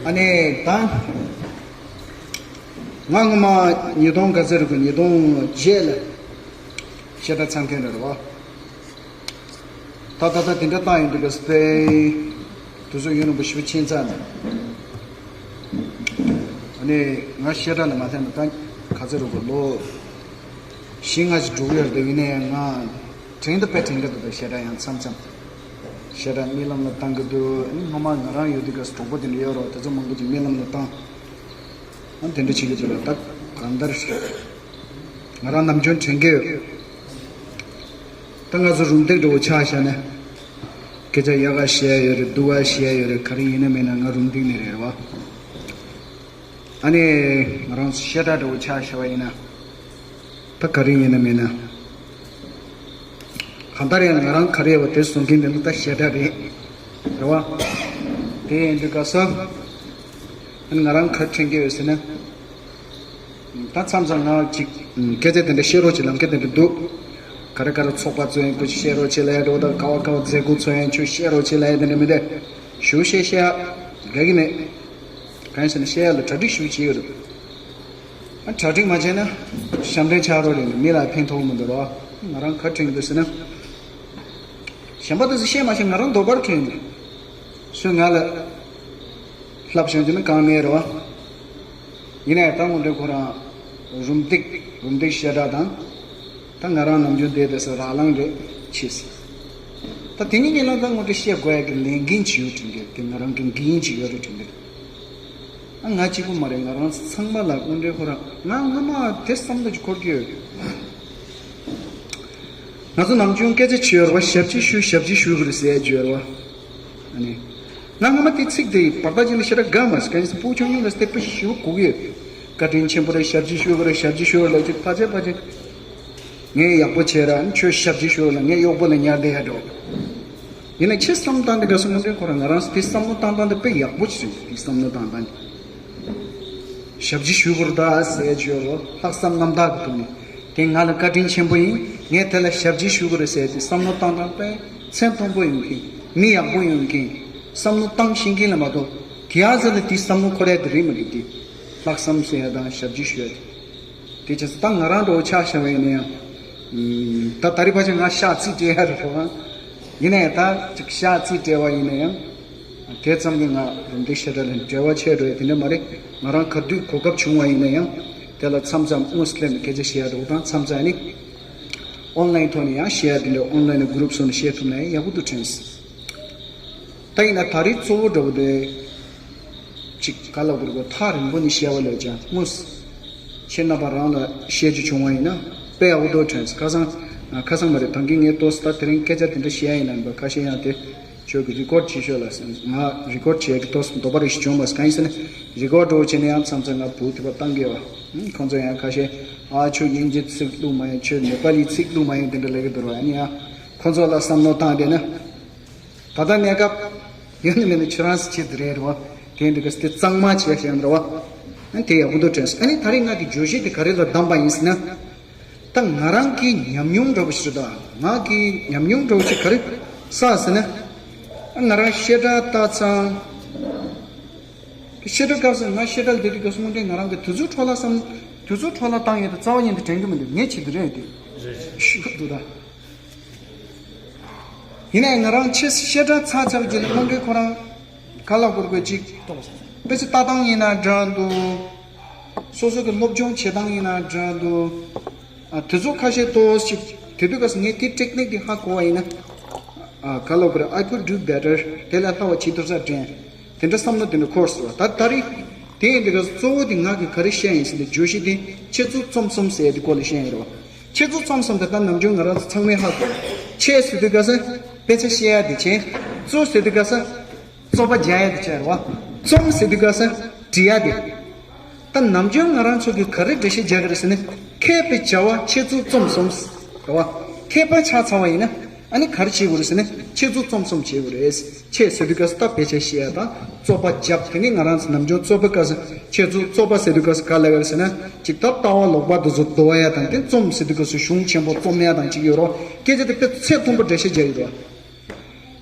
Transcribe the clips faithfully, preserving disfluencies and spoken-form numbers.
ཨ་ནི་ད་ང་སྔོན་མ་ཉིས་སྟོང་ག་ཚོད་རེད་གོ་ཉིས་སྟོང་བརྒྱད་ལ་བཤད་གྲྭ་ཚང་མཁན་རེད་བ། ད་ད་ད་དེ་འདྲ་བཏང་ཡོང་དུས་ག་སྤེ་དུས་ཚོད་ཡུན་རིང་པོ་ཞེ་པོ་ཕྱིན་ཚར་ནས། ཨ་ནི་ང་བཤད་གྲྭ་ལ་མ་སླེབས་ནས་ད་ག་ཚོད་རེད་གོ་ལོ་བཞི་ལྔ་ཞིག་འགྲོ་གི་ཡོད་རེད། ཡིན་ནའི་ང་དྲན་ད་དཔེ་དྲན་གི་འདུག་ད་བཤད་གྲྭ་ཡང་མཚམས་མཚམས་བཤད་གྲྭ་རྨི་ལམ་ལ་བཏང་གི་འདུག་ཨ་ནི་སྔོན་མ་ང་རང་ཡོད་དུས་ག་གྲོགས་པོ་དེ་འདྲ་ཡོད་རེད། དེ་ཚོ་མང་པོ་ཅིག་རྨི་ལམ་ལ་བཏང་། ཨ་དེ་འདྲ་བྱེད་ཀྱི་འདུག་ལ་ད་གང་ལྟར་ང་རང་ནམ་རྒྱུན་དྲན་གྱི་ཡོད། ད་ང་ཚོ་རུམ་བཏེག་འདྲ་བོ་ཆགས་བཞག་ནས་སྐད་ཆ་ཡག་ག་བཤད་ཡ་ཡོད་རེད། སྡུག་ག་བཤད་ཡ་ཡོད་རེད། ག་རེ་ཡིན་ན་མིན་ན་ང་རུམ་བཏེག་ནས་རེད་བ། ཨ་ནི་ང་རང་ཚོ་བཤད་གྲྭ་འདྲ་བོ་ཆགས་བཞག་པ་ཡིན་ན། ད་ག་རེ་ཡིན་ན་མིན་ན། གང་ལྟར་ཡང་ང་རང་ག་རེ་ཡོད་པ་དེ་གསུང་མཁན་དེ་ནི་ད་བཤད་གྲྭ་རེད། རེད་བ། དེ་ཡིན་དུས་ག་ས། ང་རང་ག་དྲན་གྱི་ཡོད་ཟེར་ན། ད་མཚམས་མཚམས་ང་ཅིག་སྐད་ཆ་དེ་འདྲ་བཤད་རོགས་བྱེད་ལབ་མཁན་དེ་འདྲ་འདུག་ག་རེ་ག་རེ་ཚོགས་པ་ཚོ་ཡིན་སྐུ་མཁྱེན་བཤད་རོགས་བྱེད་ལབ་ཡ་འགྲོ་ད་ག་བ་ག་བ་མཛད་སྒོ་ཚོ་ཡིན་ཆུ་བཤད་རོགས་བྱེད་ལབ་ཡ་དེ་འདྲ་མི་འདུག་ཞུ་བཤད་བཤད་ཡ་དགའ་གི་མེད། གང་ཡིན་ཟེར་ན་བཤད་ཡ་ལ་གྲ་སྒྲིག་ཞུ་བྱེད་ཡོད་རེད། ཨ་གྲ་སྒྲིག་མ་བྱས་ན་ཞབས་འདྲེན་ཆགས་རོགས་རེད། མི་ལ་ཕན་ཐོགས་མི་འདུག་རོགས། ང་རང་ག་དྲན་གྱི་འདུག་ཟེར་ན། གཞན་པ་དེ་ཚོ་བཤད་མ་བཤད་ང་རང་འདོད་པར་དྲན་ནས། སུས་ང་ལ་ལབ་བྱུང་རྒྱུ་ནི་གང་མེད་རོགས། ཡིན་ནའི་ད་དངོས་འབྲེལ་ཁོ་རང་རུམ་བཏེག་རུམ་བཏེག་བཤད་གྲྭ་དང་། ད་ང་རང་ནམ་རྒྱུན་བསྡད་བསྡད་ས་རག་ལང་རེད་ཆེ་སི། ད་དེ་གཉིས་ཀྱི་ནང་ད་དངོས་འབྲེལ་བཤད་དགོས་ཡ་གི་ལས་འགན་ཅིག་ཡོད་དྲན་གི་དེ་ང་རང་གི་འགན་ཅིག་ཡོད་རེད་དྲན་གི་ཨ་ང་གཅིག་པུ་མ་རེད། ང་རང་ཚང་མ་ལ་དངོས་འབྲེལ་ཁོ་རང་ང་སྔ་མ་དེ་བསམ་བློ་ཅིག་འཁོར་གྱི་ཡོད། ང་ཚོ་ནམ་རྒྱུན་སྐད་ཆ་བྱེད་ཡོད་རེད་བ། ཞབས་ཕྱི་ཞུ་ཞབས་ཕྱི་ཞུ་དགོས་རེད་ཟེར་ཡ་ཅིག་ཡོད་རེད་བ། ཨ་ནི། ང་སྔ་མ་དེ་ཚིག་དེ་བར་ཐག་ཅིག་ལ་ཞེ་དྲག་དགའ་མ་སོང་། ག་ཡིན་ཟེར་ཕྲུ་གུ་ཆུང་ཆུང་ལ་སྟེགས་པ་ཞུ་དགོས་ཀྱི་ཡོད། བཀའ་དྲིན་ཆེན་པོ་རེད། ཞབས་ཕྱི་ཞུ་དགོས་རེད། ཞབས་ཕྱི་ཞུ་དགོས་རེད་ཅིག་ཕལ་ཆེར་ཕལ་ཆེར། ངས་ཡག་པོ་བྱས་ར་ཁྱོད་ཞབས་ཕྱི་ཞུ་ལ་ངས་གཡོག་པོ་ལ་ཉར་བསྡད་ཡ་འགྲོ། ཡིན་ན་ཁྱེད་བསམ་བློ་བཏང་དེ་ག་སོང་དངོས་འབྲེལ་ཁོ་རང་ང་རང་དེ་བསམ་བློ་བཏང་སྟངས་དེ་དཔེ་ཡག་པོ་ཞིག་རེད། དེ་བསམ་བློ་བཏང་སྟངས་དེ། ཞབས་ཕྱི་ཞུ་དགོས་རེད་ད་ཟེར་བརྗོད་རོགས། ལྷག་བསམ་རྣམ་དག་གི་ཐོག་ནས་དེ་ང་ལ་བཀའ་དྲིན་ཆེན་པོ་ཡིན། ངས་དེ་ལ་ཞབས་ཕྱི་ཞུ་དགོས་རེད་ཟེར་དེ་བསམ་བློ་བཏང་སྟངས་དཔེ་སེམས་མཐོན་པོ་ཡོང་མཁན། མི་ཡག་པོ་ཡོང་མཁན། བསམ་བློ་བཏང་ཤེས་མཁན་ལ་མ་གཏོགས་དེ་ཡ་ཟེར་ལ་དེ་བསམ་བློ་འཁོར་ཡ་དེ་རེད་མི་འདུག་དེ་ལྷག་བསམ་ཟེར་ཡ་དང་ཞབས་ཕྱི་ཞུ་ཡ་དེ། དེ་བྱས་ཙང་ད་ང་རང་འདྲ་བོ་ཆགས་བཞག་པ་ཡིན་ན་ཡང་། ད་ད་རེས་ཕལ་ཆེར་ང་ཤག་རྩིས་སྤྲད་ཡ་རེད་རོགས། ཡིན་ནའི་ད་ཅིག་ཤག་རྩིས་སྤྲད་པ་ཡིན་ན་ཡང་། དེ་ཙམ་གྱིས་ང་རུམ་བཏེག་བཤད་གྲྭ་ལ་འབྲེལ་བ་ཆེ་འགྲོ་ཡ་དེ་འདྲ་མ་རེད། ང་རང་ག་དུས་གོ་སྐབས་བྱུང་བ་ཡིན་ན་ཡང་། དེ་ལ་མཚམས་མཚམས་དངོས་སུ་སླེབས་ནས་སྐད་ཆ་བཤད་ཡ་འདྲ་བོ་དང་མཚམས་མཚམས་ནི། ཨོན་ལན་ཐོག་ནས་ཡང་བཤད་ཡ་དེ་འདྲ་ཨོན་ལན་གུ་རུབ་སོགས་ནས་བཤད་ཐུབ་ན་ཡང་ཡག་པོ་འདུག་དྲན་སོང་། ད་ཡིན་ན་ད་རེས་གཙོ་བོ་འདྲ་བོ་དེ། ཅིག་ག་ལ་དགོས་དགོས་ཐག་རིང་པོ་ནས་བཤད་པ་ལས་ཀྱང་དངོས་སུ། ཁྱེད་རྣམ་པ་རང་ལ་བཤད་རྒྱུ་བྱུང་བ་ཡིན་ན་དཔེ་ཡག་པོ་འདུག་དྲན་སོང་། ཁ་སང་། ཁ་སང་མ་རེད་ད་གིན་ངས་ཏོག་ཙམ་ད་དེ་རིང་སྐད་ཆ་དེ་འདྲ་བཤད་ཡ་ཡིན་ན་འདྲ་ཁ་ཤས་ཡང་དེ། ཁྱོད་ཀྱིས་རི་ཀོཌ་བྱེད་ཤོག་ལ་ཟེར། ང་རི་ཀོཌ་བྱེད་ཀྱི་ཏོག་ཙམ་འདོད་པ་རེ་ཞིག་བྱུང་བ་གང་ཡིན་ཟེར་ན། རི་ཀོཌ་འདྲ་བོ་བྱས་ན་ཡང་མཚམས་མཚམས་ང་བུ་དེ་པ་བཏང་གི་ཡོད། ཁོང་ཚོ་ཡང་ཁ་ཤས། ཨ་ཁྱོད་དབྱིན་ཇི་ཚིག་བླུགས་མ་ཡོང་། ཁྱོད་ནེ་པ་ལི་ཚིག་བླུགས་མ་ཡོང་། དེ་འདྲ་ལབ་ཀྱི་འདུག་ར། ཨ་ནི་ཡང་། ཁོང་ཚོ་ལ་བསམ་བློ་བཏང་བསྡད་ན། ད་ལྟ་གནས་སྐབས་ཡོད་ན་མེད་ན་ཁྱོད་རང་སུ་ཆེད་དུ་རེད་རོ། དེ་འདི་ག་སྟེ་གཙང་མ་བྱས་ཤེས་རོ། ཨ་དེ་ཡག་པོ་འདུག་དྲན་སོང་། ཨ་ནི་ད་རེས་ང་གི་བརྗོད་གཞི་དེ་ག་རེ་ལ་བདམས་པ་ཡིན་ཟེར་ན། ད་ང་རང་གི་ཉམས་མྱོང་འདྲ་བོ་ཞིག་རེད་ད། ང་གི་ཉམས་མྱོང་འདྲ་བོ་ཞིག་ག་རེ་བསགས་ཟེར་ན། ཨ་ང་རང་བཤད་གྲྭ་ལྟ་ཚང་། བཤད་གྲྭ་སྐབས་སུ་ང་བཤད་གྲྭ་ལ་བསྡད་དུས་སྐབས་སུ་དངོས་འབྲེལ་ང་རང་གི་དུས་ཚོད་འཕྲོ་བརླག་བསམ། དུས་ཚོད་འཕྲོ་བརླག་བཏང་ཡོད་དེ་རྩ་བ་ཉིད་དུ་དྲན་གྱི་མི་འདུག་ངས་བྱེད་དུ་རེད་དེ། ཞུ་གི་འདུག་ད། ཡིན་ནའི་ང་རང་ཆེས་བཤད་གྲྭ་ཚར་ཚར་རྗེས་ལ་དངོས་འབྲེལ་ཁོ་རང་ག་ལ་གོར་གོར་ཅིག་དཔེ་ཆ་ལྟ་སྟངས་ཡིན་ན་འདྲ་འདུག་སོ་སོ་གི་སློབ་སྦྱོང་བྱེད་སྟངས་ཡིན་ན་འདྲ་འདུག་ཨ་དེ་ཚོ་ཁ་ཤས་ཏོག་ཙམ་ཅིག་དེ་དུས་སྐབས་སུ་ངས་དེ་ཊེག་ནིག་དེ་ཧ་གོ་བ་ཡིན་ན། ཨ་ག་ལ་གོར་I could do better དེ་ལས་ལྷག་པ་བྱེད་ཐུབ་ས་དྲན། དེ་འདྲ་བསམ་བློ་དེ་འདྲ་འཁོར་སོང་བ། ད་ད་རེས་དེ་ཡིན་དུས་སྐབས་སུ་གཙོ་བོ་དེ་ང་གི་ག་རེ་བཤད་ཡིན་ཟེར་ན་བརྗོད་གཞི་དེ་ཁྱེད་ཚོ་རྩོམ་གསུམ་ཟེར་དེ་སྐོར་ལ་བཤད་ཡིན་རོ། ཁྱེད་ཚོ་རྩོམ་གསུམ་དེ་ད་ནམ་རྒྱུན་ང་རང་ཚོ་ཚང་མས་ཧ་གོ། ཁྱེད་ཟེར་དུས་སྐབས་སུ་དཔེ་ཆ་བཤད་ཡ་དེ་བྱས། གཙོ་ཟེར་དུས་སྐབས་སུ་རྩོད་པ་རྒྱག་ཡ་དེ་བྱས་རོ། རྩོམ་ཟེར་དུས་སྐབས་སུ་འབྲི་ཡ་དེ། ད་ནམ་རྒྱུན་ང་རང་ཚོ་གིས་ག་རེ་འགྲེལ་བཤད་རྒྱག་གི་རེད་ཟེར་ན། མཁས་པའི་བྱ་བ་ཁྱེད་ཚོ་རྩོམ་གསུམ་ཟེར་བ། མཁས་པ་ཆགས་ཚར་བ་ཡིན་ན་ཨ་ནི་ག་རེ་བྱེད་དགོས་རེད་ཟེར་ན་ཁྱེད་ཚོ་རྩོམ་གསུམ་བྱེད་དགོས་རེད། ཁྱེད་ཟེར་དུས་སྐབས་སུ་ད་དཔེ་ཆ་བཤད་ཡ་དང་རྩོད་པ་རྒྱབ། དེ་ནི་ང་རང་ཚོ་ནམ་རྒྱུན་རྩོད་པའི་སྐབས་སུ་ཁྱེད་ཚོ་རྩོད་པ་ཟེར་དུས་སྐབས་སུ་ག་ལབ་ཡོད་རེད་ཟེར་ན། ཅིག་ད་ལྟ་བ་ལོག་པ་དེ་ཚོ་འདོར་ཡ་དང་དེ་རྩོམ་ཟེར་དུས་སྐབས་སུ་གཞུང་ཆེན་པོ་རྩོམ་ཡ་དང་ཅིག་ཡོད་རོ། སྐད་ཆ་དེ་དཔེ་ཚད་མཐོན་པོ་འགྲེལ་བཤད་རྒྱག་ཡོད་རོ།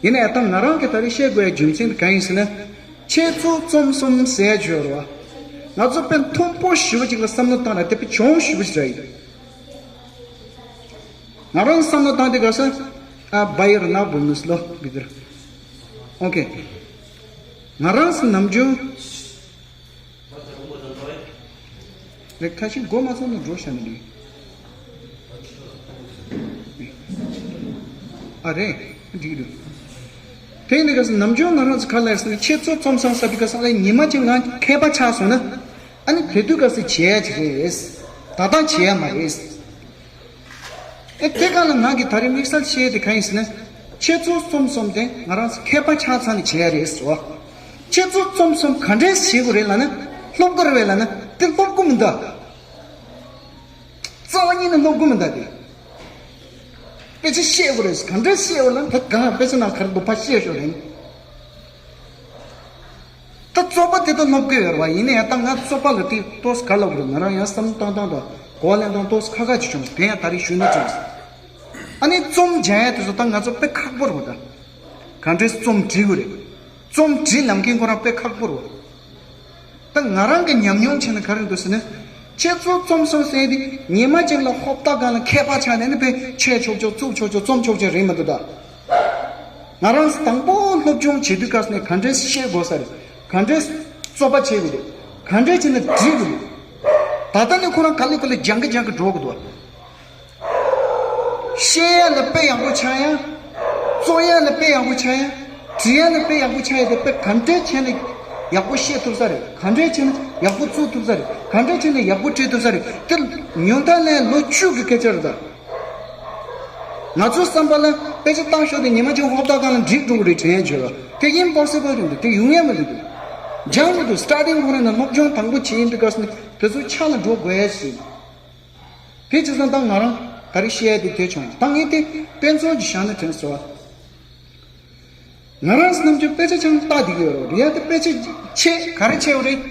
ཡིན་ནའི་ད་ང་རང་གིས་ད་རེས་བཤད་དགོས་ཡ་རྒྱུ་མཚན་དེ་གང་ཡིན་ཟེར་ན། འཆད་རྩོད་རྩོམ་གསུམ་ཟེར་བརྗོད་རོགས། ང་ཚོ་དཔེ་མཐོན་པོ་ཞེ་པོ་ཅིག་ལ་བསམ་བློ་བཏང་ན་དེ་དཔེ་ཆུང་ཞེ་པོ་ཞིག་རེད། ང་རང་བསམ་བློ་བཏང་དེ་ག་ས་ཨ་བ་ཡར་ན་བུ་མི་སློ་བི་དར། ཨོ་ཀེ། ང་རང་སུ་ནམ་རྒྱུན་རེ་ཁ་ཤས་མགོ་མ་ཚོས་ནས་འགྲོ་བྱ་ནི་འདུག་ཨ་རེད། འགྲིག་འདུག་དེ་ཡིན་དུས་ག་ས་ནམ་རྒྱུན་ང་རང་ཚོ་ག་ལ་ཡར་སོང་ནས་འཆད་རྩོད་རྩོམ་སོང་ས་དུས་ག་ས་ལ་ཉི་མ་གཅིག་ང་མཁས་པ་ཆགས་སོང་ན། ཨ་ནི་དེ་དུས་ག་ས་བྱེད་ཡ་ཅིག་རེད། ད་ལྟ་བྱེད་ཡ་མ་རེད། ཨེ་དེ་ག་ལ་ང་གི་ད་རེས་དམིགས་བསལ་བཤད་དེ་ག་ཡིན་ཟེར་ན། འཆད་རྩོད་རྩོམ་གསུམ་དེ་ང་རང་ཚོ་མཁས་པ་ཆགས་ཚར་ནས་བྱེད་ཡ་རེད་ཟེར་བ། འཆད་རྩོད་རྩོམ་གསུམ་ག་འདྲས་བྱེད་དགོས་རེད་ལབ་ན། སློབ་དགོས་རེད་ལབ་ན་དེ་སློབ་དགོས་མི་འདུག་རྩ་བ་ཉིད་ནས་སློབ་དགོས་མི་འདུག་དེ། དཔེ་ཆ་ཤེས་དགོས་རེད། ག་འདྲས་ཤེས་དགོས་ལབ་ན་ད་གང་དཔེ་ཆ་ནང་ག་རེ་འདུག་ཕར་ཤེས་ཤོག་རེད། ད་རྩོད་པ་དེ་ད་སློབ་དགོས་ཡོད་རེད་བ། ཡིན་ན་ཡང་ད་ང་རྩོད་པ་ལ་དེ་ཏོག་ཙམ་ག་ལབ་དགོས་རེད། ང་རང་ཡང་བསམ་བློ་བཏང་སྟངས་དང་གོ་བ་ལེན་སྟངས་ཏོག་ཙམ་ཁག་ཁག་ཅིག་བྱུང་། དེ་ཡང་ད་རེས་ཞུས་ན་ཆོག་ཨ་ནི་རྩོམ་སྦྱང་ཡ་དེ་ཚོ་ད་ང་ཚོ་དཔེ་ཁག་པོ་རེད་བ། ད་ག་འདྲས་རྩོམ་འབྲི་དགོས་རེད། རྩོམ་འབྲི་ལམ་མཁན་ཁོ་རང་དཔེ་ཁག་པོ་རེད་བ། ད་ང་རང་གི་ཉམས་མྱོང་བྱས་ན་ག་རེ་འདུག་ཟེར་ན། འཆད་རྩོད་རྩོམ་གསུམ་ཟེར་དེ་ཉི་མ་གཅིག་ལ་ཧོབ་ཏ་གང་ལ་མཁས་པ་ཆགས་ནས་ནི་དཔེ་འཆད་ཆོག་ཆོག་རྩོམ་ཆོག་ཆོག་རྩོམ་ཆོག་ཆོག་རེད་མི་འདུག་ད་ང་རང་དང་པོ་སློབ་སྦྱོང་བྱེད་དུས་སྐབས་ནས་ག་འདྲས་ཤེས་དགོས་ས་རེད། ག་འདྲས་རྩོད་པ་བྱེད་དགོས་རེད། ག་འདྲས་བྱས་ནས་འབྲི་དགོས་རེད། ད་ལྟ་ནས་ཁོ་རང་ག་ལེ་ག་ལེ་སྦྱང་གི་སྦྱང་གི་འགྲོ་དགོས་འདུག་བཤད་ཡ་ལ་དཔེ་ཡག་པོ་ཆགས་ཡ། རྩོད་ཡ་ལ་དཔེ་ཡག་པོ་ཆགས་ཡ། འབྲི་ཡ་ལ་དཔེ་ཡག་པོ་ཆགས་ཡ་དེ་དཔེ་ག་འདྲས་བྱས་ནས་ཡག་པོ་བཤད་ཐུབ་ས་རེད། ག་འདྲས་བྱས་ནས་ཡག་པོ་རྩོད་ཐུབ་ས་རེད། ག་འདྲས་བྱས་ནས་ཡག་པོ་འབྲི་ཐུབ་ས་རེད། དེ་ཉུང་མཐའ་ལ་ལོ་བཅུ་གི་སྐད་ཆ་རེད་ད། ང་ཚོའི་བསམ་པ་ལ་དཔེ་ཆ་བཏང་ཤོག་དེ་ཉི་མ་གཅིག་ཧོབ་ཏ་གང་ལ་འགྲིག་འགྲོ་གི་རེད་དྲན་ཡ་བརྗོད་ལ་དེ་ཨིམ་པོ་སི་བལ་རེད་འདུག་དེ་ཡོང་ཡ་མི་འདུག་སྦྱང་མི་འདུག་སི་ཊར་ཊིང་ཁོ་རང་ནས་སློབ་སྦྱོང་དང་པོ་བྱེད་ཡིན་དུས་སྐབས་ནས་དེ་ཚོ་ཆ་ལ་འགྲོ་དགོས་ཡ་ཞིག་དེ་བྱས་ཙང་ད་ང་རང་ག་རེ་བཤད་ཡ་དེ་དེ་བྱུང་། ད་ངས་དེ་དཔེ་མཚོན་གྱི་བཞག་ན་དྲན་སོང་། ང་རང་ནམ་རྒྱུན་དཔེ་ཆ་ཆང་ལྟ་བསྡད་ཀྱི་ཡོད་རེད། ཡ་དེ་དཔེ་ཆ་ཆེ་ག་རེ་ཆེ་བ་རེད།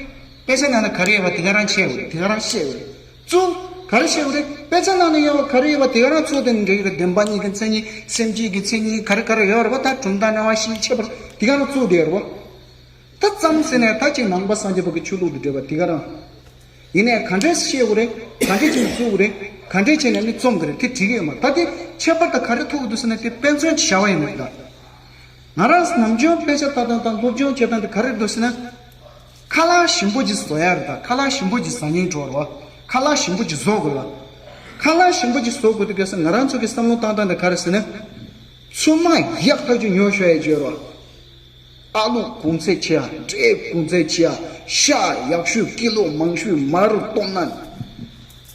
དཔེ་ཆ་ནང་ན་ག་རེ་ཡོད་པ་དེ་ག་རང་ཆེ་བ་རེད། དེ་ག་རང་ཤེས་བ་རེད། གཙོ་ག་རེ་ཤེས་བ་རེད། དཔེ་ཆ་ནང་ན་ཡོད་པ་ག་རེ་ཡོད་པ་དེ་ག་རང་གཙོ་དེ་ནི་འདྲ་ཡོད་རེད། བདེན་པ་གཉིས་ཀྱི་མཚན་ཉིད། སེམས་བསྐྱེད་ཀྱི་མཚན་ཉིད། ག་རེ་ག་རེ་ཡོད་རེད་པ། ད་གྲུབ་མཐའ་སྣང་བ་བཞི་ཁྱད་པར་དེ་ག་རང་གཙོ་དེ་རེད་བ། ད་ཙམ་ཟེར་ནས་ད་ཅིག་ནང་པ་སངས་རྒྱས་པ་གི་ཆོས་ལུགས་དང་འབྲེལ་བ་དེ་ག་རང་། ཡིན་ནའི་ག་འདྲས་ཤེས་དགོས་རེད། ག་འདྲས་ཅིག་བཙུགས་དགོས་རེད། ག་འདྲས་བྱས་ནས་ནི་རྩོམ་དགོས་རེད། དེ་འགྲིག་གི་ཡོད་མ་རེད། ད་དེ་ཁྱད་པར་དང་ག་རེ་ཐུག་གི་འདུག་ཟེར་ན་དེ་དཔེ་མཚོན་གྱི་བྱ་བ་ཡིན་ནི་རེད་ད། ང་རང་ནམ་རྒྱུན་དཔེ་ཆ་ལྟ་སྟངས་དང་སློབ་སྦྱོང་བྱེད་སྟངས་དེ་ག་རེ་འདུག་ཟེར་ན། ཁ་ལག་ཞིམ་པོ་ཅིག་བཟོ་ཡ་རེད་ད། ཁ་ལག་ཞིམ་པོ་ཅིག་ཟ་སྙིང་བྲོ་རེད་བ། ཁ་ལག་ཞིམ་པོ་ཅིག་བཟོ་དགོས་རེད་བ། ཁ་ལག་ཞིམ་པོ་ཅིག་བཟོ་དགོས་དུས་སྐབས་སུ་ང་རང་ཚོ་གི་བསམ་བློ་བཏང་སྟངས་དེ་ག་རེ་ཟེར་ན། ཚོད་མ་ཡག་ཐག་ཆོད་ཉོ་ཤོག་ཡ་བརྗོད་རེད་བ། ཨ་ལུ་གོང་ཚད་ཆེ་ཡ། འབྲས་གོང་ཚད་ཆེ་ཡ། ཤ་ཡག་ཤོས་ཀི་ལོ་མང་ཤོས་མར་བཏོན་ན།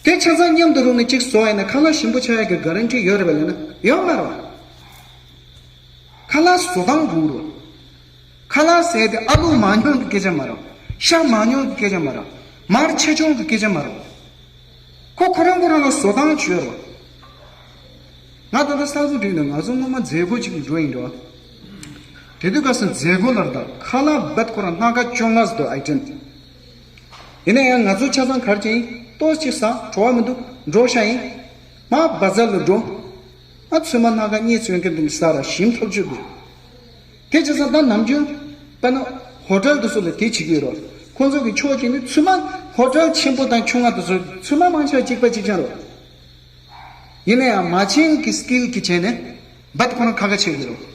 དེ་ཆ་ཚང་མཉམ་དུ་རུབ་ནས་གཅིག་བཟོ་ཡ་ན་ཁ་ལག་ཞིམ་པོ་ཆགས་ཡ་གི་ག་རན་ཊི་ཡོད་རེད་པས་ལབ་ན་ཡོད་མ་རེད། ཁ་ལག་བཟོ་སྟངས་དགོས་རེད། ཁ་ལག་ཟེར་དེ་ཨ་ལུ་མང་ཉུང་གི་སྐད་ཆ་མ་རེད། ཤ་མང་ཉུང་གི་སྐད་ཆ་མ་རེད། མར་ཆེ་ཆུང་གི་སྐད་ཆ་མ་རེད། ཁོ་ཁོ་རང་ཁོ་རང་ལ་བཟོ་སྟངས་བྱོས་རོགས། ང་ད་ལྟ་གསར་བཟོ་བྲིས་འདུག་ང་ཚོ་སྔོན་མ་མཛད་སྒོ་ཅིག་འགྲོ་ཡིན་འགྲོ། དེ་དུས་སྐབས་སུ་མཛད་སྒོ་ལར་དང་ཁ་ལག་རྦད་ཁོ་རང་སྣ་ཁ་བཅོ་ལྔ་ཙམ་འདུག་ཨའི་ཊེམ། ཡིན་ན་ཡང་ང་ཚོ་ཆ་ཚང་གར་ཅིག་ཡིན་ཏོག་ཅིག་ཟ་བྲོ་བ་མི་འདུག་འགྲོ་ཤ་ཡིན། མ་བ་ཛར་ལ་འགྲོ། ང་ཚོད་མ་སྣ་ཁ་གཉིས་ཚོན་གི་འདུག་ཟ་ར་ཞིམ་ཐག་ཆོད་འདུག་དེ་བྱས་ཙང་ད་ནམ་རྒྱུན་དཔེར་ན་ཧོ་ཊེལ་དུ་སུ་ལ་དེ་བྱེད་ཀྱི་ཡོད་རོགས། ཁོང་ཚོ་གི་ཕྱོགས་གཅིག་ནི་ཚོད་མ་ཧོ་ཊེལ་ཆེན་པོ་དང་ཆུང་བ་དུ་སུ་ཚོད་མ་མང་ཆེ་བ་གཅིག་པ་གཅིག་རྐྱང་རོགས། ཡིན་ན་ཡང་མ་བྱན་གི་སི་ཀིལ་གི་བྱས་ནས་འབད་ཁོ་རང་ཁ་ཁ་ཆེ་གི་རོགས།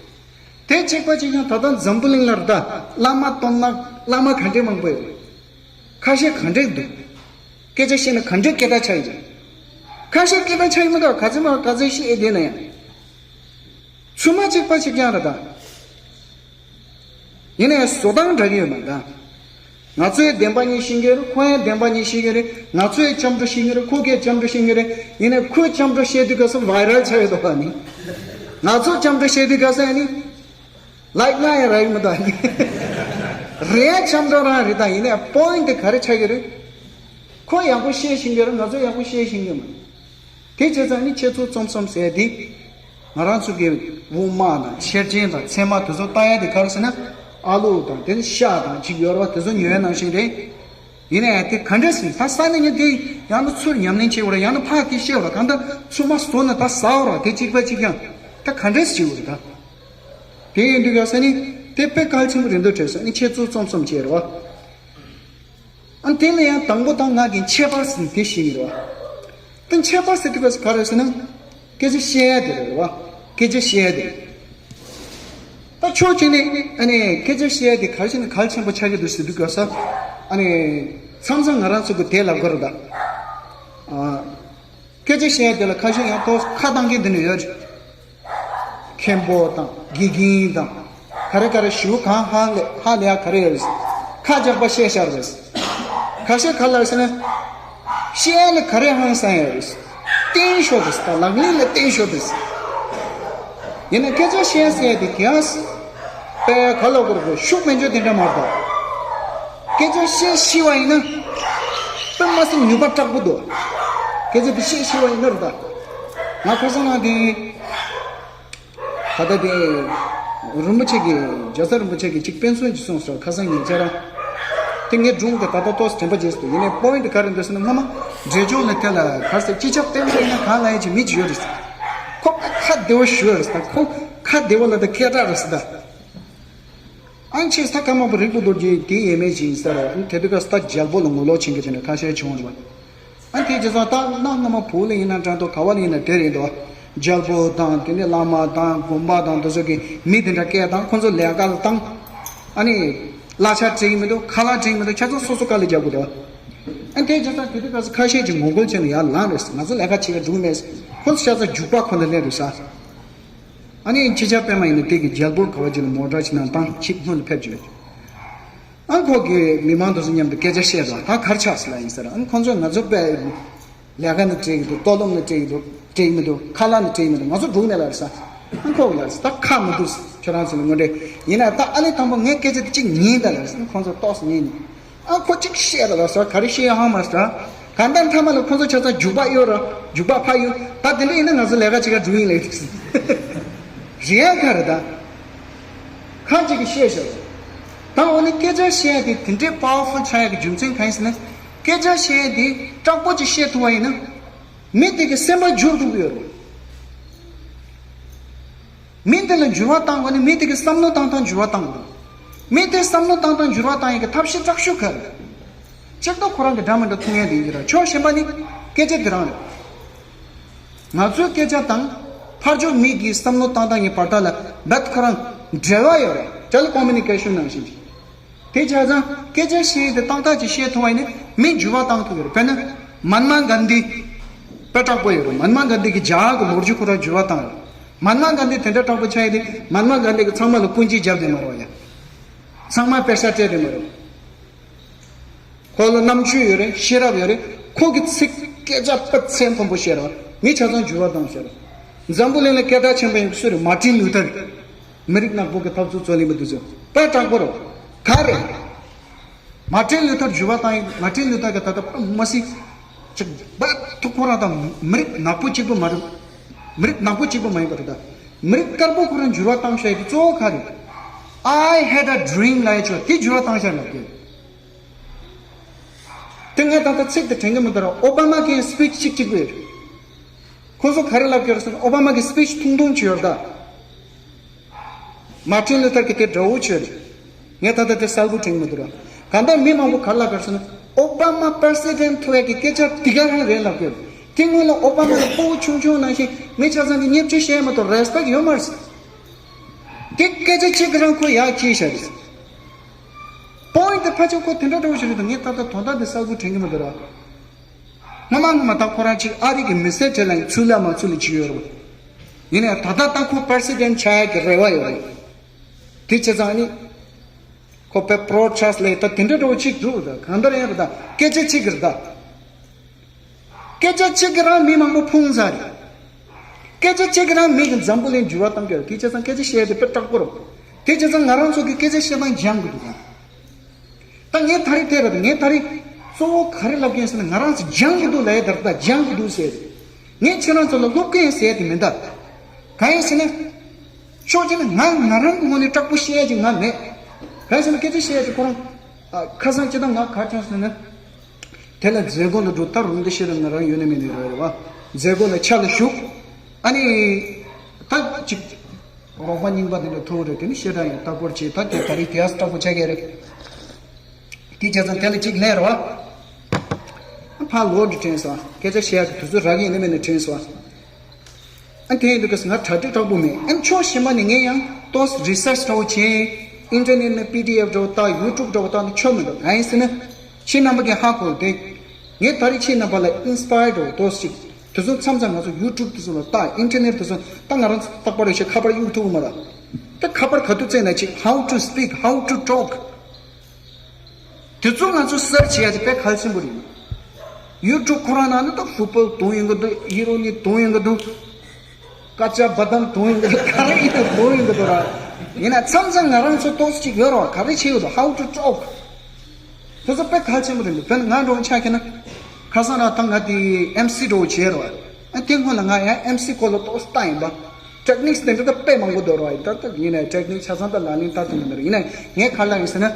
དེ་གཅིག་པ་གཅིག་རྐྱང་ད་ལྟ་འཛམ་བུ་གླིང་ལ་རེད་ད་བླ་མ་སྟོན་ན་བླ་མ་ག་འདྲས་མང་པོ་ཡོད། ཁ་ཤས་ག་འདྲས་འདུག་སྐད་ཆ་བཤད་ན་ག་འདྲས་སྐད་གྲགས་ཆགས་ཡོད། ཁ་ཤས་སྐད་གྲགས་ཆགས་ཡོད་མ་གཏོགས་ག་ཚོད་མ་ག་ཚོད་བཤད་བསྡད་ན་ཡང་། ཚོད་མ་གཅིག་པ་གཅིག་རྐྱང་རེད་ད། ཡིན་ནའི་བཟོ་སྟངས་འདྲ་གི་ཡོད་མ་རེད་ད། ང་ཚོས་བདེན་པ་གཉིས་ཤེས་ཀྱི་རེད། ཁོ་ཡང་བདེན་པ་གཉིས་ཤེས་ཀྱི་རེད། ང་ཚོས་སྐྱབས་འགྲོ་ཤེས་ཀྱི་རེད། ཁོ་གས་སྐྱབས་འགྲོ་ཤེས་ཀྱི་རེད། ཡིན་ནའི་ཁོས་སྐྱབས་འགྲོ་བཤད་དུས་ག་ས་བྷའི་རལ་ཆགས་ཡོད་དོ་བ་ནི། ང་ཚོ་སྐྱབས་འགྲོ་བཤད་དུས་ག་ས་ནི། ལའིག་ལྔ་ཡང་རག་གི་མི་འདུག་ཨ་ནི། རེད་ཡ་ཆམ་འགྲོ་རང་རེད་ད། ཡིན་ནའི་པོ་ཡིན་ཊི་དེ་ག་རེ་ཆགས་ཀྱི་རེད། ཁོ་ཡག་པོ་བཤད་ཤེས་ཀྱི་རེད། ང་ཚོ་ཡག་པོ་བཤད་ཤེས་ཀྱི་མ་རེད། དེ་བྱས་ཙང་ནི་འཆད་རྩོད་རྩོམ་གསུམ་ཟེར་དེ། ང་རང་ཚོ་གི་དབུ་མ་དང་ཤེར་ཕྱིན་དང་ཚད་མ་དེ་ཚོ་ལྟ་ཡ་དེ་ག་རེ་ཟེར་ན། ཨ་ལུ་དང་དེ་ནི་ཤ་དང་ཅིག་ཡོད་རེད་བ། དེ་ཚོ་ཉོ་ཡ་ནང་བཞིན་རེད། ཡིན་ནའི་དེ་ག་འདྲས་ཟིན་ད་ས་ནས་ཉོ་དེ་ཡང་ན་ཚུར་ཉམས་ལེན་བྱེད་དགོས་རེད། ཡང་ན་ཕར་དེ་བཤད་དགོས་རེད། གང་ལྟར་ཚུར་མ་བཟོ་ན་ད་ཟ་འོ་ར་དེ་གཅིག་པ་གཅིག་རྐྱང་ད་ག་འདྲས་བྱེད་དགོས་རེད་ད། དེ་ཡིན་དུས་ག་ས་ནི། དེ་དཔེ་གལ་ཆེན་པོ་རེད་འདུག་དྲན་སོང་། ཨ་ནི་ཁྱེད་ཚོ་རྩོམ་རྩོམ་བྱས་རེད་བ། ཨ་ནི་དེ་ལ་ཡང་དང་པོ་དང་ང་གི་ཁྱད་པར་ཟེར་དེ་ཤེས་ཀྱི་རེད་བ། དེ་ཁྱད་པར་ཟེར་དུས་སྐབས་སུ་ག་རེ་ཟེར་ན། སྐད་ཆ་བཤད་ཡ་དེ་རེད་བ། སྐད་ཆ་བཤད་ཡ་དེ་རེད། ད་ཕྱོགས་གཅིག་ནས་ཨ་ནི་སྐད་ཆ་བཤད་ཡ་དེ་གལ་ཆེན་གལ་ཆེན་པོ་ཆགས་ཀྱི་འདུག་ཟེར་དུས་སྐབས་སུ། ཨ་ནི་མཚམས་མཚམས་ང་རང་ཚོ་གི་དེ་ལབ་དགོས་རེད་ད། ཨ། སྐད་ཆ་བཤད་ཡ་དེ་ལ་ཁ་ཤས་ཡང་ཏོག་ཁ་བཏང་མཁན་དེ་འདྲ་ཡོད་རེད། མཁན་པོ་དང་དགེ་རྒན་དང་། ག་རེ་ག་རེ་ཞུ་གང་ཧ་ལས་ཧ་ལས་ཡ་ག་རེ་ཡོད་རེད། ཁ་རྒྱག་པ་བཤད་ཤར་རེད། ཁ་ཤས་ག་ལ་ཟེར་ན། བཤད་ཡ་ལ་ག་རེ་ཧང་སང་ཡ་རེད། བརྟན་ཤོག་རེད་ད། ལག་ལེན་ལ་བརྟན་ཤོག་རེད། ཡིན་ན་སྐད་ཆ་བཤད་ཟེར་ཡ་དེ་གལ་སྲིད་དཔེ་ག་ལ་གོར་གོ་ཤུགས་མེད་འཇོག་དེ་འདྲ་མ་རེད་ད། སྐད་ཆ་བཤད་ཤི་བ་ཡིན་ན། དཔེ་མ་སྲིད་ནུས་པ་དྲག་པོ་འདུག་སྐད་ཆ་དེ་བཤད་ཤི་བ་ཡིན་ན་རེད་ད། ང་ཁ་སང་ང་དེ། ད་ལྟ་དེ། རིན་པོ་ཆེ་གི། རྒྱལ་ཚབ་རིན་པོ་ཆེ་གི་གཅིག་དཔེ་མཚོན་གྱི་གསུངས་སོ། ཁ་སང་ཉིན་བྱས་ར། དེ་ངས་སྒྲུང་དེ་ད་ལྟ་ཏོག་ཙམ་དྲན་པ་བརྗེད་སོང་། ཡིན་ནའི་པོ་ཡིན་ཊི་ག་རེ་འདུག་ཟེར་ན། སྔོན་མ་འབྲས་ལྗོངས་ལ་དེ་ལ་གར་སའི་སྤྱི་ཁྱབ་བསྟན་པ་ཡིན་ན་གང་ལ་ཡིན་གྱི་མི་གཅིག་ཡོད་རེད། ཁོ་ཁ་བདེ་བོ་ཞུ་རེད་ད། ཁོ་ཁ་བདེ་བོ་ལ་ད་སྐད་གྲགས་རེད་ཟེར་ད། ཨང་ཆེ་ས་ཁ་མང་པོ་རིག་པོ་རྡོ་རྗེ་དེ་ཡས་མས་ཅིག་ཡིན་ས་ར། དེ་དུས་ཀ་ས་རྒྱལ་པོ་ལ་ངོ་ལོག་བྱེད་མཁན་དེ་འདྲ་ཁ་ཤས་བྱུང་རེད་བ། ཨ་དེ་རྗེས་སུ་ད་གནའ་སྔ་མོ་བོད་ལ་ཡིན་ན་འདྲ་འདུག་ག་བ་ལ་ཡིན་ན་དེ་རེད་འདུག་རྒྱལ་པོ་དང་དེ་ནས་བླ་མ་དང་དགོན་པ་དང་དེ་ཚོ་གི་མི་དེ་འདྲ་སྐད་དང་ཁོང་ཚོ་ལས་ཀ་ལ་བཏང་། ཨ་ནི་གླ་ཆ་སྤྲད་ཀྱི་མི་འདུག་ཁ་ལག་སྤྲད་ཀྱི་མི་འདུག་ཁྱེད་ཚོ་སོ་སོ་དཀའ་ལས་རྒྱག་དགོས་འདུག་ཨ་དེ་རྗེས་སུ་དེ་དུས་ཀ་ས་ཁ་ཤས་ཀྱིས་ངོ་རྒོལ་བྱས་ནས་ཡར་ལངས་རེད། ང་ཚོ་ལས་ཀ་བྱེད་ཀྱི་འདུག་མེད། ཁོང་ཚོ་ཤ་ཚ་རྒྱུག་པ་ཁོ་ན་ལེན་རེད་ས། ཨ་ནི་སྤྱི་ཁྱབ་པད་མ་ཡིན་ན་དེ་གི་རྒྱལ་པོར་ག་བ་ཅིག་ལ་མོ་ཊ་ཞིག་ནང་བཏང་ཕྱིར་སྔོན་ལ་ཕེབས་བྱུང་། ཨ་ཁོ་གི་མི་མང་དེ་ཚོ་མཉམ་དུ་སྐད་ཆ་བཤད་དང་། ད་གར་ཆགས་སི་ལ་ཡིན་ཟེར། ཨ་ཁོང་ཚོས་ང་ཚོ་པས་ལས་ཀ་ནི་སྤྲད་ཀྱི་འདུག་ལྟོ་སློང་ནི་སྤྲད་ཀྱི་འདུག་སྤྲད་ཀྱི་མི་འདུག་ཁ་ལག་ནི་སྤྲད་ཀྱི་མི་འདུག་ང་ཚོ་འགྲུག་མེད་ལ་རེད་ས། ཨ་ཁོ་གི་ལ་རེད་ས། ད་ཁ་མི་འདུག་ཁྱོད་རང་ཚོ་ལ་དངོས་འབྲེལ་ཡིན་ན། ད་ཨ་ལེ་དང་པོ་ངས་སྐད་ཆ་དེ་གཅིག་ཉན་ད་ལ་རེད་ས། ཁོང་ཚོ་ཏོག་ཙམ་ཉན་ནས། ཨ་ཁོ་གཅིག་བཤད་ར་ལ་ཟེར། ག་རེ་བཤད་ཡ་ཧང་མ་ཟེར། གང་ལྟར་མཐའ་མ་ལ་ཁོ་ཚོ་ཆ་ཚང་རྒྱུག་པ་གཡོ་ར། རྒྱུག་པ་ཕ་གཡོ། ད་དེ་འདྲ་ཡིན་ན་ང་ཚོ་ལས་ཀ་བྱེད་ག་འགྲོ་ཡིན་ལེ། རེད་ཡ་ག་རེ་ད། ཁ་ཅིག་གིས་བཤད་ཤག་ད་འོ་ན་སྐད་ཆ་བཤད་ཡ་དེ་དེ་འདྲའི་པ་ཝར་ཕུལ་ཆགས་ཡ་གི་རྒྱུ་མཚན་གང་ཡིན་ཟེར་ན། སྐད་ཆ་བཤད་ཡ་དེ་དྲག་པོ་ཅིག་བཤད་ཐུབ་པ་ཡིན་ན། མི་དེ་གི་སེམས་པ་འགྱུར་ཐུབ་ཀྱི་ཡོད་རེད། མི་དེ་ལ་འགྱུར་བ་བཏང་དགོས་ན་མི་དེ་གི་བསམ་བློ་བཏང་སྟངས་འགྱུར་བ་བཏང་དགོས། མི་དེ་བསམ་བློ་བཏང་སྟངས་འགྱུར་བ་བཏང་ཡག་གི་ཐབས་ཤེས་དྲག་ཤོས་ག་རེ་རེད། གཅིག་ཏུ་ཁོ་རང་གི་འདྲ་མི་འདྲ་ཐུག་ཡག་དེ་ཡིན་གྱི་རེད། ཕྱོགས་གཞན་པ་ནི་སྐད་ཆ་དེ་རང་རེད། ང་ཚོའི་སྐད་ཆ་དང་ཕར་ཕྱོགས་མི་གི་བསམ་བློ་བཏང་སྟངས་ཀྱི་བར་ཐག་ལ་རྦད་ཁོ་རང་འབྲེལ་བ་ཡོད་རེད། ཊེ་ལི་ཀོ་མུ་ནི་ཀེ་ཤན་ནང་བཞིན་གྱི། དེ་བྱས་ཙང་སྐད་ཆ་བཤད་དེ་ཏག་ཏག་ཅིག་བཤད་ཐུབ་པ་ཡིན་ན་མི་འགྱུར་བ་བཏང་ཐུབ་ཡོད་རེད། དཔེར་ན་མ་ཧཱ་ཏྨ་གྷན་དྷི་དཔེ་དྲག་པོ་ཡོད་རེད། མ་ཧཱ་ཏྨ་གྷན་དྷི་གི་ཇ་གི་ལོ་རྒྱུས་ཁོ་རང་འགྱུར་བ་བཏང་ཡོད། མ་ཧཱ་ཏྨ་གྷན་དྷི་དེ་འདྲ་དྲག་པོ་ཆགས་ཡོད་དེ། མ་ཧཱ་ཏྨ་གྷན་དྷི་གི་ཚང་མ་ལ་སྐུ་འགྱེད་བརྒྱབ་དེ་མ་རེད་ཡ། ཚང་མ་དཔེ་ཆ་སྤྲད་དེ་མ་རེད། ཁོ་ལ་རྣམ་དཔྱོད་ཡོད་རེད། ཤེས་རབ་ཡོད་རེད། ཁོ་གི་ཚིག་སྐད་ཆ་དཔེ་ཚད་མཐོན་པོ་བཤད་རེད། མི་ཆ་ཚང་འགྱུར་བ་བཏང་བཤད་རེད། འཛམ་བུ་གླིང་ལ་སྐད་གྲགས་ཆེན་པོ་ཡིན་པ་སུ་རེད། མར་ཊིན་ལུ་ཐར། མི་རིགས་ནག་པོ་གི་འཐབ་རྩོད་རྩོད་ལེན་པ་དེ་ཚོ་དཔེ་དྲག་པོ་རེད། ག་རེ། མར་ཊིན་ལུ་ཐར་འགྱུར་བ་བཏང་ཡིན། མར་ཊིན་ལུ་ཐར་གྱིས་ད་ལྟ་མ་སྲིད་ཅིག་བར་དུ་ཁོ་རང་དང་མི་རིགས་ནག་པོ་གཅིག་པུ་མ་རེད། མི་རིགས་ནག་པོ་གཅིག་པུ་མ་ཡིན་པ་རེད་ད། མི་རིགས་དཀར་པོ་ཁོ་རང་འགྱུར་བ་བཏང་བྱས་ཀྱི་གཙོ་བོ་ག་རེ། I had a dream ལབ་ཡ་ཅིག་དེ་འགྱུར་བ་བཏང་བྱས་ལབ་ཀྱི། དེ་ངས་ད་ལྟ་ཚིག་དེ་དྲན་གྱི་མི་འདུག་ར། ཨོ་བྷ་མ་གི་སི་པིཆ་གཅིག་གཅིག་པུ་ཡོད་རེད། ཁོ་ཚོ་ག་རེ་ལབ་ཀྱི་ཡོད་རེད་ཟེར་ན། ཨོ་བྷ་མ་གི་སི་པིཆ་ཐུང་ཐུང་ཅིག་ཡོད་རེད་ད། མར་ཊིན་ལུ་ཐར་གྱི་དེ་འདྲ་བོ་ཅིག་ཡོད་རེད། ངས་ད་ལྟ་དེ་གསལ་པོ་དྲན་གྱི་མི་འདུག་ར། གང་ལྟར་མི་མང་པོ་ག་རེ་ལབ་ཀྱི་ཡོད་རེད་ཟེར་ན། ཨོ་བྷ་མ་པེ་སི་ཌེན་ཊི་ཐོབ་ཡག་གི་སྐད་ཆ་དེ་ག་རང་རེད་ལབ་ཀྱི་ཡོད་རེད། དེ་སྔོན་ལ་ཨོ་བྷ་མ་ལ་སྤོ་བོ་ཆུང་ཆུང་ནང་བཞིན་མི་ཆ་ཚང་གིས་བརྙས་བཅོས་བྱས་མ་གཏོགས་རེ་སི་པེག་ཡོད་མ་རེད་ཟེར། དེ་སྐད་ཆ་གཅིག་གིས་རང་ཁོ་ཡར་འཁྱེར་བཞག་རེད། པོ་ཡིན་ཊི་དེ་ཕལ་ཆེར་ཁོ་དེ་འདྲ་འདྲ་བོ་ཞིག་རེད་འདུག་ངས་ད་ལྟ་དོན་དག་དེ་གསལ་པོ་དྲན་གྱི་མི་འདུག་ར། སྔོན་མ་སྔོན་མ་ད་ཁོ་རང་གཅིག་ཨ་རི་གི་མི་སེར་གྲས་ལ་ཡང་ཚུར་ལ་མ་ཚུར་ལ་བྱས་ཡོད་རེད། ཡིན་ནའང་ད་ལྟ་ད་ཁོ་པེ་སི་ཌེན་ཊི་ཆགས་ཡག་གི་རེ་བ་ཡོད་རེད། དེ་བྱས་ཙང་ནི་ཁོ་པེ་པྲོ་ཊེ་སི་ཊི་ལས་ད་དེ་འདྲ་འདྲ་བོ་གཅིག་འདུག་ད་གང་ལྟར་ཡིན་རེད། ད་སྐད་ཆ་གཅིག་གིས་རེད་ད། སྐད་ཆ་གཅིག་གིས་རང་མི་མང་པོ་ཕུང་ཚར་རེད། སྐད་ཆ་གཅིག་གིས་རང་མི་གི་འཛམ་བུ་གླིང་འགྱུར་བ་གཏོང་གི་རེད། དེ་བྱས་ཙང་སྐད་ཆ་བཤད་ཡ་དེ་དཔེ་དྲག་པོ་རེད། དེ་བྱས་ཙང་ང་རང་ཚོ་གི་སྐད་ཆ་བཤད་སྟངས་སྦྱང་དགོས་འདུག་ག་ད་ངས་ད་རེས་དེ་རེད། ངས་ད་རེས་གཙོ་བོ་ག་རེ་ལབ་ཀྱི་ཡིན་ཟེར་ན། ང་རང་ཚོ་སྦྱང་གི་འདུག་ལབ་ཡ་དེ་རེད་ད། སྦྱང་གི་འདུག་ཟེར། ངས་ཁྱེད་རང་ཚོ་ལ་སློབ་ཀྱི་ཡིན་ཟེར་ཡ་དེ་མིན་ད། གང་ཡིན་ཟེར་ན། ཕྱོགས་གཅིག་ནས་ང་ང་རང་གི་ངོས་ནས་དྲག་པོ་བཤད་ཡ་ཅིག་ང་མེད། གང་ཡིན་ཟེར་ན་སྐད་ཆ་བཤད་ཡ་ཅིག་ཁོ་རང་། ཨ། ཁ་སང་སྤྱིར་བཏང་ང་ག་རེ་བྱུང་ཟེར་ན། དེ་ལ་མཛད་སྒོ་ལ་འགྲོ། ད་རུང་འདི་ཤེས་རབ་ང་རང་ཡོད་ནི་མེད་ནི་རེད་བ། མཛད་སྒོ་ལ་ཆ་ལ་ཞུགས། ཨ་ནི། ད་ཅིག་རོགས་པ་རྙིང་པ་དེ་འདྲ་ཐུག་རེད། དེ་ནི་བཤད་གྲྭ་ཡང་ལྟ་སྐོར་བྱེད། ད་དེ་ད་རེས་དེ་ཡང་སྐྲག་པོ་ཆགས་ཀྱི་རེད། དེ་བྱས་ཙང་དེ་ལ་གཅིག་ལན་རེད་བ། ཕར་ལོག་འགྲོ་དྲན་སོང་། སྐད་ཆ་བཤད་ཡག་གི་དུས་ཚོད་རག་གི་ཡིན་ནམ་མེད་ན་དྲན་སོང་། ཨ་དེ་ཡིན་དུས་ང་གྲ་སྒྲིག་དྲག་པོ་མེད། ཨ་ཕྱོགས་གཞན་པ་ནས་ངས་ཡང་ཏོག་ཙམ་རི་སར་ཆི་འདྲ་བོ་བྱས། ཨིན་ཊར་ནེཊ་ནས་པི་ཌི་ཨེཕ་འདྲ་བོ་ལྟ། ཡུ་ཊུབ་འདྲ་བོ་ལྟ་ན་ཆོ་མི་འདུག་གང་ཡིན་ཟེར་ན། ཁྱེད་རྣམ་པ་གིས་ཧ་གོ་དེ། ངས་ད་རེས་ཁྱེད་རྣམ་པ་ལ་ཨིན་སི་པ་ཡར་འདྲ་བོ་ཏོག་ཙམ་ཅིག་དེ་ཚོ་མཚམས་མཚམས་ང་ཚོ་ཡུ་ཊུབ་དེ་ཚོ་ལ་ལྟ། ཨིན་ཊར་ནེཊ་དེ་ཚོ་ལྟ། ང་རང་ཚོ་རྟག་པར་ཡོད་ཤག་ཁ་པར་གཡུག་ཐུབ་མ་རེད། ད་ཁ་པར་ག་དུས་བཙལ་ན་ཅིག how to speak, how to talk དེ་ཚོ་ང་ཚོ་སར་ཆི་བྱེད་ཡ་དེ་དཔེ་གལ་ཆེན་པོ་རེད། ཡུ་ཊུབ་ཁོ་རང་ནང་ནས་ད་ཧྥུ་པལ་དོན་ཡོང་གི་འདུག་ཧི་རོ་ནི་དོན་ཡོང་གི་འདུག་ཀ་ཅ་བ་དམ་དོན་ཡོང་གི་འདུག་ག་རེ་ཡིན་ན་དོན་ཡོང་གི་འདུག་ར། ཡིན་ན་མཚམས་མཚམས་ང་རང་ཚོ་ཏོག་ཙམ་ཅིག་ཡོད་རེད་བ། ག་རེ་བྱེད་ཡོད་འདུག how to talk དེ་ཚོ་དཔེ་གལ་ཆེན་པོ་རེད་འདུག་དཔེར་ན་ང་འདྲ་བོ་ཆ་མཁྱེན་ན། ཁ་སང་ར་ད་ང་དེ་ཨེམ་སི་འདྲ་བོ་བྱས་རེད་བ། ཨ་དེ་སྔོན་ལ་ང་ཡང་ཨེམ་སི་སྐོར་ལ་ཏོག་ཙམ་ལྟ་ཡིན་པ། ཊེག་ནིག་སི་དེ་འདྲ་ད་དཔེ་མང་པོ་འདུག་ར། ད་ད་ཡིན་ནའི་ཊེག་ནིག་ཆ་ཚང་ད་ལག་ལེན་བསྟར་ཐུབ་མི་འདུག་ཡིན་ནའི་ངས་ག་རེ་ལབ་ཡིན་ཟེར་ན།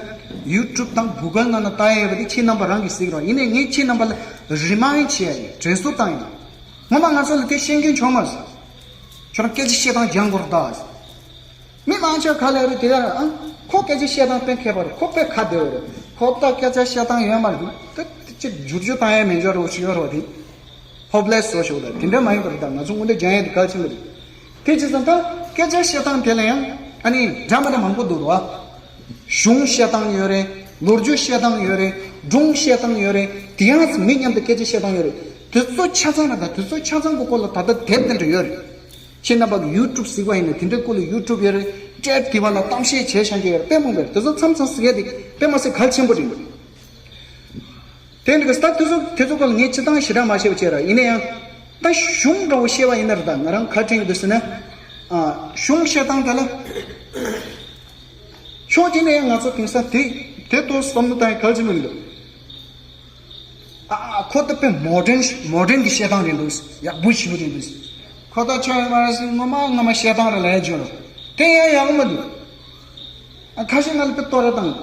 ཡུ་ཊུབ་དང་གུ་གལ་ནང་ན་ལྟ་ཡ་ཡོད་པ་དེ་ཁྱེད་རྣམ་པ་རང་གིས་གཟིགས་རོགས། ཡིན་ནའི་ངས་ཁྱེད་རྣམ་པ་ལ་རི་མའིན་ཌི་བྱེད་ཡ་ཡིན། དྲན་གསོ་བཏང་ཡིན། ངོ་མ་ང་ཚོ་ལ་དེ་ཤེས་མཁན་བྱུང་མ་སོང་། ཁྱོད་རང་སྐད་ཆ་བཤད་སྟངས་སྦྱང་དགོས་རེད་ད། མི་མང་ཆེ་ག་ལ་རེད་དེ་ལ་ཨ། ཁོ་སྐད་ཆ་བཤད་སྟངས་དཔེ་མཁས་པ་རེད། ཁོ་དཔེ་ཁ་བདེ་བོ་རེད། ཁོ་ད་སྐད་ཆ་བཤད་སྟངས་ཡོད་མ་རེད། ད་ཅིག་བསྒྱུར་བཅོས་བཏང་ཡ་མེད་འཇོག་རོགས་ཞུ་ཡོད་རོགས་དེ། ཧོབ་ལེ་སི་བཟོ་ཤོག་ད་དེ་འདྲ་མ་ཡིན་པ་རེད། ད་ང་ཚོ་དངོས་འབྲེལ་སྦྱང་ཡ་དེ་གལ་ཆེན་པོ་རེད། དེ་བྱས་ཙང་ད་སྐད་ཆ་བཤད་སྟངས་དེ་ལ་ཡང་ཨ་ནི་འདྲ་མི་འདྲ་མང་པོ་འདུག་རོ། གཞུང་བཤད་སྟངས་ཡོད་རེད། ལོ་རྒྱུས་བཤད་སྟངས་ཡོད་རེད། སྒྲུང་བཤད་སྟངས་ཡོད་རེད། དེ་ཡང་མི་མཉམ་དུ་སྐད་ཆ་བཤད་སྟངས་ཡོད་རེད། དེ་ཚོ་ཆ་ཚང་རེད། ད་དེ་ཚོ་ཆ་ཚང་གི་སྐོར་ལ་ད་ལྟ་དེབ་དེ་འདྲ་ཡོད་རེད། ཁྱེད་རྣམ་པ་གི་ཡུ་ཊུབ་གཟིགས་པ་ཡིན་ན་དེ་འདྲའི་སྐོར་ལ་ཡུ་ཊུབ་ཡོད་རེད། ཊེཌ་དེ་བ་ལ་གཏམ་བཤད་བྱས་བཞག་གི་ཡོད་རེད། དཔེ་མང་པོ་རེད། དེ་ཚོ་མཚམས་མཚམས་གཟིགས་ཡ་དེ་དཔེ་མ་སྲིད་གལ་ཆེན་པོ་རེད། དེ་འདྲ་གི་ད་དེ་ཚོ་དེ་ཚོ་སྐོར་ལ་ངས་སྤྱིར་བཏང་ཞེ་དྲག་མ་བཤད་པ་བྱས་ར། ཡིན་ན་ཡང་ད་གཞུང་འདྲ་བོ་བཤད་པ་ཡིན་ན་རེད། ད་ང་རང་ག་དྲན་གི་འདུག་ཟེར་ན། ཨ་གཞུང་བཤད་སྟངས་དེ་ལ་ཕྱོགས་གཅིག་ནས་ཡང་ང་ཚོ་དེང་སང་དེ་དེ་ཏོག་བསམ་བློ་བཏང་ཡ་གལ་ཆེན་པོ་རེད་འདུག་ཨ་ཁོ་ད་དཔེ་མོ་ཌན་མོ་ཌན་གྱི་བཤད་སྟངས་རེད་འདུག་ཡག་པོ་ཞེ་པོ་རེད་འདུག་ཁོ་ད་ཆོས་ཡོད་མ་རེད་ཟེར། ངོ་མ་ངོ་མ་བཤད་སྟངས་རེད་ལབ་ཡ་བྱུང་རོགས། དེ་ཡང་ཡག་པོ་མི་འདུག་ཨ་ཁ་ཤས་ང་ལ་དཔེ་གཏོར་ར་བཏང་།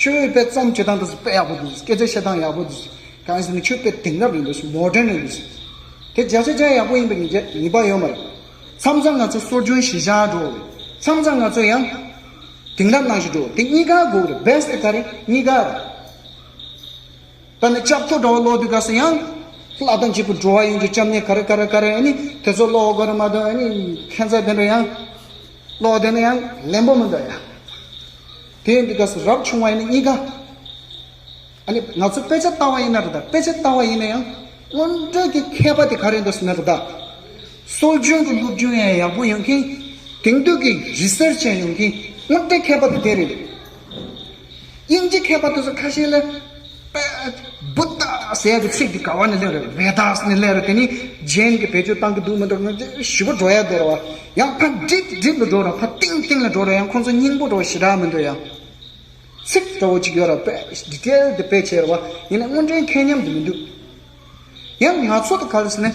ཁྱོད་དཔེ་རྩོམ་བྱེད་སྟངས་དེ་ཚོ་དཔེ་ཡག་པོ་འདུག་སྐད་ཆ་བཤད་སྟངས་ཡག་པོ་འདུག་གང་ཡིན་ཟེར་ན་ཁྱོད་དཔེ་དེང་རབས་རེད་འདུག་མོ་ཌན་རེད་འདུག་དེ་བརྒྱ་ཆ་བརྒྱ་ཡག་པོ་ཡིན་པའི་ངེས་ངེས་པ་ཡོད་མ་རེད། མཚམས་མཚམས་ང་ཚོ་སྲོལ་རྒྱུན་གཞིར་བཞག་འགྲོ་རེད། མཚམས་མཚམས་ང་ཚོ་ཡང་དེང་རབས་ནང་བཞིན་འགྲོ། དེ་གཉིས་ཀ་དགོས་རེད། བེ་སི་ཊི་ག་རེ་གཉིས་ཀ་རེད། ད་ནི་ལྕགས་ཐོ་འདྲ་བོ་ཀློག་དུས་སྐབས་སུ་ཡང་ལྷ་དང་བཅས་པའི་འགྲོ་བ་ཡོངས་ཀྱི་སྐྱབས་གནས་ག་རེ་ག་རེ་ག་རེ། ཨ་ནི་དེ་ཚོ་ཀློག་དགོས་རེད་མ་གཏོགས། ཨ་ནི་ཁྱད་མཚར་དེ་འདྲ་ཡང་ཀློག་དེ་ནི་ཡང་ལན་པོ་མི་འདུག་ཡ། དེ་ཡིན་དུས་སྐབས་སུ་རབ་བྱུང་བ་ཡིན་ན་གཉིས་ཀ་ཨ་ནི་ང་ཚོ་དཔེ་ཆ་ལྟ་བ་ཡིན་ན་རེད། ད་དཔེ་ཆ་ལྟ་བ་ཡིན་ན་ཡང་དངོས་འབྲེལ་གྱི་མཁས་པ་དེ་ག་རེ་འདུག་ཟེར་ན་རེད། ད་སྲོལ་རྒྱུན་གྱི་སློབ་སྦྱོང་ཡང་ཡག་པོ་ཡོང་མཁན། དེང་དུས་ཀྱི་རི་སར་ཆི་ཡང་ཡོང་མཁན་དངོས་འབྲེལ་མཁས་པ་དེ་དེ་རེད། དབྱིན་ཇི་མཁས་པ་དེ་ཚོ་ཁ་ཤས་ལ་དཔེ་བུདྡྷ་ཟེར་ཡག་གི་ཚིག་དེ་ག་བ་ནས་སླེབས་རེད། ཝེ་དཱས་ནས་སླེབས་རེད། དེ་ནི་ཇེན་གྱིས་བེད་སྤྱོད་བཏང་གི་འདུག་མི་འདུག་ཞེ་པོ་འགྲོ་ཡ་འདུག་ར་བ། ཡང་ཕར་ཌིབ་ཌིབ་ལ་འགྲོ་ར། ཕར་གཏིང་གཏིང་ལ་འགྲོ་ར། ཡང་ཁོང་ཚོ་སྙིང་པོ་འགྲོ་ཞེ་དྲག་མི་འདུག་ཡ། ཚིག་འདྲ་བོ་ཅིག་ཡོད་ར། དཔེ་ཌི་ཊེལ་དེ་དཔེ་ཆེ་ར་བ། ཡིན་ན་དངོས་འབྲེལ་མཁས་མཉམ་དེ་མི་འདུག་ཡང་ང་ཚོ་དེ་ག་རེ་ཟེར་ན།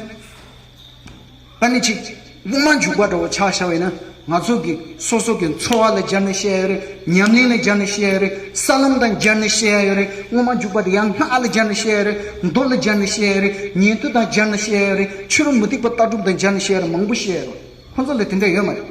ཨ་ནི་ཅིག་དབུ་མ་འཇུག་པ་འདྲ་བོ་ཆ་བཞག་པ་ཡིན་ན། ང་ཚོ་གི་སོ་སོ་གི་འཚོ་བ་ལ་སྦྱར་ནས་བཤད་ཡ་རེད། ཉམས་ལེན་ལ་སྦྱར་ནས་བཤད་ཡ་རེད། ས་ལམ་དང་སྦྱར་ནས་བཤད་ཡ་ཡོད་རེད། དབུ་མ་འཇུག་པ་དེ་ཡང་སྔགས་ལ་སྦྱར་ནས་བཤད་ཡ་རེད། མདོ་ལ་སྦྱར་ནས་བཤད་ཡ་རེད། ཉན་ཐོས་དང་སྦྱར་ནས་བཤད་ཡ་རེད། ཕྱི་རོལ་མུ་སྟེགས་པ་ལྟ་གྲུབ་དང་སྦྱར་ནས་བཤད་ཡ་རེད། མང་པོ་བཤད་ཡ་རེད། ཁོང་ཚོ་ལ་དེ་འདྲ་ཡོད་མ་རེད།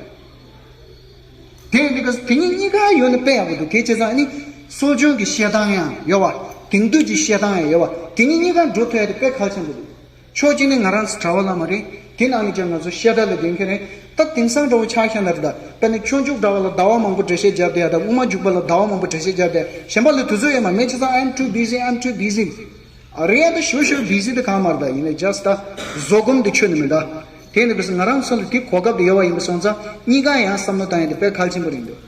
དེ་ཡིན་དུས་དེ་གཉིས་གཉིས་ཀ་ཡོད་ན་དཔེ་ཡག་པོ་འདུག་དེ་བྱས་ཙང་ཨ་ནི་སྲོལ་རྒྱུན་གྱི་བཤད་སྟངས་ཡང་ཡོད་པ། དེང་དུས་ཀྱི་བཤད་སྟངས་ཡང་ཡོད་པ། དེ་གཉིས་གཉིས་ཀ་འགྲོ་ཐུབ་ཡ་དེ་དཔེ་གལ་ཆེན་པོ་འདུག་ཕྱོགས་གཅིག་ནས་ང་རང་ཚོ་གྲྭ་པ་བླ་མ་རེད། དེ་ནང་ནས་ཀྱང་ང་ཚོ་བཤད་གྲྭ་ལ་སྡོད་མཁན་རེད། ད་དེང་སང་འདྲ་བོ་ཆ་བཞག་ན་རེད། ད་དཔེར་ན་སྤྱོད་འཇུག་འདྲ་བ་ལ་ཟླ་བ་མང་པོ་འགྲེལ་བཤད་བརྒྱབ་བསྡད་ཡ་དང་། དབུ་མ་འཇུག་པ་ལ་ཟླ་བ་མང་པོ་འགྲེལ་བཤད་བརྒྱབ་བསྡད་ཡ། གཞན་པ་ལ་དུས་ཚོད་ཡོད་མ་རེད། མི་བྱས་ཙང་I'm too busy, I'm too busy. རེད་ཡ། ད་ཞུ་ཞུ་བི་ཟི་དེ་གང་མ་རེད། ད་ཡིན་ནའི་ཇ་སི་ཊི་ད་བཟོད་སྒོམ་དེ་ཆོད་ནི་མི་འདུག་དེ་ནི་བས་ང་རང་ཚོ་ལ་དེ་གོ་སྐབས་དེ་ཡོད་པ་ཡིན་པ་སོང་ཙང་གཉིས་ཀ་ཡང་བསམ་བློ་བཏང་ཡ་དེ་དཔེ་གལ་ཆེན་པོ་རེད་འདུག་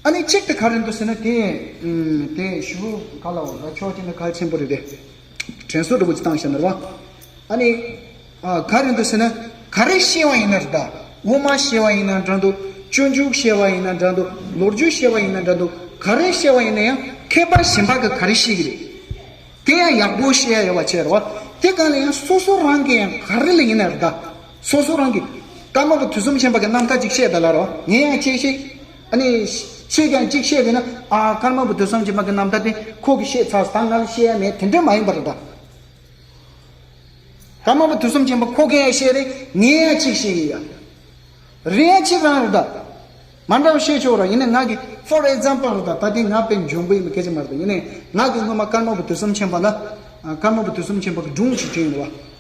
ཨ་ནི་གཅིག་དེ་ག་རེ་འདུག་ཟེར་ན། དེ་ཨུམ་དེ་ཞུ་ག་ལ་འོ་ད་ཕྱོགས་གཅིག་ནས་གལ་ཆེན་པོ་རེད་དེ། དྲན་གསོ་འདྲ་པོ་ཅིག་བཏང་བཞག་ན་རེད་བ། ཨ་ནི་ཨ་ག་རེ་འདུག་ཟེར་ན། ག་རེ་བཤད་པ་ཡིན་ན་རེད། ད་དབུ་མ་བཤད་པ་ཡིན་ན་འདྲ་འདུག་སྤྱོད་འཇུག་བཤད་པ་ཡིན་ན་འདྲ་འདུག་ལོ་རྒྱུས་བཤད་པ་ཡིན་ན་འདྲ་འདུག་ག་རེ་བཤད་པ་ཡིན་ན་ཡང་མཁས་པ་གཞན་པ་གིས་ག་རེ་བཤད་ཀྱི་རེད། དེ་ཡང་ཡག་པོ་བཤད་ཡ་ཡོད་པ་བྱས་རེད་བ། དེ་གང་ལ་ཡང་སོ་སོ་རང་གིས་ཡང་ག་རེ་ལ་ཡིན་ན་རེད། ད་སོ་སོ་རང་གིས་ཀརྨ་པ་དུས་གསུམ་མཁྱེན་པ་གི་རྣམ་ཐར་ཅིག་བཤད་ད་ལ་རོ། ངས་ཡང་གཅིག་བཤད། ཨ་ནི་ཁྱེད་ཀྱང་གཅིག་བཤད་པས་ན། ཨ་ཀརྨ་པ་དུས་གསུམ་མཁྱེན་པ་གི་རྣམ་ཐར་དེ་ཁོ་གིས་བཤད་ཚར། ད་ང་ལ་བཤད་ཡ་མེད། དེ་འདྲ་མ་ཡིན་པ་རེད། ད་ཀརྨ་པ་དུས་གསུམ་མཁྱེན་པ་ཁོ་གིས་ཡང་བཤད་རེད། ངས་ཡང་གཅིག་བཤད་ཡིན་ཡ། རེད་ཡ་ཅིག་རང་རེད་ད། མ་འདྲ་བ་བཤད་ཆོག་ར་ཡིན་ནའི་ང་གི་for example་རེད་ད། ད་དེ་ང་དཔེ་འཇོན་པོ་ཡིན་པ་སྐད་ཆ་མ་རེད་ད། ཡིན་ནའི་ང་གི་སྔོན་མ་ཀརྨ་པ་དུས་གསུམ་མཁྱེན་པ་ལ་ཀརྨ་པ་དུས་གསུམ་མཁྱེན་པ་གི་སྒྲུང་ཞིག་བྲིས་ཡོད་པ།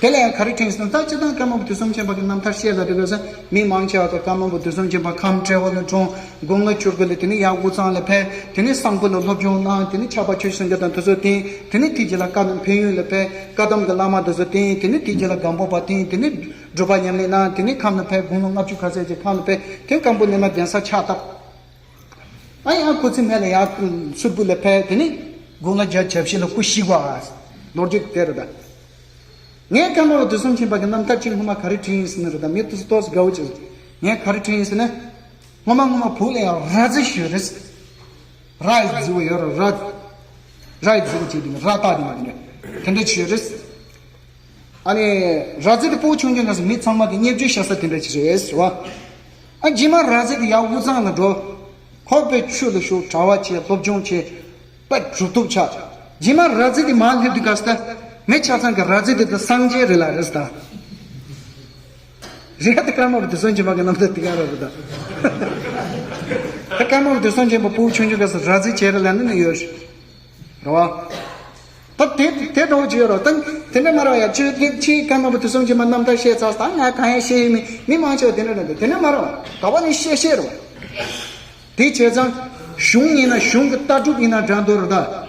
དེ་ལ་ཡང་ག་རེ་བྲིས་སོང་ད། སྤྱིར་བཏང་ཀརྨ་པ་དུས་གསུམ་མཁྱེན་པ་གི་རྣམ་ཐར་བཤད་ལ་དེ་དགོས་ས་མི་མང་ཆེ་བ་གི་ཀརྨ་པ་དུས་གསུམ་མཁྱེན་པ་ཁམས་ཏྲེ་བོ་ལ་འཁྲུངས། དགུང་ལོ་བཅུ་དགུ་ལ་དེ་ནས་ཡར་དབུས་གཙང་ལ་ཕེབས། དེ་ནས་སམ་བྷོ་ལ་སློབ་སྦྱོང་གནང་། དེ་ནས་ཕྱྭ་པ་ཆོས་སེང་གེ་དང་དེ་ཚོ་བསྟེན། དེ་ནས་དེ་རྗེས་ལ་བཀའ་གདམས་ཕན་ཡུལ་ལ་ཕེབས། བཀའ་གདམས་ཀྱི་བླ་མ་དེ་ཚོ་བསྟེན། དེ་ནས་དེ་རྗེས་ལ་སྒམ་པོ་པ་བསྟེན། དེ་ནས་སྒྲུབ་པ་ཉམས་ལེན་གནང་། དེ་ནས་ཁམས་ལ་ཕེབས། དགུང་ལོ་ལྔ་བཅུ་ཁ་ཤས་ཅིག་ཁམས་ལ་ཕེབས། དེ་སྐམ་པོ་ནས་མ་གདན་ས་ཕྱག་བཏབ། ཨ་ཡང་སྐུ་ཚེ་སྨད་ལ་ཡར་སུད་བུ་ལ་ཕེབས། དེ་ནས་དགུང་ལོ་བརྒྱད་ཅུ་གྱ་བཞི་ལ་སྐུ་གཤེགས་པ། ལོ་རྒྱུས་དེ་རེད་ད། ངས་ཀརྨ་པ་དུས་གསུམ་མཁྱེན་པ་གི་རྣམ་ཐར་གཅིག་སྔོན་མ་ག་རེ་བྲིས་ཡིན་ཟེར་ན་རེད་ད། མི་ཏོག་ཙམ་ཏོག་ཙམ་དགའ་བོ་བྱེད། ངས་ག་རེ་བྲིས་ཡིན་ཟེར་ན། སྔོན་མ་སྔོན་མ་བོད་ལ་ཡང་ར་རྫི་ཞིག་ཡོད་རེད། ར་ཡི་རྫི་བོ་ཡོད་ར། ར་ར་ཡི་རྫི་བོ་བྱས་དེ་ནི་ར་རྟ་དེ་མ་དེ་འདྲ་དེ་འདྲ་ཅིག་ཡོད་རེད། ཨ་ནི་ར་རྫི་དེ་སྤུ་གུ་ཆུང་ཆུང་ནས་མི་ཚང་མ་གི་བརྙས་བཅོས་བྱ་ས་དེ་འདྲ་ཅིག་རེད་བ། ཨ་རྗེས་མ་ར་རྫི་དེ་ཡར་དབུས་གཙང་ལ་འགྲོ། ཁོ་དཔེ་ཆོས་ལ་ཞུགས། གྲྭ་པ་བྱས། སློབ་སྦྱོང་བྱས། དཔེ་གྲུབ་ཐོབ་ཆགས། རྗེས་མ་ར་རྫི་དེ་མར་སླེབས་དུས་སྐབས་སུ་ད་མི་ཆ་ཚང་གི་ར་རྫི་དེ་ད་སངས་རྒྱས་རེད་ལ་རེད་ད། རེད་ད། ཀརྨ་པ་དུས་གསུམ་མཁྱེན་པ་གི་རྣམ་ཐར་དེ་ག་རེ་རེད་ད། ད་ཀརྨ་པ་དུས་གསུམ་མཁྱེན་པ་སྤུ་གུ་ཆུང་ཆུང་སྐབས་སུ་ར་རྫི་བྱས་རེད་ལབ་ནི་ནི་ཡོད་རེད་བ། ད་དེ་དེ་འདྲ་བོ་ཅིག་ཡོད་རེད་ད། དེ་འདྲ་མ་རེད་བ། ཡ་ཁྱོད་ཁྱེད་ཀྱིས་ཀརྨ་པ་དུས་གསུམ་མཁྱེན་པ་རྣམ་ཐར་བཤད་ཚར་ད། ང་གང་ཡང་བཤད་ཡོད་མེད། མི་མང་ཆེ་བ་དེ་འདྲ་རེད་འདུག། དེ་འདྲ་མ་རེད་བ། ག་བ་ནས་བཤད་བཤད་རེད་བ། དེ་བྱས་ཙང་གཞུང་ཡིན་ན་གཞུང་གི་ལྟ་གྲུབ་ཡིན་ན་འདྲ་འདུག་རེད་ད།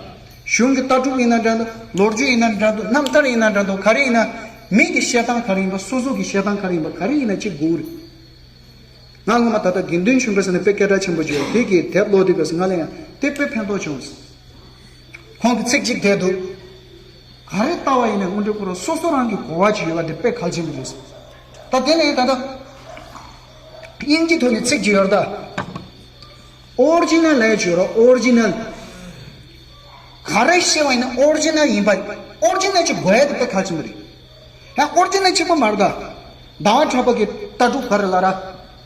གཞུང་གི་ལྟ་གྲུབ་ཡིན་ན་འདྲ་འདུག། ལོ་རྒྱུས་ཡིན་ན་འདྲ་འདུག། རྣམ་ཐར་ཡིན་ན་འདྲ་འདུག། ག་རེ་ཡིན་ན་མི་གི་བཤད་སྟངས་ག་རེ་ཡིན་པ། སོ་སོ་གི་བཤད་སྟངས་ག་རེ་ཡིན་པ། ག་རེ་ཡིན་ན་གཅིག་དགོས་རེད། ང་སྔོན་མ་ད་ལྟ་དགེ་འདུན་ཆོས་འཕེལ་ཟེར་ནས་དཔེ་སྐད་གྲགས་ཆེན་པོ་བརྗོད། དེ་གི་དེབ་ཀློག་དུས་སྐབས་སུ་ང་ལ་ཡང་དེ་དཔེ་ཕན་ཐོགས་བྱུང་། ཁོང་གི་ཚིག་གཅིག་དེ་འདུག། ག་རེ་ལྟ་བ་ཡིན་ན་དངོས་འབྲེལ་ཁོ་རང་སོ་སོ་རང་གི་གོ་བ་ཅིག་ཡོད་པ་དེ་དཔེ་གལ་ཆེན་པོ་རེད། ད་དེ་ནས་ད་ལྟ་དབྱིན་ཇི་ཐོག་ནས་ཚིག་ཅིག་ཡོད་རེད་ད། ཨོ་རི་ཇི་ནལ་ལབ་ཡ་ཅིག་ཡོད་རེད། ཨོ་རི་ཇི་ནལ། ག་རེ་བཤད་པ་ཡིན་ན་ཨོ་རི་ཇི་ནལ་ཡིན་པ། ཨོ་རི་ཇི་ནལ་ཅིག་དགོས་ཡ་དེ་དཔེ་གལ་ཆེན་པོ་རེད། ཡང་ཨོ་རི་ཇི་ནལ་གཅིག་པོ་མ་རེད་ད། ཟླ་བ་གྲགས་པ་གི་ལྟ་གྲུབ་ག་རེ་ལབ་ར།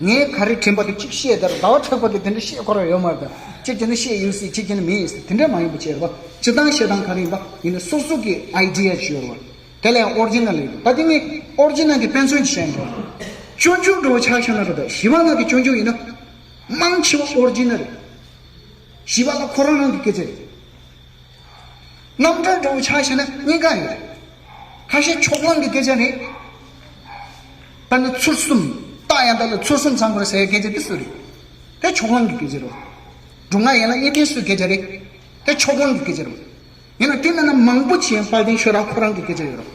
ངས་ག་རེ་དྲན་པ་དེ་གཅིག་བཤད་དེ་ར། ཟླ་བ་གྲགས་པ་གི་དེ་འདྲ་བཤད་ཁོ་རང་ཡོད་མ་རེད་ད། གཅིག་བྱས་ན་བཤད་ཡོད་སྲིད། གཅིག་བྱས་ན་མེད་ཡོད་སྲིད། དེ་འདྲ་མ་ཡིན་པ་བྱས་ར་བ། སྤྱིར་བཏང་བཤད་སྟངས་ག་རེ་ཡིན་པ་ཡིན་ན་སོ་སོ་གི་ཨའི་ཌི་ཡ་ཅིག་ཡོད་ར་བ། དེ་ལ་ཡང་ཨོ་རི་ཇི་ནལ་ཡོད། ད་དེ་ངས་ཨོ་རི་ཇི་ནལ་གྱི་དཔེ་མཚོན་ཅིག་བཤད་འགྲོ། སྤྱོད་འཇུག་འགྲོ་བ་ཆ་བཞག་ན་རེད་ད། ཞི་བ་ལྷ་གི་སྤྱོད་འཇུག་ཡིན་ན་མང་ཆེ་བ་ཨོ་རི་ཇི་ནལ་རེད། ཞི་བ་ལྷ་ཁོ་རང་རང་གི་སྐད་ཆ་རེད། རྣམ་གྲངས་འདྲ་བོ་ཆ་བཞག་ན་གཉིས་ཀ་ཡོད་རེད། ཁ་ཤས་ཕྱོགས་གླང་གི་སྐད་ཆ་རེད། དཔེར་ན་ཚུལ་གསུམ། རྟགས་ཡང་དག་ལ་ཚུལ་གསུམ་ཚང་དགོས་ཟེར་སྐད་ཆ་དེ་སུ་རེད། དེ་ཕྱོགས་གླང་གི་སྐད་ཆ་རེད། སྒྲུབ་ངག་ཡན་ལག་གཉིས་ལྡན་སུའི་སྐད་ཆ་རེད། དེ་ཕྱོགས་གླང་གི་སྐད་ཆ་རེད། ཡིན་ན་དེ་མིན་ན་མང་པོ་ཅིག་དཔལ་ལྡན་ཆོས་གྲགས་ཁོ་རང་གི་སྐད་ཆ་ཡོད་རེད།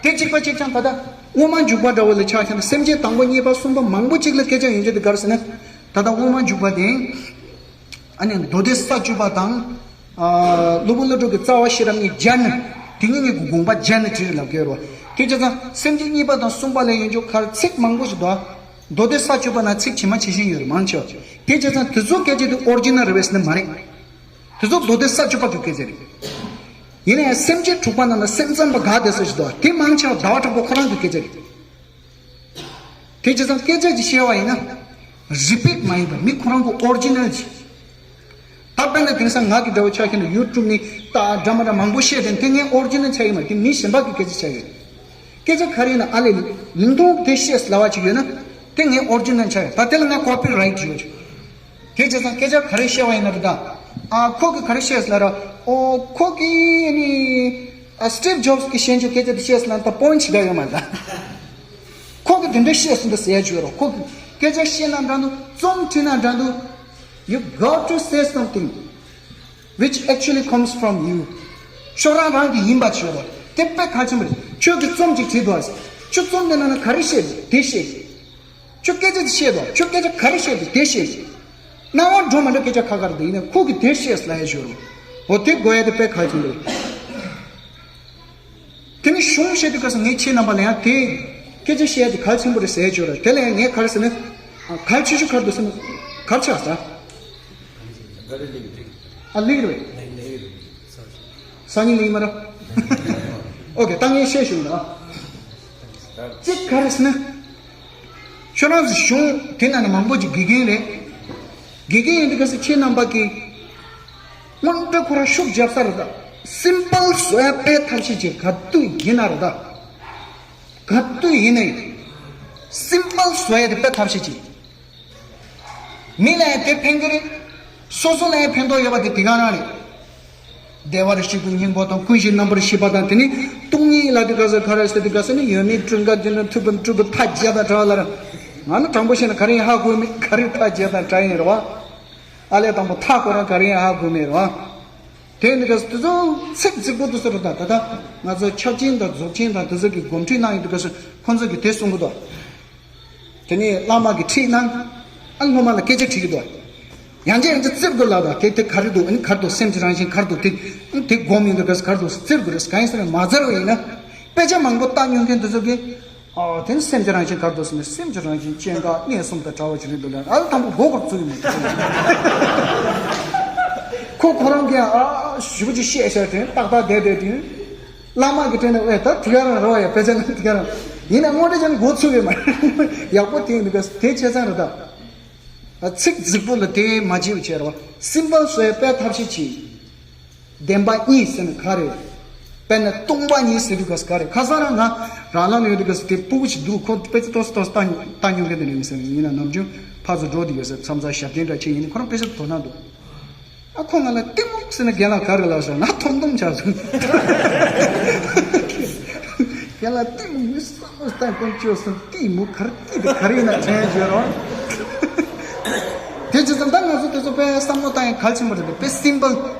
དེ་གཅིག་པ་གཅིག་རྐྱང་། ད་ལྟ་དབུ་མ་འཇུག་པ་འདྲ་བོ་ལ་ཆ་བཞག་ན་སེམས་བསྐྱེད་དང་པོ་གཉིས་པ་གསུམ་པ་མང་པོ་ཅིག་ལ་སྐད་ཆ་ཡོང་རྒྱུ་དེ་ག་རེ་ཟེར་ན། ད་ལྟ་དབུ་མ་འཇུག་པ་དེ། ཨ་ནི་མདོ་སྡེ་ས་བཅུ་པ་དང་། ཨ་སློབ་དཔོན་བློ་གྲོས་ཀྱི་རྩ་བ་ཤེས་རབ་གཉིས་སྦྱར་ནས་དེ་གཉིས་ཀྱི་དགོངས་པ་སྦྱར་ནས་བྲིས་ལབ་ཀྱི་ཡོད་རེད་བ། དེ་བྱས་ཙང་སེམས་བསྐྱེད་གཉིས་པ་དང་གསུམ་པ་ལ་ཡོང་རྒྱུ་ག་རེ་ཚིག་མང་པོ་ཞིག་འདུག། མདོ་སྡེ་ས་བཅུ་པ་ན་ཚིག་ཇི་མ་ཇི་བཞིན་ཡོད་རེད། མང་ཆེ་བ་དེ་བྱས་ཙང་དེ་ཚོ་སྐད་ཆ་དེ་ཨོ་རི་ཇི་ནལ་རེད་པས་ཟེར་ན་མ་རེད། དེ་ཚོ་མདོ་སྡེ་ས་བཅུ་པ་གི་སྐད་ཆ་རེད། ཡིན་ན་ཡང་སེམས་བསྐྱེད་དྲུག་པ་ནང་ལ་སེམས་ཙམ་པ་དགའ་བདེ་སོགས་ཞིག་འདུག། དེ་མང་ཆེ་བ་ཟླ་བ་གྲགས་པ་ཁོ་རང་གི་སྐད་ཆ་རེད། དེ་བྱས་ཙང་སྐད་ཆ་ཅིག་བཤད་པ་ཡིན་ན། རི་པིཊ་མ་ཡིན་པར་མི་ཁོ་རང་གི་ཨོ་རི་ཇི་ནལ་ཅིག། ད་དཔེར་ན་དེང་སང་ང་གི་འདྲ་བོ་ཆ་བཞག་ན་ཡུ་ཊུབ་ནས་ད་འདྲ་མ་འདྲ་མང་པོ་བཤད་དེ་དེ་ངའི་ཨོ་རི་ཇི་ནལ་ཆགས་ཡོད་མ་རེད། དེ་མི་གཞན་པ་གི་སྐད་ཆ་ཆགས་ཡོད། སྐད་ཆ་ག་རེ་ཡིན་ན་ཨ་ལས་ལིང་ཏོང་དེ་བཤད་ལབ་པ་ཅིག་ཡོད་ན་དེ་ངའི་ཨོ་རི་ཇི་ནལ་ཆགས་ཡོད། ད་དེ་ལ་ང་ཀོ་པི་རའིཊ་ཡོད། དེ་བྱས་ཙང་སྐད་ཆ་ག་རེ་བཤད་པ་ཡིན་ན་རེད་ད། ཨ་ཁོ་གིས་ག་རེ་བཤད་ཟེར་ལབ་ར། ཨོ་ཁོ་གིས་ནི་ཨ་སི་ཊིབ་ཇོབ་སི་གིས་བཤད་རྒྱུ་སྐད་ཆ་དེ་བཤད་ཟེར་ལབ་ན་ད་པོ་ཡིན་ཊི་ཞིག་ཡོད་མ་རེད་ད། ཁོ་གིས་དེ་འདྲ་བཤད་ཟེར་འདུག་ཟེར་ཡ་ཅིག་ཡོད་ར། ཁོ་གིས་སྐད་ཆ་བཤད་ན་འདྲ་འདུག། རྩོམ་བྲིས་ན་འདྲ་འདུག། You got to say something which actually comes from you. ཁྱོད་རང་རང་གི་ཡིན་པ་ཅིག་ཡོད་ར། དེ་དཔེ་གལ་ཆེན་པོ་རེད། ཁྱོད་ཀྱིས་རྩོམ་ཅིག་བྲིས་འདུག་ཨ། ཁྱོད་རྩོམ་དེ་ནང་ན་ག་རེ་བཤད་འདུག་དེ་བཤད། ཁྱོད་སྐད་ཆ་དེ་བཤད་དོ། ཁྱོད་སྐད་ཆ་ག་རེ་བཤད་དེ་དེ་བཤད། སྣང་བ་འགྲོ་མ་འགྲོ་སྐད་ཆ་ཁ་ཁ་རེད་དེ། ཡིན་ན་ཁོ་གིས་དེ་བཤད་ལབ་ཡ་ཞོར། འོ་དེ་དགོས་ཡ་དེ་དཔེ་གལ་ཆེན་པོ་རེད། དེ་ནི་གཞུང་བཤད་དུས་སྐབས་སུ་ངས་ཁྱེད་རྣམ་པ་ལ་ཡང་དེ་སྐད་ཆ་བཤད་ཡ་དེ་གལ་ཆེན་པོ་རེད་ཟེར་ཡ་ཞོར། དེ་ལ་ཡང་ངས་ག་རེ་ཟེར་ན། གལ་ཆེ་ཤོས་ག་རེ་འདུག་ཟེར་ན། ག་རེ་ཆགས་ས། ཨ་ལིག་རེད། སང་ཉིན་ལིག་མ་ར། ཨོ་ཀེ། ད་ངས་བཤད་ཞུ་ན། གཅིག་ག་རེ་ཟེར་ན། ཁྱོད་རང་ཚོ་གཞུང་དེ་ནང་ནས་མང་པོ་ཅིག་དགེ་རྒན་རེད། དགེ་རྒན་ཡིན་དུས་སྐབས་སུ་ཁྱེད་རྣམ་པ་གིས་སྔོན་འགྲོ་ཁོ་རང་ཤུགས་རྒྱབ་ས་རེད་ད། སིམ་པལ་བཟོ་ཡ་དཔེ་ཐབས་ཤེས་ཅིག་ག་དུས་ཡིན་ན་རེད་ད། ག་དུས་ཡིན་ནའི་ སིམ་པལ་བཟོ་ཡ་དེ་དཔེ་ཐབས་ཤེས་ཅིག་མི་ལ་ཡང་དེ་ཕན་གྱི་རེད། སོ་སོ་ལ་ཡང་ཕན་ཐོགས་ཡོད་པ་དེ་དེ་ག་རང་རེད། བདེ་བར་གཤེགས་པའི་སྙིང་པོ་དང་། ཀུན་གཞི་རྣམ་པར་ཤེས་པ་དང་། དེ་ནི་སྟོང་ཉིད་ལ་དེ་ག་ས་ག་རེ་ཟེར། དེ་ག་ས་ནི་ཡོད་མེད་སྤྲུལ་དགའ་འདི་འདྲ་ཐུབ་པའི་སྤྲུལ་པའི་མཐའ་བརྒྱད་དང་བྲལ་བ་ལ་ར། ང་ནི་དྲང་པོ་བཤད་ན་ག་རེ་ཡང་ཧ་གོ་མེད། ག་རེ་མཐའ་བརྒྱད་དང་བྲལ་ཡིན་རེད་བ། ཨ་ལས་དང་པོ་མཐའ་ཁོ་རང་ག་རེ་ཡང་ཧ་གོ་མེད་རེད་བ། དེ་འདི་ག་ས་དེ་ཚོ་ཚིག་རྫིག་པོ་དེ་ཚོ་རེད་ད། ད་ལྟ་ང་ཚོ་ཕྱག་ཆེན་དང་རྫོགས་ཆེན་དང་དེ་ཚོ་གི་སྒོམ་ཁྲིད་གནང་ཡོད། དེ་ག་ས་ཁོང་ཚོ་གི་དེ་གསུང་གི་འདུག་དེ་ནས་བླ་མ་གིས་ཁྲིད་གནང་། ཨ་སློབ་མ་ལ་སྐད་ཆ་དྲིས་ཀྱི་འདུག་ཡང་བསྐྱར་ཡང་བསྐྱར་བཙིར་དགོས་ལབ་དང་། དེ་དེ་ག་རེ་འདུག་ཨ་ནི་ག་རེ་འདུག་སེམས་ཀྱི་རང་བཞིན་ག་རེ་འདུག་དེ་དེ་སྒོམ་ཡོང་དུས་ག་ས་ག་རེ་འདུག་བཙིར་དགོས་རེད། གང་ཡིན་ཟེར་ན་མ་བཙིར་བ་ཡིན་ན། དཔེ་ཆ་མང་པོ་ལྟ་མྱོང་མཁན་དེ་ཚོ་གིས། ཨ་དེ་ནི་སེམས་ཀྱི་རང་བཞིན་ག་རེ་འདུག་ཟེར་ན། སེམས་ཀྱི་རང་བཞིན་སྐྱེ་འགག་གནས་གསུམ་དང་བྲལ་བ་ཅིག་རེད་འདུག་ལབ། ཨ་ལ་དང་པོ་མགོ་སྐོར་བཙུགས་ཡོང་མི་འདུག་ཁོ་ཁོ་རང་གིས་ཨ་ཞེ་པོ་ཅིག་བཤད་བཤད་དེ་ཏག་ཏག་བསྡད་བསྡད་དེ། བླ་མ་གི་དྲན་ནས། ཨེ་ད་དེ་ག་རང་རེད་བ་ཡ། དཔེ་ཆ་ནང་དེ་ག་རང་ཡིན་ན་དངོས་འབྲེལ་ཅན་འགོ་ཚུགས་ཡོད་མ་རེད། ཡག་པོ་དེ་ཡིན་འདུག་ག་དེ་བྱས་ཙང་རེད་ད། ཚིག་རྫིག་པོ་ལ་དེ་མ་བྱེད་པ་བྱས་རེད་བ། སིམ་པལ་བཟོ་ཡ་དཔེ་ཐབས་ཤེས་བྱེད། བདེན་པ་གཉིས་ཟེར་ན་ག་རེ་རེད། དཔེར་ན་སྟོང་པ་ཉིད་ཟེར་དུས་ག་ས་ག་རེ། ཁ་སང་རང་ང་རང་ལ་ཡོད་དུས་ག་ས་དེ་སྤུ་གུ་ཞིག་འདུག་ཁོ་དཔེ་ཆ་ཏོག་ཙམ་ཏོག་ཙམ་ལྟ་ལྟ་མྱོང་མཁན་དེ་འདྲ་ཡིན་ཟེར། ཡིན་ན་ནམ་རྒྱུན་ཕར་ཚུར་འགྲོ་དུས་ག་ས་མཚམས་མཚམས་ཞབས་བརྟན་འདྲ་བྱེད་ཡིན་ན་ཁོ་རང་དཔེ་ཆ་དོ་སྣང་འདུག་ཨ་ཁོ་ང་ལ་གཏི་མུག་ཟེར་ན་རྒན་ལགས་ག་རེ་ལབ་ཟེར། ང་ཐོམ་ཐོམ་ཆགས་སོང་། རྒན་ལགས་གཏི་མུག་མི་བསམ་བློ་བཏང་ཀུན་སྤྱོད་སོང་། གཏི་མུག་ག་རེ་གཏི་དེ་ག་རེ་ཡིན་ན་དྲན་བརྗོད་རོགས། དེ་བྱས་ཙང་ད་ང་ཚོ་དེ་ཚོ་དཔེ་བསམ་བློ་བཏང་ཡ་གལ་ཆེན་པོ་རེད། དཔེ་སིམ་པལ་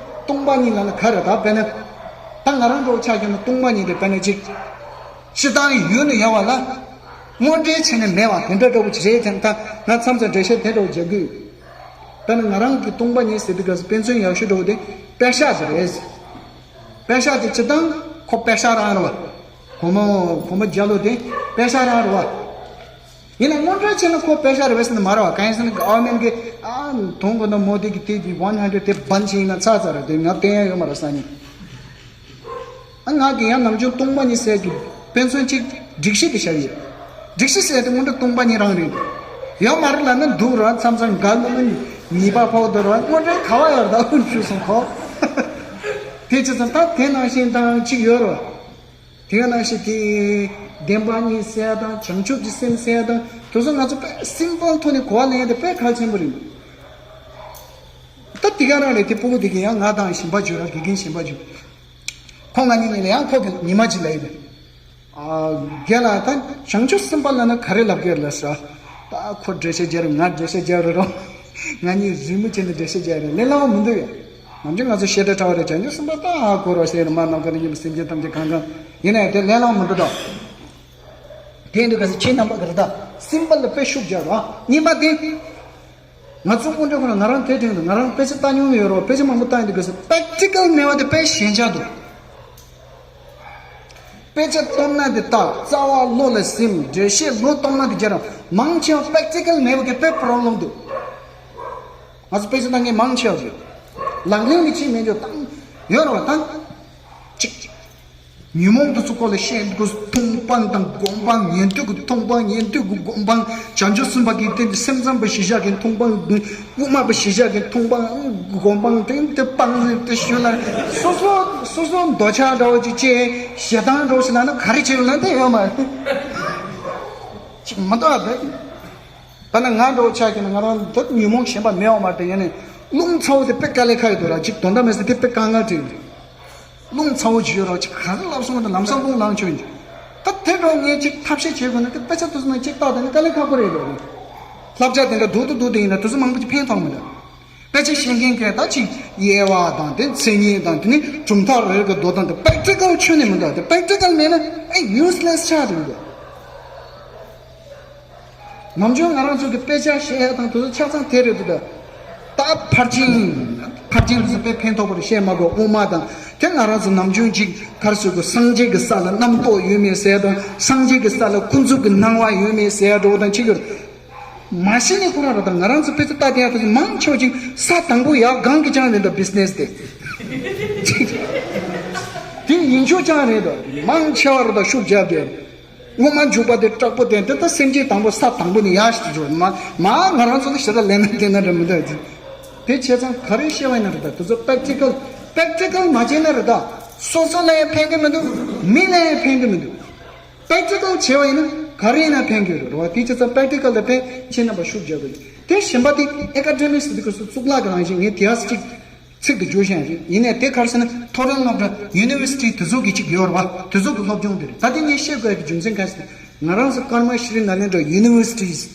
སྟོང་པ་ཉིད་ལབ་ན་ག་རེ་རེད། ད་དཔེར་ན་ད་ང་རང་འདྲ་བོ་ཆ་བཞག་ན་སྟོང་པ་ཉིད་དེ་དཔེར་ན་ཅིག་སྤྱིར་བཏང་ཡོད་ན་ཡོད་པ་ལ་དངོས་འབྲེལ་བྱས་ནས་མེད་པ་དེ་འདྲ་འདྲ་བོ་ཅིག་རེད་དེ། ད་ང་མཚམས་མཚམས་འགྲེལ་བཤད་དེ་འདྲ་བོ་རྒྱག་གི་ཡོད། དཔེར་ན་ང་རང་གི་སྟོང་པ་ཉིད་ཟེར་དུས་ག་ས་དཔེ་མཚོན་ཡག་ཤོས་འདྲ་བོ་དེ་པད་ཤག་དེ་རེད། པད་ཤག་དེ་སྤྱིར་བཏང་ཁོ་པད་ཤག་རང་རེད་བ། གོང་མ་གོང་མ་རྒྱ་ལོ་དེ་པད་ཤག་རང་རེད་བ། ཡིན་ན་དངོས་འབྲེལ་བྱས་ན་ཁོ་པད་ཤག་རེད་བས་ཟེར་ན་མ་རེད་བ། གང་ཡིན་ཟེར་ན་ག་ཨོ་མན་གི་ཨ་དོང་གོ་ན་མོ་དེ་གི་དེ་དེ་ཝན་ཧན་ཌེ་རེཌ་དེ་བན་ཆེ་ཡིན་ན་ཚ་ཚ་རེད། དེ་ང་བསྟན་ཡ་ཡོད་མ་རེད་སང་ཉིན། ཨ་ང་གིས་ཡང་ནམ་རྒྱུན་སྟོང་པ་ཉིད་ཟེར་གྱི་དཔེ་མཚོན་གཅིག་སྒྲིག་གཞི་དེ་བཞག་ཡོད། སྒྲིག་གཞི་ཟེར་དེ་དངོས་འབྲེལ་སྟོང་པ་ཉིད་རང་རེད། ཡོད་མ་རེད་ལབ་ན་འདུག་ར། མཚམས་མཚམས་འགལ་ལོ་ན་ཉེས་པ་ཕོག་འདུག་ར། དངོས་འབྲེལ་ག་བ་ཡོད་རེད་ད། ཨུ་ཆུ་སོང་ཁོ། དེ་ཅི་ཙམ་ད་དེ་ནང་བཞིན་དང་གཅིག་ཡོད་ར། དེ་ནང་བཞིན་དེ་བདེན་པ་གཉིས་ཟེར་དང་བྱང་ཆུབ་ཀྱི་སེམས་ཟེར་དང་དེ་ཚོ་ང་ཚོ་དཔེ་སིམ་པལ་ཐོག་ནས་གོ་བ་ལེན་ཡ་དེ་དཔེ་གལ་ཆེན་པོ་རེད། ད་དེ་ག་རང་རེད། དེ་སྤུ་གུ་དེ་གིས་ཡང་ང་དང་གཞན་པ་བརྗོད་ར། དགེ་རྒན་གཞན་པ་བརྗོད། ཁོ་ང་གཉིས་ནས་ཡང་ཁོ་གིས་ཉི་མ་གཅིག་ལབ་ཡོད་པས། ཨ་རྒན་ལགས་ད་བྱང་ཆུབ་སེམས་དཔའ་ལབ་ན་ག་རེ་ལབ་ཀྱི་ཡོད་ལབ་ཟེར། ད་ཁོ་འགྲེལ་བཤད་རྒྱག་རེད། ང་འགྲེལ་བཤད་རྒྱག་རེད་རོ། ང་གཉིས་རི་མོ་བྱས་ནས་འགྲེལ་བཤད་རྒྱག་རེད། ལས་སླ་བོ་མི་འདུག་ཡ། ནམ་རྒྱུན་ང་ཚོ་བཤད་གྲྭ་ཁྲ་བ་རེད། བྱང་ཆུབ་སེམས་དཔའ་ད་ཧ་གོ་རོགས་ཟེར་ནས་མ་ནམ་མཁའ་ལ་ཡིན་པ་སེམས་ཅན་ཐམས་ཅད་གང་གང་ཡིན་ན་ཡང་དེ་ལས་སླ་བོ་མི་འདུག་ད། དེ་འདུག་ག་ས་ཁྱེད་རྣམ་པ་ག་རེ་ད་སིམ་པལ་ལ་དཔེ་ཤུགས་རྒྱག་རོགས། གཉིས་པ་དེ། ང་ཚོ་དངོས་འབྲེལ་ཁོ་ན་ང་རང་དེ་དྲན་འདུག་ང་རང་དཔེ་ཆ་ལྟ་མྱོང་ཡོད་རོགས། དཔེ་ཆ་མང་པོ་ལྟ་ཡིན་འདུག་ག་ས་པེག་ཊི་ཀལ་མེད་པ་དེ་དཔེ་ཞན་ཆགས་འདུག་དཔེ་ཆ་སྟོང་ན་དེ་ལྟ། རྩ་བ་བློ་ལ་སིམ། འགྲེལ་བཤད་ལོ་སྟོང་ན་དེ་རྒྱ་རང་མང་ཆེ་བ་པེག་ཊི་ཀལ་མེད་པ་གི་དཔེ་པོ་རོབ་ལེམ་འདུག་ང་ཚོ་དཔེ་ཆ་ལྟ་མཁན་མང་ཆེ་བ་ཡོད། ལག་ལེན་ལ་ཅིག་མེད་འཇོག་བཏང་ཡོད་རོགས་བཏང་། ཅིག་ཉོན་མོངས་དེ་ཚོ་སྐོར་ལ་བཤད་འདུག་མཐོང་སྤང་དང་སྒོམ་སྤང་། ཉན་ཐོས་ཀྱི་མཐོང་སྤང་། ཉན་ཐོས་ཀྱི་སྒོམ་སྤང་། བྱང་ཆུབ་སེམས་དཔའ་གི་རྟེན་དེ་སེམས་ཙམ་པ་གཞི་བཞག་གི་མཐོང་སྤང་། དབུ་མ་པ་གཞི་བཞག་གི་མཐོང་སྤང་། སྒོམ་སྤང་། དེ་དེ་སྤང་ནས་དེ་ཞུ་ལ་སོ་སོ་སོ་སོ་འདོད་ཆགས་འདྲ་བོ་ཅིག་སྐྱེ། ཞེ་སྡང་འདྲ་བོ་ཞིག་ལ་ན་ག་རེ་བྱེད་ལ་དེ་ཡོད་མ་རེད། ཅིག་མ་གཏོགས་དེ། ད་ནི་ང་འདྲ་བོ་ཆགས་ཀྱི་ན་ང་རང་འདི་ཉོན་མོངས་ཞེན་པ་མེད་བ་མ་རེད་དེ། ཡིན་ནའི་རླུང་ཚ་བོ་དེ་དཔེ་དཀའ་ལས་ཁག་ཡོད་འདུག་ར། ཅིག་དོན་དག་མེད་ས་དེ་དཔེ་དཀའ་ངལ་འཕྲད་ཡོད། རླུང་ཚ་བོ་ཅིག་ཡོད་ར། ཅིག་ག་རེ་ལབ་སོང་བ་དང་ལམ་སང་རླུང་ལངས་ཆོག་ཡིན། ད་དེ་འདྲ་བོ་ངས་ཅིག་ཐབས་ཤེས་བྱེད་དགོས་ན་དེ་དཔེ་ཆ་དེ་ཚོ་ནང་ཅིག་བལྟ་དང་ན་དཀའ་ལས་ཁག་པོ་རེད་འདུག་ར། བསླབ་བྱ་དེ་འདྲ་སྡུག་ཏུ་སྡུག་དེ་ཡིན་ན་དེ་ཚོ་མང་པོ་ཅིག་ཕན་ཐོགས་མི་འདུག་དཔེ་ཆ་ཤེས་མཁན་གྱིས་ད་ཅིག་དབྱེ་བ་དང་དེ་མཚན་ཉིད་དང་དེ་ནི་གྲུབ་མཐའ་རེ་རེ་གི་མདོ་དོན་དེ་པེག་ཊི་ཀལ་ཁྱོན་ནས་མི་འདུག་དེ་པེག་ཊི་ཀལ་མེད་ན་ཨེ་ཡུ་སི་ལེ་སི་ཆགས་འགྲོ་གི་འདུག་ནམ་རྒྱུན་ང་རང་ཚོ་གི་དཔེ་ཆ་བཤད་ཡ་དང་དེ་ཚོ་ཆ་ཚང་དེ་རེད་འདུག་ད་ཕར་ཕྱིན་ཕར་ཕྱིན་དེ་ཚོ་དཔེ་ཕན་ཐོགས་པོ་རེད། བཤད་མ་དགོས། དབུ་མ་དང་དེ་ང་རང་ཚོ་ནམ་རྒྱུན་ཅིག་ག་རེ་ཟེར་དགོས། སངས་རྒྱས་ཀྱི་ས་ལ་རྣམ་རྟོག་ཡོད་མེད་ཟེར་ཡ་དང་། སངས་རྒྱས་ཀྱི་ས་ལ་ཀུན་རྫོབ་ཀྱི་སྣང་བ་ཡོད་མེད་ཟེར་ཡ་འདྲ་བོ་དང་ཅིག་ཡོད། མ་གཞི་ནས་ཁོ་རང་ར་དང་ང་རང་ཚོ་དཔེ་ཆ་ལྟ་བསྡད་ཡ་དེ་ཚོ་མང་ཆེ་བ་ཅིག་ས་དང་པོ་ཡར་སྒང་གི་ཅང་རེད་འདུག་བི་ཛི་ནེ་སི་དེ། དེ་ཡིན་ཆོག་ཅང་རེད་འདུག་མང་ཆེ་བ་ར་དང་ཤུགས་རྒྱབ་བསྡད། སྔོན་མ་འཇུག་པ་དེ་དྲག་པོ་དེ་འདི་ལྟ་སེམས་ཅན་དང་པོ་ས་དང་པོ་ནས་ཡར་ཞིག་འཇུག་མ་མ་ང་རང་ཚོ་ནི་ཞེ་དྲག་ལས་ན་དེ་ན་རེད་མི་འདུག་དེ་བྱས་ཙང་ག་རེ་བཤད་པ་ཡིན་ན་རེད་ད། དེ་ཚོ་པེག་ཊི་ཀལ་པེག་ཊི་ཀལ་མ་བྱས་ན་རེད་ད། སོ་སོ་ལ་ཡང་ཕན་གི་མི་འདུག་མི་ལ་ཡང་ཕན་གི་མི་འདུག་པེག་ཊི་ཀལ་བྱས་པ་ཡིན་ན་ ག་རེ་ཡིན་ན་ཕན་གྱི་རེད་བ། དེ་བྱས་ཙང་པེ་རེག་ཊི་ཀལ་ལ་ཕན། ཁྱེད་རྣམ་པ་ཤུགས་རྒྱག་དགོས། དེ་གཞན་པ་དེ་ཨེ་ཀ་ཌེ་མིག་སི་དེ་ག་སོ་གཙུག་ལག་གི་རང་བཞིན། ངས་དེ་ཡག་ཅིག་ཚིག་ཏུ་བསྒྱུར་བཞིན་ཡོད། ཡིན་ནའི་དེ་ག་རེ་ཟེར་ན་མཐོ་རིམ་སློབ་གྲྭ་ཡུ་ནི་ཝར་སི་ཊི་དེ་ཚོ་གི་ཅིག་ཡོད་རེད་བ། དེ་ཚོ་གི་སློབ་སྦྱོང་དེ་རེད། ད་དེ་ངས་བཤད་དགོས་ཡག་གི་རྒྱུ་མཚན་ག་རེ་ཟེར་ན། ང་རང་ཚོ་ཀརྨ་ཤྲི་ནཱ་ལེནྡྲ་ཡུ་ནི་ཝར་སི་ཊི་མཚམས་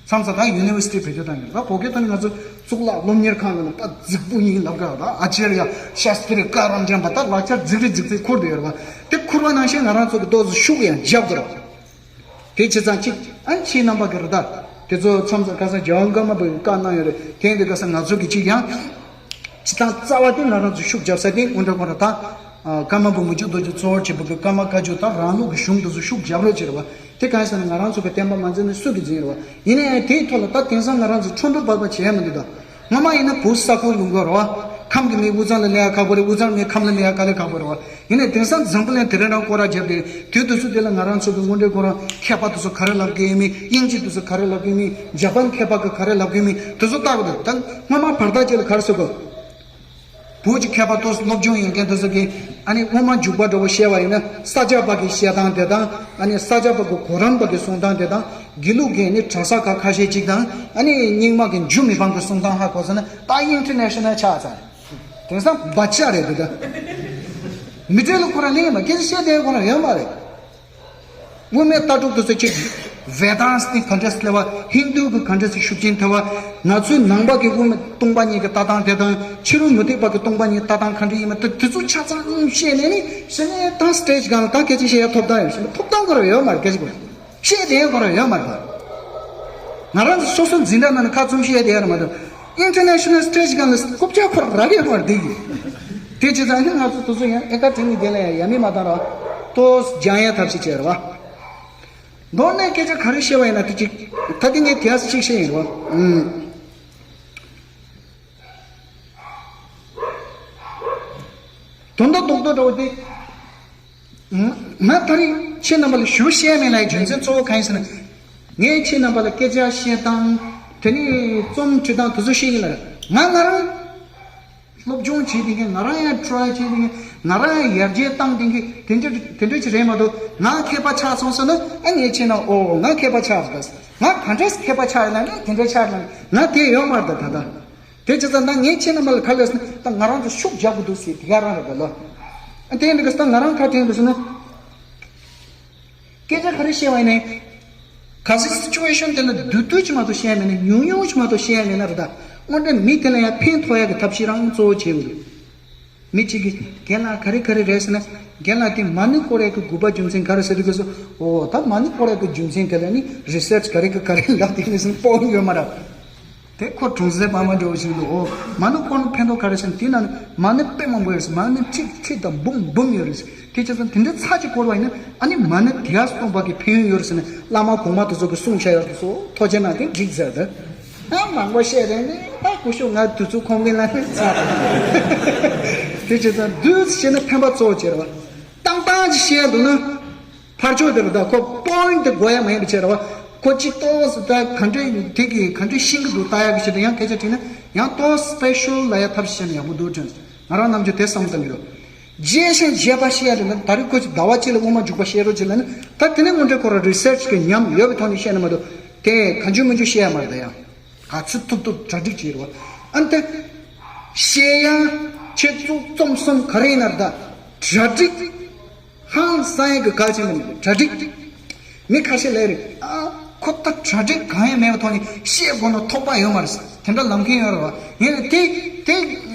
མཚམས་ད་ཡུ་ནི་ཝར་སི་ཊི་བེད་སྤྱོད་བཏང་ཡོད་རེད་བ། བོད་སྐད་ཐོག་ནས་ང་ཚོ་གཙུག་ལག་སློབ་གཉེར་ཁང་ནང་ད་རྫིག་པོ་ཡིན་ལབ་ག་ད་ཨ་ཅར་ཡ་ཤཱསྟྲི་ཀ་རམ་ཅན་པ་ད་ལག་ཆ་རྫིག་རི་རྫིག་རི་འཁུར་བསྡད་ཡོད་རེད་བ། དེ་འཁུར་བ་ནང་བཞིན་ང་རང་ཚོ་གི་ཏོག་ཙམ་ཤུགས་ཡང་རྒྱབ་དགོས་རེད་བ། དེ་བྱས་ཙང་གཅིག་ཨ་ཁྱེད་རྣམ་པ་གི་རེད་ད། དེ་ཚོ་མཚམས་མཚམས་ཁ་སང་རྒྱལ་དབང་ཀརྨ་པའི་བཀའ་གནང་ཡོད་རེད། དེ་འདི་ཁ་སང་ང་ཚོ་གི་གཅིག་ཡང་། སྤྱིར་བཏང་རྩ་བ་དེ་ང་རང་ཚོ་ཤུགས་རྒྱབ་ས་དེ་སྔོན་འགྲོ་ཁོ་ར་ད། ཀརྨ་པ་མི་བསྐྱོད་རྡོ་རྗེ་གཙོ་བོར་བྱས་པ་གི་ཀརྨ་བཀའ་བརྒྱུད་དང་རང་ལུགས་ཀྱི་གཞུང་དེ་ཚོ་ཤུགས་རྒྱབ་རོགས་བྱེད་རེད་བ། དེ་གང་ཡིན་ཟེར་ན་ང་རང་ཚོ་གི་བསྟན་པ་མ་འཛིན་ནས་སུ་གིས་འཛིན་རེད་བ། ཡིན་ན་ཡང་དེའི་ཐོག་ལ་ད་དེང་སང་ང་རང་ཚོ་ཁྲོན་པ་བབས་པ་བྱས་མི་འདུག་ད། སྔོན་མ་ཡིན་ན་བུ་ས་ཁུག་ལུང་གོ་རེད་བ། ཁམས་ཀྱི་མི་དབུས་གཙང་ལ་སླེབས་ཡ་ཁག་པོ་རེད། དབུས་གཙང་མི་ཁམས་ལ་སླེབས་ཡ་དཀའ་ལས་ཁག་པོ་རེད་བ། ཡིན་ནའི་དེང་སང་འཛམ་བུ་གླིང་དེ་རིང་རང་སྐོར་ར་བརྒྱབ་སྟེ་དུས་དུས་སུ་དེ་ལ་ང་རང་ཚོ་གི་དངོས་འབྲེལ་ཁོ་རང་མཁས་པ་དེ་ཚོ་ག་རེ་ལབ་ཀྱི་ཡིན་མིན། དབྱིན་ཇི་དེ་ཚོ་ག་རེ་ལབ་ཀྱི་ཡིན་མིན། ཇ་པན་མཁས་པ་གི་ག་རེ་ལབ་ཀྱི་ཡིན་མིན་དེ་ཚོ་ལྟ་དགོས་འདུག་ད་སྔོན་མ་བར་ཐག་ཅིག་ལ་ག་རེ་ཟེར་དགོས། བོད་ཀྱི་མཁས་པ་ཏོག་ཙམ་སློབ་སྦྱོང་ཡོད་མཁན་དེ་ཚོ་གིས་ཨ་ནི་དབུ་མ་འཇུག་པ་འདྲ་བོ་བཤད་པ་ཡིན་ན་ས་སྐྱ་པ་གི་བཤད་སྟངས་དེ་དང་། ཨ་ནི་ས་སྐྱ་པ་གི་གོ་རམས་པ་གི་གསུང་སྟངས་དེ་དང་། དགེ་ལུགས་ཀྱི་ནི་གྲྭ་ས་ཁག་ཁ་ཤས་ཅིག་དང་། ཨ་ནི་རྙིང་མ་གི་འཇུ་མི་ཕམ་གི་གསུང་སྟངས་ཧ་གོ་སོང་ན་ད་ཨིན་ཊར་ནེ་ཤ་ནལ་ཆགས་ཚར། དེང་སང་བ་ཅག་རེད་འདུག་ད། མི་གྲལ་ལ་ཁོ་རང་སླེབས་ཡོད་མ། སྐད་ཆ་བཤད་བསྡད་ཁོ་རང་ཡོད་མ་རེད། དབུ་མའི་ལྟ་གྲུབ་དེ་ཚོ་གཅིག་ཝེ་དཱན་སི་ཊི་ག་འདྲས་སླེབས་པ། ཧིན་དུ་གི་ག་འདྲས་སི་ཤུགས་རྐྱེན་ཐེབས་པ། ང་ཚོའི་ནང་པ་གི་དབུ་མའི་སྟོང་པ་ཉིད་ཀྱི་ལྟ་སྟངས་དེ་དང་། ཕྱི་རོལ་མུ་སྟེགས་པ་གི་སྟོང་པ་ཉིད་ལྟ་སྟངས་ག་འདྲ་ཡིན་མིན་དེ་དེ་ཚོ་ཆ་ཚང་བཤད་ནས་ནི་ཕྱི་ནས་ད་སི་ཊེ་ཇི་སྒང་ལ་ད་སྐད་ཆ་བཤད་ཡ་ཐོབ་ཐང་ཡོད། ཐོབ་ཐང་ཁོ་རང་ཡོད་མ་རེད། སྐད་ཆ་ཁོ་རང་བཤད་བསྡད་ཡ་ཁོ་རང་ཡོད་མ་རེད། ད་ང་རང་ཚོ་སོ་སོ་འཛིན་གྲྭ་ནང་ནས་ཁ་བཙུམ་བཤད་བསྡད་ཡ་རེད་མ་གཏོགས། ཨིན་ཊར་ནེ་ཤ་ནལ་སི་ཊེ་ཇི་སྒང་ལ་རྐུབ་ཀྱག་ཁོ་རང་རག་ཡོད་མ་རེད་འདི་གི། དེ་བྱས་ཙང་ནི་ང་ཚོ་དེ་ཚོ་ཡང་ཨེ་ཀ་དེ་ནི་དེ་ལ་ཡང་ཡ་མི་མ་བཏང་ར། ཏོག་ཙམ་སྦྱང་ཡ་ཐབས་ཤེས་བྱས་ར་བ། མདོར་ན་སྐད་ཆ་ག་རེ་བཤད་པ་ཡིན་ན་དེ་གཅིག་ད་དེ་ངས་དེ་ཡ་སི་གཅིག་བཤད་ཡིན་ར་བ། ཨུམ། དོན་དག་རྡོག་རྡོག་འདྲ་བོ་དེ། ང་ད་རེས་ཁྱེད་རྣམ་པ་ལ་ཞུ་བཤད་མེད་ལ་རྒྱུ་མཚན་གཙོ་བོ་གང་ཡིན་ཟེར་ན། ངས་ཁྱེད་རྣམ་པ་ལ་སྐད་ཆ་བཤད་སྟངས། དེ་ནས་རྩོམ་འབྲི་སྟངས་དེ་ཚོ་ཤེས་ཀྱི་མ་རེད། ང་ང་རང་སློབ་སྦྱོང་བྱེད་བསྡད་མཁན། ང་རང་ཡང་ཊི་རའི་བྱེད་བསྡད་མཁན། ང་རང་ཡང་ཡར་རྒྱས་བཏང་བསྡད་མཁན་དེ་འདྲ་དེ་འདྲ་ཅིག་རེད་མ་གཏོགས། ང་མཁས་པ་ཆགས་སོང་ཟེར་ན་ཨ་ངས་བྱས་ན་ཨོ་ང་མཁས་པ་ཆགས་རེད། ང་ག་འདྲས་མཁས་པ་ཆགས་ཡོད་ན་ནི་དེ་འདྲ་ཆགས་ཡོད་ན་ང་དེ་ཡོད་མ་རེད། ད་ད་ལྟ། དེ་བྱས་ཙང་ད་ངས་ཁྱེད་རྣམ་པ་ལ་ག་རེ་ཟེར་ན། ད་ང་རང་ཚོ་ཤུགས་རྒྱག་དགོས་འདུག་ཟེར་དེ་ག་རང་རེད་ད་ལོ། ཨ་དེ་འདྲ་གི་ད་ང་རང་ག་དྲན་འདུག་ཟེར་ན། སྐད་ཆ་ག་རེ་བཤད་པ་ཡིན་ནའི། གལ་སྲིད་སི་ཅུ་ཨེ་ཤན་དེ་ལ་བསྡུས་བསྡུས་ཅིག་མ་གཏོགས་བཤད་མེད་ན། ཉུང་ཉུང་ཅིག་མ་གཏོགས་བཤད་མེད་ན་རེད་ད། དངོས་འབྲེལ་མི་དེ་ལ་ཡང་ཕན་ཐོགས་ཡག་གི་ཐབས་ཤེས་རང་གཙོ་བོ་བྱེད་དགོས་འདུག་མི་གཅིག་གིས་རྒན་ལགས་ག་རེ་ག་རེ་རེད་ཟེར་ན། རྒན་ལགས་དེ་མ་ཎི་བསྐོར་ཡག་གི་དགོས་པ་རྒྱུ་མཚན་ག་རེ་ཟེར་དུས་སྐབས་སུ། འོ་ད་མ་ཎི་བསྐོར་ཡག་གི་རྒྱུ་མཚན་དེ་ལ་ནི་རི་སར་ཆི་ག་རེ་ག་ག་རེ་ལབ་དེ་ནི་སུན་སྤོང་ཡོད་མ་རེད། དེ་ཁོ་གྲོང་གསེབ་པ་མ་འགྲོ་བཞིན་དུ། འོ་མ་ཎི་བསྐོར་ན་ཕན་ཐོགས་ག་རེ་ཟེར་ན། དེ་ན་ནི་མ་ཎི་དཔེ་མང་པོ་ཡོད་ཟེར། མ་ཎི་ཁྲི་ཁྲི་དང་འབུམ་འབུམ་ཡོད་རེད་ཟེར། དེ་བྱས་ཙང་དེ་འདྲ་ཚར་གཅིག་བསྐོར་བ་ཡིན་ན་ཨ་ནི་མ་ཎི་དེ་ཡག་སྟོང་པ་གི་ཕན་ཡོན་ཡོད་རེད་ཟེར་ནས་བླ་མ་གོང་མ་དེ་ཚོ་གི་གསུང་བྱ་ཡོད་དེ་ཚོ་ཐོ་ཅན་ན་དེ་འགྲིག་ཟེར་ཏེ། ཨ་མང་པོ་བཤད་རེད་ནི་ད་སྐུ་ཞབས་ང་དུས་ཚོད་ཁོམ་གི་ལ་ནི་ཚར། དེ་བྱས་ཙང་བསྡུས་བྱས་ན་ཕན་པ་གཙོ་བོ་བྱེད་རེད་བ། ཏང་ཏང་ཅིག་བཤད་འདུག་ན། ཕར་ཕྱོགས་དེ་ལ་ད་ཁོ་པོ་ཡིན་ཊི་དེ་དགོས་ཡ་མ་ཡིན་པ་བྱས་རེད་བ། ཁོ་གཅིག་ཏོག་ཙམ་ད་ག་འདྲ་དེ་གི་ག་འདྲ་ཤེས་ཀྱི་འདུག་ལྟ་ཡ་གི་ཆེད་དུ་ཡང་སྐད་ཆ་དྲིས་ན་ཡང་ཏོག་སི་པེ་ཤལ་ལ་ཡ་ཐབས་ཤེས་བྱས་ན་ཡག་པོ་འདུག་དྲན། ང་རང་ནམ་རྒྱུན་དེ་བསམ་བཏང་གི་རེད། རྗེས་ཤན་རྗེས་པ་བཤད་ཡ་དེ་ནི་ད་རེས་ཁོ་ཅིག་ཟླ་བ་གཅིག་ལ་དབུ་མ་འཇུག་པ་བཤད་རོགས་བྱེད་ལ་ནི། ད་དེ་ནས་དངོས་འབྲེལ་ཁོ་རང་རི་སར་ཆི་གི་ཉམས་ཡོད་པའི་ཐོག་ནས་བཤད་ན་མ་གཏོགས་དེ་གང་བྱུང་མི་བྱུང་བཤད་ཡ་མ་རེད། ད་ཡང་ག་ཚོད་ཐུབ་ཐུབ་གྲ་སྒྲིག་བྱེད་རོགས། ཨ་ནི་དེ་བཤད་ཡ་ཁྱེད་ཚོ་རྩོམ་གསུམ་ག་རེ་ཡིན་ན་རེད། ད་གྲ་སྒྲིག་ཧང་སང་ཡག་གི་གལ་ཆེན་པོ་མི་འདུག་གྲ་སྒྲིག་མི་ཁ་ཤས་ལས་རེད། ཨ་ཁོ་ད་གྲ་སྒྲིག་གང་ཡང་མེད་པའི་ཐོག་ནས་བཤད་དགོས་ན་ཐོགས་པ་ཡོད་མ་རེད། དེ་འདྲ་ལབ་མཁན་ཡོད་རེད་བ། ཡིན་ནའི་དེ་དེ་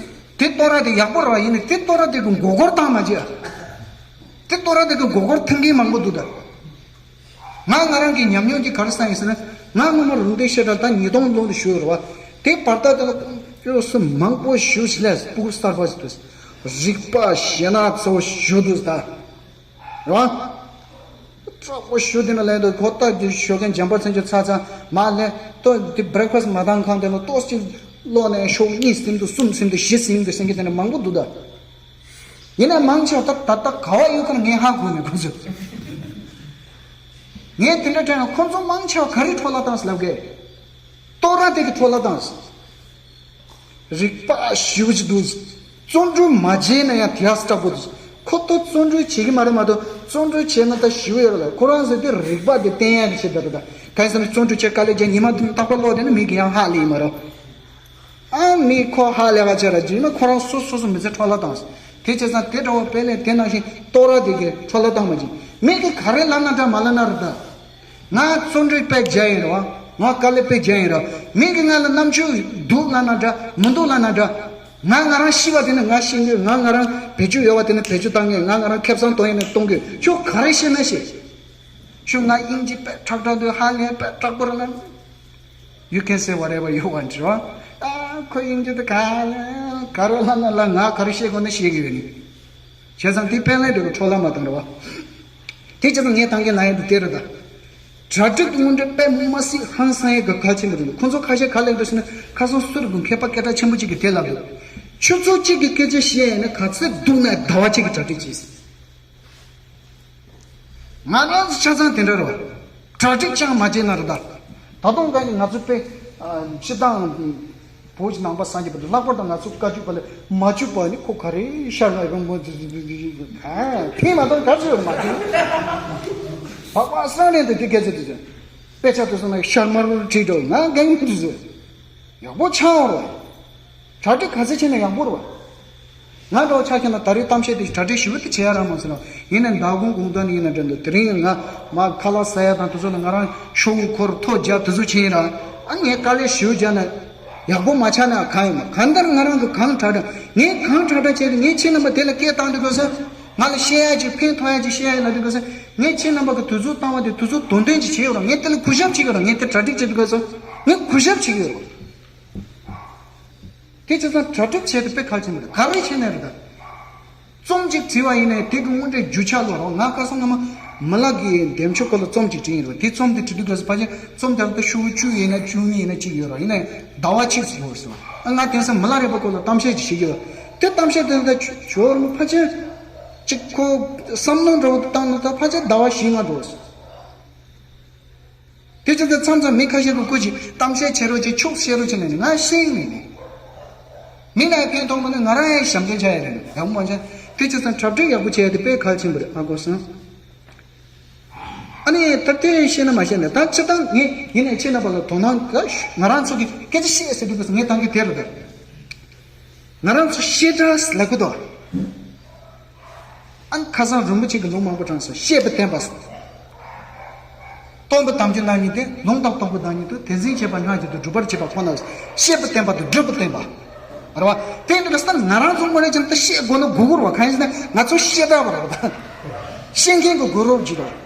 དེ་བསྟོད་ར་དེ་ཡག་པོ་རེད་བ། ཡིན་ནའི་དེ་བསྟོད་ར་དེ་གི་མགོ་སྐོར་བཏང་མ་བྱེད་ཨ། དེ་བསྟོད་ར་དེ་གི་མགོ་སྐོར་ཐེབས་མཁན་མང་པོ་འདུག་ད། ང་ང་རང་གི་ཉམས་མྱོང་གི་ག་རེ་བསམ་ཡིན་ཟེར་ན། ང་སྔོན་མ་རུང་སྡེ་བཤད་གྲྭ་ད་ཉིས་སྟོང་ལོ་ནས་ཞུགས་ཡོད་རེད་བ། དེ་བར་ཐག་དེ་ལ་ཡོད་སུ་མང་པོ་ཞུགས་ཤིག་ལས་སྤུ་གུ་གསར་པ་ཞིག་འདུག་རིག་པ་གཞན་དག་ཚོ་ཞུ་འདུག་ད། རེད་བ། དྲག་པོ་ཞུ་དེ་ན་ལས་འདུག་ཁོ་ལྟ་རྒྱུ་ཞོགས་ཀན་འཇམ་པ་ཚན་ཆུ་ཚ་ཚ་མ་ལས་ཏོ་དེ་བྷི་རེག་ཕ་སི་མ་བཏང་གང་དེ་ལ་ཏོག་ཅིག་ལོ་ནས་ཤོག་གཉིས་ཟིན་འདུག་གསུམ་ཟིན་འདུག་བཞི་ཟིན་འདུག་ཟེར་མཁན་དེ་ནས་མང་པོ་འདུག་ད། ཡིན་ན་མང་ཆེ་བ་ད་ད་ལྟ་ག་བ་ཡོད་ཁར་ངས་ཧ་གོ་མེད་ཁོ་ཚོས། ངས་དེ་འདྲ་དྲན་ན་ཁོ་ཚོ་མང་ཆེ་བ་ག་རེ་འཕྲོ་བརླག་བཏང་ཟེར་ལབ་གས། བསྟོད་ར་དེ་གི་འཕྲོ་བརླག་བཏང་ཟེར། རིག་པ་ཞེ་པོ་ཅིག་འདུག་བརྩོན་འགྲུས་མ་བྱས་ན་ཡང་དེ་ཡག་སི་དྲག་པོ་འདུག་ཁོ་ཚོ་བརྩོན་འགྲུས་བྱེད་ཀྱི་མ་རེད་མ་གཏོགས། རྩོམ་འབྲི་བྱས་ན་ད་ཞུ་ཡོད་ལ། ཁོ་རང་ཟེར་དུས་རིག་པ་དེ་བསྟན་ཡག་གི་ཆེད་དུ་རེད། ད་གང་ཟེར་ན་རྩོམ་འབྲི་བྱས་དཀའ་ལས་བརྒྱབ། ཉི་མ་དུ་རྟག་པར་ཀློག་བསྡད་ན་མི་གི་ཡང་ཧ་ལས་མ་རེད། ཨ་མི་ཁོ་ཧ་ལས་པ་ཆེ་ར་ཇི་མ་ཁོ་རང་སོ་སོ་སོ་མི་ཚེ་འཕྲོ་བརླག་བཏང་སོང་། དེ་བྱས་ཙང་དེ་འདྲ་བོ་དཔེ་ལས་དེ་ནང་བཞིན་ལྟོ་ར་དེ་གི་འཕྲོ་བརླག་བཏང་མ་བྱིན། མི་གི་ག་རེ་ལབ་ན་འདྲ་མ་ལབ་ན་རེད་ད། ང་རྩོམ་འབྲི་དཔེ་བརྒྱ་ཡིན་རོགས། ང་དཀའ་ལས་དཔེ་བརྒྱ་ཡིན་རོགས། མི་གི་ང་ལ་རྣམ་དཔྱོད་འདུག་ལབ་ན་འདྲ་མི་འདུག་ལབ་ན་འདྲ། ང་ང་རང་ཤི་བ་དེ་ནི་ང་ཤི་དགོས། ང་ང་རང་བེད་སྤྱོད་ཡོད་བ་དེ་ནི་བེད་སྤྱོད་བཏང་དགོས། ང་ང་རང་ཁེ་བཟང་གཏོང་ཡས་ནི་གཏོང་དགོས། ཁྱོད་ག་རེ་ཤེས་ན་ཤེས། ཁྱོད་ང་དབྱིན་ཇི་དཔེ་ཁྲག་ཁྲག་འདུག་ཧ་ལས་དཔེ་ཁྲག་པོ་རེད་ན། You can say whatever you want to. ཨ་ཁོ་དབྱིན་ཇི་དེ་ག་ལ་ག་རེ་ལབ་ན་ལ། ང་ག་རེ་བཤད་དགོས་ན་བཤད་གི་ཡོད་ནི། བྱས་ཙང་དེ་དཔེ་ལས་འདི་གི་འཕྲོ་བརླག་མ་བཏང་རོགས། དེ་བྱས་ཙང་ངས་ད་གིན་ལབ་ཡ་འདི་དེ་རེད་ད། གྲ་སྒྲིག་དངོས་འབྲེལ་དཔེ་མ་སྲིད་ཧང་སང་ཡས་གི་གལ་ཆེན་པོ་རེད། ཁོང་ཚོ་ཁ་ཤས་ག་ལབ་འདུག་ཟེར་ན། ཁ་སང་སུ་རེད་འདུག་མཁས་པ་སྐད་གྲགས་ཆེན་པོ་གཅིག་གིས་དེ་ལབ་འདུག་ཆུ་ཚོད་གཅིག་གི་སྐད་ཆ་བཤད་ཡས་ན་ག་ཚོད་སྡུག་ན་ཟླ་བ་གཅིག་གི་གྲ་སྒྲིག་བྱས། ང་རང་ཚོ་ཆ་ཚང་དེ་འདྲ་རེད་བ། གྲ་སྒྲིག་ཅང་མ་བྱས་ན་རེད་ད། ད་དུང་ག་ནི་ང་ཚོ་དཔེ་ཨ་སྤྱི་བཏང་བོད་ཀྱི་ནང་པ་སངས་རྒྱས་པ་དང་། ལྷག་པར་དུ་ང་ཚོ་བཀའ་བརྒྱུད་པ་ལ་མ་བཅུག་པ་ནི་ཁོ་ག་རེ་ཤར་ན་རང་མོ་ཨ་ཕན་མ་གཏོགས་ག་ཚོད་མ་བྱུང་། བག་བག་སང་ནས་འདི་དེ་སྐད་ཆ་དེ་ཚོ་དཔེ་ཆ་དེ་ཚོ་ན་ཤར་མར་བྲིས་འགྲོ། ང་རྒན་མོ་དེ་ཚོ་ཡག་པོ་ཆགས་འོང་རོགས། གྲ་སྒྲིག་ག་ཚོད་བྱས་ན་ཡག་པོ་རེད་བ། ང་འདྲ་བོ་ཆ་བཞག་ན་ད་རེས་གཏམ་བཤད་དེ་གྲ་སྒྲིག་ཞེ་པོ་དེ་བྱེད་ཡ་རག་མ་སོང་ལ། ཡིན་ནའི་ཟླ་དགུང་དགུང་སྟོན་ཡིན་ན་འདྲ་འདུག་དེ་རིང་ང་མ་ཁ་ལག་ཟ་ཡ་དང་དེ་ཚོ་ལ་ང་རང་ཤོག་བུ་འཁོར་ཐོ་རྒྱག་དེ་ཚོ་བྱས་ཡིན་ར། ཨ་ངས་དཀའ་ལས་ཞེ་པོ་བརྒྱབ་ན་ཡག་པོ་མ་ཆགས་ན་གང་ཡིན་མ། གང་ལྟར་ང་རང་གི་གང་དྲག་དྲག་ངས་གང་དྲག་དྲག་བྱས་ཏེ་ངས་ཁྱེད་རྣམ་པ་དེ་ལ་སྐད་བཏང་དུས་ག་ས། ང་ལ་བཤད་ཡ་ཅིག་ཕན་ཐོགས་ཡ་ཅིག་བཤད་ཡ་ལ་དུས་ག་ས། ངས་ཁྱེད་རྣམ་པ་གི་དུས་ཚོད་བཏང་བ་དེ་དུས་ཚོད་དོན་ལྡན་ཅིག་བྱས་ཡོད་ར། ངས་དེ་ལ་གུས་ཞབས་བྱེད་ཀྱི་ར། ངས་དེ་གྲ་སྒྲིག་བྱས་དུས་ག་ས། ངས་གུས་ཞབས་བྱེད་ཀྱི་ཡོད་ར། དེ་བྱས་ཙང་གྲ་སྒྲིག་བྱས་ཏེ་དཔེ་གལ་ཆེན་པོ་རེད། ག་རེ་བྱས་ནས་རེད་ད། རྩོམ་གཅིག་བྲིས་པ་ཡིན་ནའི་དེ་གི་དངོས་འབྲེལ་རྒྱུ་ཆ་ལོ་རོགས། ང་ཁ་སང་སྔ་མ་མི་ལག་གི་འདེམས་ཆོག་སྐོར་ལ་རྩོམ་གཅིག་བྲིས་ཡིན་རོགས། དེ་རྩོམ་དེ་བྲིས་དུས་ག་ས་ཕལ་ཆེར་རྩོམ་དེ་ལ་ད་ཤོག་བུ་བཅུ་ཡིན་ན་བཅུ་གཉིས་ཡིན་ན་གཅིག་ཡོད་རོགས། ཡིན་ནའི་ཟླ་བ་གཅིག་ཙམ་འགོར་སོང་། ཨ་ང་དེང་སང་མི་ལག་རིག་པ་སྐོར་ལ་གཏམ་བཤད་ཅིག་བྱེད་ཀྱི་ཡོད། དེ་གཏམ་བཤད་དེ་ད་ཇོ་བོ་རིན་པོ་ཕལ་ཆེར་གཅིག་ཁོ་བསམ་མནོ་འདྲ་བོ་བཏང་ན་ད་ཕལ་ཆེར་ཟླ་བ་བཞི་ལྔ་འགྲོ་སོང་། དེ་ཚོ་དེ་མཚམས་མཚམས་མི་ཁ་ཤས་ཀྱིས་སྐུ་མཁྱེན་གཏམ་བཤད་བྱེད་རོགས་བྱེད། ཕྱུགས་བཤད་རོགས་བྱེད་ནས་ང་ཤེས་ནས་ནས། མི་ལ་ཕན་ཐོགས་མ་ནི་ང་རང་ཡང་ཞབས་འདྲེན་བྱ་ཡ་རེད། ཡག་པོ་མ་བྱས། དེ་ཚོ་ཚང་གྲ་སྒྲིག་ཡག་པོ་བྱས་ཏེ་དཔེ་གལ་ཆེན་པོ་རེད། ཨ་གོ་སོང་། ཨ་ནི་ད་དེ་ཤེས་ན་མ་ཤེས་ན་ད་སྤྱིར་བཏང་ངས་ཡིན་ནའི་ཁྱེད་རྣམ་པ་ལ་དོ་སྣང་ག་ང་རང་ཚོ་གི་སྐད་ཆ་བཤད་ཟེར་དུས་ངས་ད་གི་དེ་རེད་ད། ང་རང་ཚོ་བཤད་གྲྭ་ལབ་གི་འདུག་ཨ་ནི་ཁ་སང་རིན་པོ་ཆེ་གི་ལུང་མང་པོ་དྲངས་སོང་། བཤད་པའི་བསྟན་པ་སོགས། སྟོན་པའི་དམ་ཆོས་རྣམ་གཉིས་ཏེ། ལུང་དང་རྟོགས་པའི་བདག་ཉིད་དུ། དེ་འཛིན་བྱེད་པ་སྔགས་ཀྱི་མཐུ། སྒྲུབ་པར་བྱེད་པ་ཁོ་ན། བཤད་པའི་བསྟན་པ་དང་སྒྲུབ་པའི་བསྟན་པ། རེད་བ། དེ་འདྲ་གི་སྟབས་ང་རང་ཚོ་དངོས་གནས་ཀྱང་ད་བཤད་དགོས་ན་དགོས་དགོས་རེད་བ། གང་ཡིན་ཟེར་ན་ང་ཚོ་བཤད་གྲྭ་བ་རེད་བ། བཤད་མཁན་གྱི་དགོས་རབས་ཅིག་རེད་བ།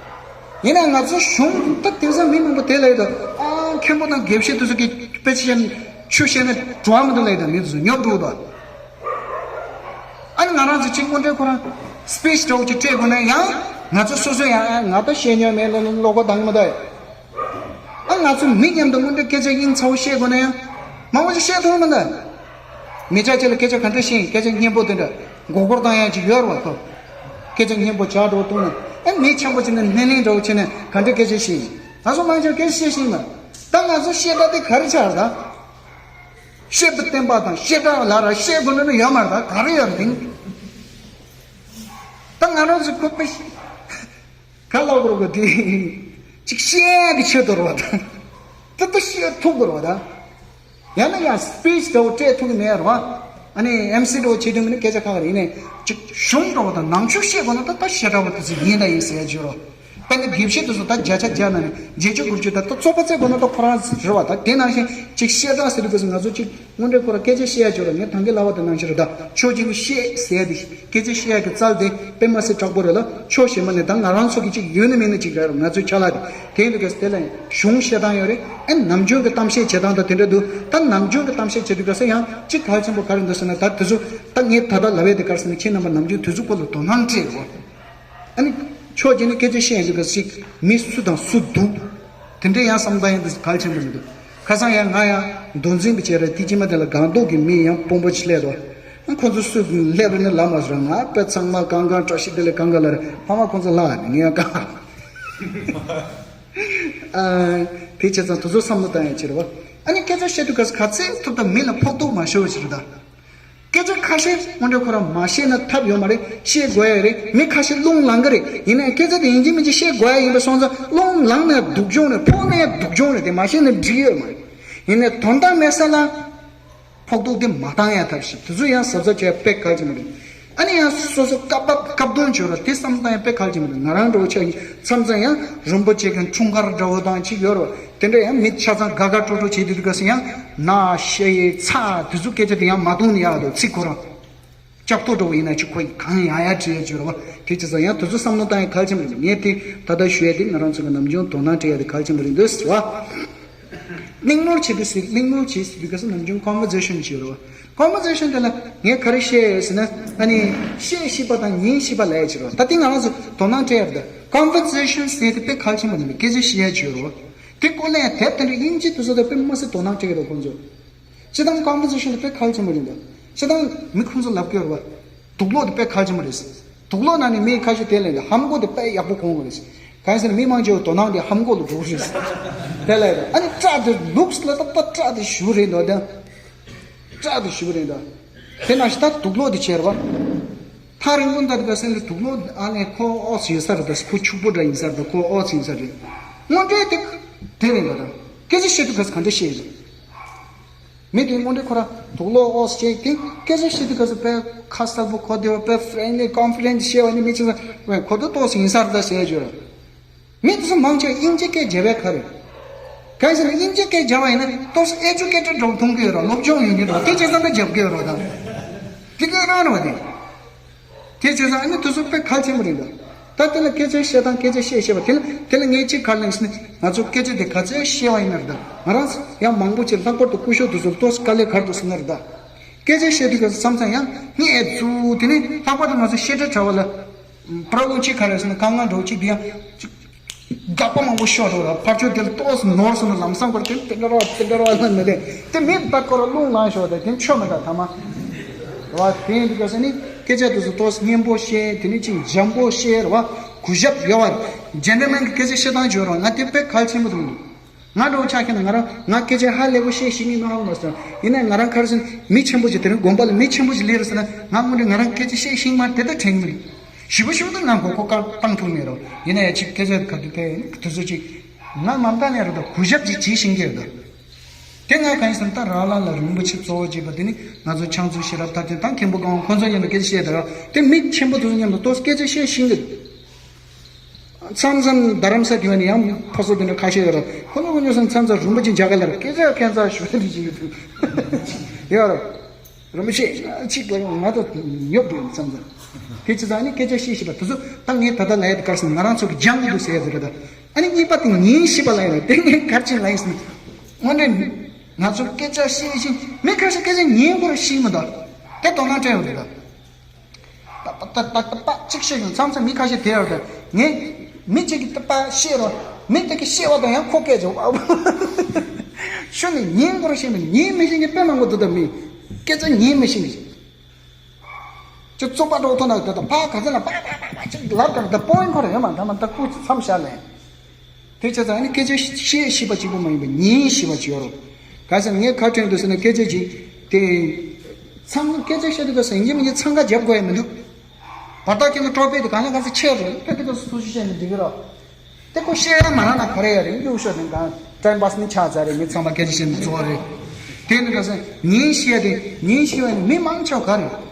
ཡིན་ན་ང་ཚོ་གཞུང་ད་དེང་སང་མི་མང་པོ་དེ་ལ་ཡོད་དོ། ཨ་མཁན་པོ་དང་དགེ་བཤེས་དེ་ཚོ་གི་དཔེ་ཆ་བཤད་ན་ཆོས་བཤད་ན་འགྲོ་བ་མི་འདུག་ལ་ཡོད་དོ། མི་དེ་ཚོ་ཉོབ་འགྲོ་དོ། ཨ་ནི་ང་རང་ཚོ་གཅིག་དངོས་འབྲེལ་ཁོ་རང་སི་པི་ཆི་འདྲ་བོ་ཅིག་སྤྲད་དགོས་ན་ཡང་ང་ཚོ་སོ་སོ་ཡང་ང་ད་བཤད་མྱོང་མེད་ལ་བློ་ཁོག་འདང་མི་འདུག་ཨ་ང་ཚོ་མི་མཉམ་དུ་དངོས་འབྲེལ་སྐད་ཆ་སྙིང་ཚ་བོ་བཤད་དགོས་ན་ཡང་མང་པོ་ཞིག་བཤད་ཐུབ་མི་འདུག་མི་ཆ་ཅིག་ལ་སྐད་ཆ་ག་འདྲ་བཤད། སྐད་ཆ་སྙན་པོ་དེ་འདྲ་མགོ་སྐོར་བཏང་ཡ་ཅིག་ཡོད་རེད་བ། ཁོ་སྐད་ཆ་སྙན་པོ་ཇག་འདྲ་བོ་བཏང་ན་ཨ་མི་འཆམ་པོ་བྱས་ན་སྣེ་ལེན་འདྲ་བོ་བྱས་ན་ག་འདྲ་སྐད་ཆ་བཤད་ཡིན། ང་ཚོ་མང་ཆེ་སྐད་ཆ་བཤད་ཤེས་མ། ད་ང་ཚོ་བཤད་གྲྭ་དེ་ག་རེ་ཆགས་རེད་ད། བཤད་པའི་བསྟན་པ་དང་བཤད་གྲྭ་ལ་ར་བཤད་དགོས་ནི་ཡོད་མ་རེད་ད། ག་རེ་ཡོད་རེད་དེ། ད་ང་རང་ཚོ་ཁོ་པེ་ག་ལ་གོ་གོ་དེ་ཅིག་བཤད་གི་ཆེད་དུ་རེད་བ་ད། ད་ད་བཤད་ཐུབ་དགོས་རེད་བ་ད། ཡང་ན་ཡང་སི་པི་ཆི་འདྲ་བོ་སྤྲད་ཐུབ་ཀྱི་མེད་རེད་བ། ཨ་ནི་ཨེམ་སི་འདྲ་བོ་བྱེད་ཐུབ་མིན་ན་སྐད་ཆ་ཁག་རེད། ཡིན་ནའི་ཅིག་གཞུང་འདྲ་བོ་དང་ནང་ཆོས་བཤད་དགོས་ན་ད་ད་བཤད་གྲྭ་བ་དེ་ཚོ་ཡིན་ད་ཡིན་ཟེར་ཡ་བརྗོད་རོགས། དཔེར་ན་དགེ་བཤེས་དེ་ཚོ་ད་བརྒྱ་ཆ་བརྒྱ་ནང་ནས་བརྒྱད་ཅུ་དགུ་བཅུ་ད་ད་རྩོད་པ་རྩེད་དགོས་ན་ད་ཁོ་རང་རེད་བ། ད་དེ་ནང་བཞིན་ཅིག་བཤད་གྲྭ་ཟེར་དུས་སྐབས་སུ་ང་ཚོ་ཅིག་དངོས་འབྲེལ་ཁོ་རང་སྐད་ཆ་བཤད་ཡ་བརྗོད་རོགས། ངས་ད་གིན་ལབ་པ་དེ་ནང་བཞིན་རེད་ད། ཕྱོགས་གཅིག་ནས་བཤད་ཟེར་ཡ་དེ་སྐད་ཆ་བཤད་ཡ་གི་རྩལ་དེ་དཔེ་མ་སྲིད་དྲག་པོ་རེད་ལ། ཕྱོགས་གཞན་པ་ནས་ད་ང་རང་ཚོ་གི་ཅིག་ཡོད་ན་མེད་ན་ཅིག་རེད་རོགས། ང་ཚོའི་ཆ་ལག་དེ་དེ་ཡིན་དུས་སྐབས་སུ་དེ་ལ་གཞུང་བཤད་སྟངས་ཡོད་རེད། ཨ་ནི་ནམ་རྒྱུན་གྱི་གཏམ་བཤད་བྱེད་སྟངས་དང་དེ་འདྲ་འདུག་ད་ནམ་རྒྱུན་གྱི་གཏམ་བཤད་བྱེད་དུས་སྐབས་སུ་ཡང་ཅིག་གལ་ཆེན་པོ་ག་རེ་འདུག་ཟེར་ན། ད་དེ་ཚོ་ད་ངས་ད་ལྟ་ལབ་ཡ་དེ་ག་རེ་ཟེར་ན། ཁྱེད་རྣམ་པ་ནམ་རྒྱུན་དེ་ཚོ་སྐོར་ལ་དོ་སྣང་སྤྲད་རོགས། ཨ་ནི་ཕྱོགས་གཅིག་ནས་སྐད་ཆ་བཤད་ཡོང་དུས་སྐབས་སུ་ཅིག་མི་སུ་དང་སུ་འདུག་དེ་འདྲའི་ཡང་བསམ་བློ་ཡང་དེ་གལ་ཆེན་པོ་མི་འདུག་ཁ་སང་ཡང་ང་ཡང་མདོ་འཛིན་པ་བྱས་ར། དེ་ཕྱི་མ་དེ་ལ་སྒང་ཏོག་གི་མི་ཡང་དཔོན་པོ་ཅིག་སླེབས་འདུག་ཨ་ཁོ་ཚོ་སུ་སླེབས་རེད་ན་ལབ་མ་སོང་། ང་དཔེ་ཚང་མ་གང་གང་བཀྲ་ཤིས་བདེ་ལེགས་གང་ག་ལ་རེད། ཕ་མ་ཁོ་ཚོ་ལྷག་ནས་ངས་ཡང་གང་། ཨ་དེ་བྱས་ཙང་དེ་ཚོ་བསམ་བློ་བཏང་ཡ་ཅིག་རེད་བ། ཨ་ནི་སྐད་ཆ་བཤད་དུས་ག་ས་ག་ཚད་ཐུབ་ཐབས་མི་ལ་ཕོག་ཐུག་མ་ཤོར་བ་ཅིག་རེད་ད། སྐད་ཆ་ཁ་ཤས་དངོས་འབྲེལ་ཁོ་རང་མ་བཤད་ན་ཐབས་ཡོད་མ་རེད། བཤད་དགོས་ཡ་རེད། མི་ཁ་ཤས་རླུང་ལངས་གི་རེད། ཡིན་ནའི་སྐད་ཆ་དེ་ཡིན་གཅིག་མིན་གཅིག་བཤད་དགོས་ཡ་ཡིན་པ་སོང་ཙང་རླུང་ལངས་ནའི་སྡུག་གྱོང་རེད། ཕོག་ནའི་སྡུག་གྱོང་རེད། དེ་མ་བཤད་ན་འགྲིག་ཡོད་མ་རེད། ཡིན་ནའི་དོན་དག་མེད་ས་ལ་ཕོག་ཐུག་དེ་མ་བཏང་ཡ་ཐབས་ཤིག་དེ་ཚོ་ཡང་གཟབ་གཟབ་བྱས་པ་དཔེ་གལ་ཆེན་པོ་རེད། ཨ་ནི་ཡང་སོ་སོ་སྐབས་བབ་སྐབས་དོན་བྱོས་ར་དེ་བསམ་བཏང་ཡ་དཔེ་གལ་ཆེན་པོ་རེད། ང་རང་འདྲ་བོ་ཆགས་ཀྱི་མཚམས་མཚམས་ཡང་རིན་པོ་ཆེ་གི་འཁྲུངས་སྐར་འདྲ་བོ་དང་ཅིག་ཡོད་ར། དེ་འདྲ་ཡང་མི་ཆ་ཚང་དགའ་དགའ་སྤྲོ་སྤྲོ་བྱེད་དུས་དུས་སྐབས་སུ་ཡང་ན་ཤེས་ཡི་ཚ་དེ་ཚོ་སྐད་ཆ་དེ་ཡང་མ་གཏོང་ནི་ཡག་འདུག་ཚིག་ཁོ་རང་། ལྕགས་ཐོག་འདྲ་བོ་ཡིན་ན་ཅིག་ཁོ་ཡི་གང་ཡང་ཡ་བྲིས་ཡ་བྱོས་ར་བ། དེ་བྱས་ཙང་ཡང་དེ་ཚོ་བསམ་བློ་བཏང་ཡ་གལ་ཆེན་པོ་རེད། ངས་དེ་ད་ལྟ་ཞུ་ཡ་དེ་ང་རང་ཚོ་གི་ནམ་རྒྱུན་དོ་སྣང་སྤྲད་ཡ་དེ་གལ་ཆེན་པོ་རེད་འདུག་ཟེར་བ། གླེང་མོལ་བྱེད་དུས་སུ་གླེང་མོལ་བྱེད་དུས་སྐབས་སུ་ནམ་རྒྱུན་conversation་བྱེད་རོགས། Conversation་དེ་ལ་ངས་ག་རེ་བཤད་ཡོད་ཟེར་ན། ཨ་ནི་བཤད་ཤེས་པ་དང་ཉན་ཤེས་པ་ལབ་ཡ་བྱེད་རོགས། ད་ལྟའི་ང་རང་ཚོ་དོ་སྣང་སྤྲད་ཡ་རེད། ད་conversation་ཟེར་དེ་དཔེ་གལ་ཆེན་པོ་ནི་སྐད་ཆ་བཤད་ཡ་བྱེད་རོགས། དེ་ཀོ་ལན་དེབ་དེ་འདྲ་དབྱིན་ཇི་དེ་ཚོ་དེ་དཔེ་མི་སྲིད་དོ་སྣང་སྤྲད་ཀྱི་རེད་ཁོང་ཚོ། སྤྱིར་བཏང་conversation་དེ་དཔེ་གལ་ཆེན་པོ་རེད་འདུག་སྤྱིར་བཏང་མི་ཁོང་ཚོ་ལབ་ཀྱི་ཡོད་རེད་བ། དུག་ལོག་དེ་དཔེ་གལ་ཆེན་པོ་རེད། དུག་ལོག་ནང་ནས་མིའི་ཁ་ཤས་དེ་ལས་ཀྱི་ཧམ་གོ་དེ་དཔེ་ཡག་པོ་གོ་གི་རེད། གང་ཡིན་ཟེར་ན་མི་མང་ཆེ་བ་དོ་སྣང་དེ་ཧམ་གོ་ལ་འགྲོ་གི་རེད། དེ་ལས་རེད། ཨ་ནི་སྐྲ་དེ་ལུགས་ལ་ད་ལྟ་སྐྲ་དེ་ཞུ་རེད་འདུག་ད། སྐྲ་དེ་ཞུ་རེད་འདུག་དེ་ནང་བཞིན་ད་དུག་ལོག་དེ་བྱས་རེད་བ། ཐག་རིང་པོ་འདར་ག་སེང་གེ་དུག་ལོག་ཨ་ནི་ཁོ་ཨོ་ཙི་ཡིན་ས་རེད་ད། ཁོ་ཕྱུག་པོ་འདྲ་ཡིན་ས་རེད་ད། ཁོ་ཨོ་ཙི་ཡིན་ས་རེད། དངོས་འབྲེལ་དེ་དེ་རེད་འདུག་ད་སྐད་ཆ་བཤད་དུས་ག་ས་ག་འདྲ་བཤད་རེད། མི་དེ་དངོས་འབྲེལ་ཁོ་རང་དུག་ལོག་ཨོ་ཙི་བྱས་དེ་སྐད་ཆ་བཤད་དུས་ག་ས་དཔེ་ཁ་གསལ་པོ་གོ་བདེ་བ་དཔེ་friendly confident་བཤད་བ་ནི་མི་ཚོ་ཁོ་ད་ཏོག་ཙམ་ཡིན་ས་རེད་ད་ཟེར་རྒྱུ་རེད། མི་དེ་ཚོ་མང་ཆེ་དབྱིན་ཇི་སྐད་བརྗེ་བའི་ཁ་རེད། གང་ཟེར་ན་དབྱིན་ཇི་སྐད་བརྗེ་བ་ཡིན་ན་ཏོག་ཙམ་ཨེ་ཇུ་ཀེ་ཊེཌ་འདྲ་བོ་མཐོང་གི་ཡོད་རེད། སློབ་སྦྱོང་ཡོད་མཁན་འདྲ་བོ་དེ་བྱས་ཙང་ད་རྒྱབ་ཀྱི་ཡོད་རེད་ད། དེ་ག་རང་རེད་བ་དེ། དེ་བྱས་ཙང་ཨ་ནི་དེ་ཚོ་དཔེ་གལ་ཆེན་པོ་རེད་ད། ད་དེ་ལ་སྐད་ཆ་བཤད་སྟངས་སྐད་ཆ་བཤད་ཤེས་པ་དེ་ལ་དེ་ལ་ངས་གཅིག་ག་རེ་གླེང་ཟེར་ན་ང་ཚོ་སྐད་ཆ་དེ་ག་ཚད་བཤད་པ་ཡིན་ན་རེད་ད། ང་རང་ཡང་མང་པོ་ཅིག་ལྷག་པར་དུ་སྐུ་ཞབས་དེ་ཚོ་ཏོག་ཙམ་དཀའ་ལས་ཁག་འདུག་ཟེར་ན་རེད་ད། སྐད་ཆ་བཤད་དུས་སྐབས་སུ་མཚམས་མཚམས་ཡང་ངས་ཨེ་ཙུ་དེ་ནི་ལྷག་པར་དུ་ང་ཚོ་བཤད་གྲྭ་གྲྭ་བ་ལ་པྲོབ་ལེམ་གཅིག་ག་རེ་ཟེར་ན་དཀའ་ངལ་འདྲ་བོ་གཅིག་དེ་ཡང་དགག་པ་མང་པོ་ཤོར་འགྲོ་ར། ཕར་ཕྱོགས་དེ་ལ་ཏོག་ཙམ་ནོར་སོང་ན་ལམ་སང་ཁོ་ར་དེ་དེ་འདྲ་ར་དེ་འདྲ་ར་ལ་མི་ལས་དེ་མི་ལྟ་ཁོ་ར་རླུང་ལངས་ཤོར་དེ་དེ་ཆོ་མི་འདྲ་ཐ་མ་ར། དེ་ཡིན་དུས་སྐབས་སུ་ནི་སྐད་ཆ་དེ་ཚོ་ཏོག་ཙམ་སྙན་པོ་བཤད། དེ་ནི་ཅིག་འཇམ་པོ་བཤད་ར་བ། གུས་ཞབས་ཡོད་བ། ཇེན་ཊལ་མེན་གྱི་སྐད་ཆ་བཤད་སྟངས་བྱོས་ར། ང་དེ་དཔེ་གལ་ཆེན་པོ་འདུག་ང་འདྲ་བོ་ཆགས་ཁྱེད་ན་ང་རང་ང་སྐད་ཆ་ཧ་ལས་པོ་བཤད་ཤེས་ངེས་མ་ཧ་མ་སོང་། ཡིན་ནའི་ང་རང་ཁར་སོང་མི་ཆེན་པོ་ཅིག་དེ་རིང་དགོན་པ་ལ་མི་ཆེན་པོ་ཅིག་སླེབས་རེད་ཟེར་ན་ང་དངོས་གནས་ང་རང་སྐད་ཆ་བཤད་ཤེས་མ་དེ་ལྟར་དྲན་གྱི་མི་འདུག་ཞིབ་པོ་ཞིབ་ཏུ་ང་མགོ་སྐོར་བཏང་ཐུབ་མེད་རོགས། ཡིན་ན་ཡང་ཅིག་སྐད་ཆ་ག་དུས་ཕེབས་དུས་ཚོད་ཅིག་ང་མ་མཐའ་ནས་རོགས་དང་གུས་ཞབས་ཅིག་བྱེད་ཤེས་ཀྱི་ཡོད་དོ། དེ་ང་གང་ཡིན་ཟེར་ན་ད་རང་ལ་ལ་རིན་པོ་ཆེ་གཙོ་བོ་བྱས་པ་དེ་ནི་ང་ཚོ་ཕྱག་མཛོད་ཤེས་རབ་མཐར་ཕྱིན་དང་མཁན་པོ་གང་ཁོང་ཚོ་མཉམ་དུ་སྐད་ཆ་བཤད་དེ་རོགས་དེ་མི་ཆེན་པོ་དེ་ཚོ་མཉམ་དུ་ཏོག་སྐད་ཆ་བཤད་ཤེས་ཀྱི་འདུག་མཚམས་མཚམས་རྡ་རམ་ས་དེ་བ་ནི་ཡང་ཕ་སོ་དེ་འདྲ་ཁ་ཤས་ཡོད་ར། ཁོ་ཚོ་ཁོ་ཚོ་མཚམས་མཚམས་རིན་པོ་ཆེ་མཇལ་ཁ་ལ་སྐད་ཆ་ཁྱད་མཚར་ཞུ་ཡ་དེ་ཅིག་ཡོད་དུས་ཡོད་ར། རིན་པོ་ཆེ་ཅིག་ལ་ཡང་ང་ད་ཉོབ་འདུག་མཚམས་མཚམས་དེ་ཅི་ཙང་ནི་སྐད་ཆ་བཤད་ཤེས་པ་དེ་ཚོ་ད་ངས་ད་ལྟ་ལ་ཡ་དེ་གར་སོང་ང་རང་ཚོ་གི་སྦྱང་གི་འདུག་ཟེར་ཡ་དེ་རེད་ད། ཨ་ནི་གཉིས་པ་དེ་ཉན་ཤེས་པ་ལ་ཡ་ར་དེ་ངས་གར་ཕྱིན་ལ་ཡིན་སོང་། དངོས་གནས་ང་ཚོ་སྐད་ཆ་བཤད་ཤེས་མི་ཁ་ཤས་སྐད་ཆ་ཉན་དགོས་ར་ཤེས་མི་འདུག་དེ་དོ་སྣང་སྤྲད་ཡོད་རེད་ད། ཏག་ཏག་ཏག་ཏག་ཏག་གཅིག་བཤད་ཡོང་མཚམས་མཚམས་མི་ཁ་ཤས་དེ་ཡོད་རེད། ངས་མི་གཅིག་གིས་ཏག་ཏག་བཤད་རོགས། མི་དེ་གིས་བཤད་པ་དང་ཡང་ཁོ་སྐད་ཆ་ཤོད་ནས་ཉན་དགོས་ར་ཤེས་མི་ཉན་མི་ཤེས་མཁན་དཔེ་མང་པོ་འདུག་ད་མི་སྐད་ཆ་ཉན་མི་ཤེས་མཁན་ཅིག་རྩོད་པ་འགྲོ་ཐུབ་ན་ད་ད་ཕ་ག་ཚོད་ན་པ་པ་པ་པ་ཅིག་ལབ་དང་ད་པོ་ཡིན་ཁོ་ར་ཡོད་མ་ད་མ་ད་ཁུ་མཚམས་བཞག་ལས། དེ་བྱས་ཙང་ཨ་ནི་སྐད་ཆ་བཤད་ཤེས་པ་གཅིག་པུ་མ་ཡིན་པར་ཉན་ཤེས་པ་གཅིག་ཡོད་རེད། ག་ཟེར་ངས་ཁ་དྲན་དུ་ཟེར་ན་སྐད་ཆ་གཅིག་དེ་ཚང་སྐད་ཆ་བཤད་དུས་ག་ཟེར་ཡིན་གཅིག་མིན་གཅིག་འཚང་ཁ་རྒྱབ་དགོས་ཡ་མི་འདུག་བར་ཐག་ཁྱེད་ཚོ་ཀྲོ་པེ་དེ་གང་ལ་གང་ཟེར་ཆེ་རེད། དཔེ་དེ་ག་སུ་ཞིག་བཤད་ན་འགྲིག་གི་རེད། དེ་ཁོ་བཤད་ཡ་མ་རང་ན་ག་རེ་ཡ་རེད། གཡུག་ཤོག་དེ་གང་ཊའིམ་པཱས་ནི་ཆགས་ཚར་རེད། མི་ཚང་མ་སྐད་ཆ་བཤད་ནི་གཙོ་བོ་རེད། དེ་ནི་ག་ཟེར་ཉན་ཤེས་ཡ་དེ་ཉན་ཤེས་པ་ནི་མི་མང་ཆེ་བ་ག་རེད།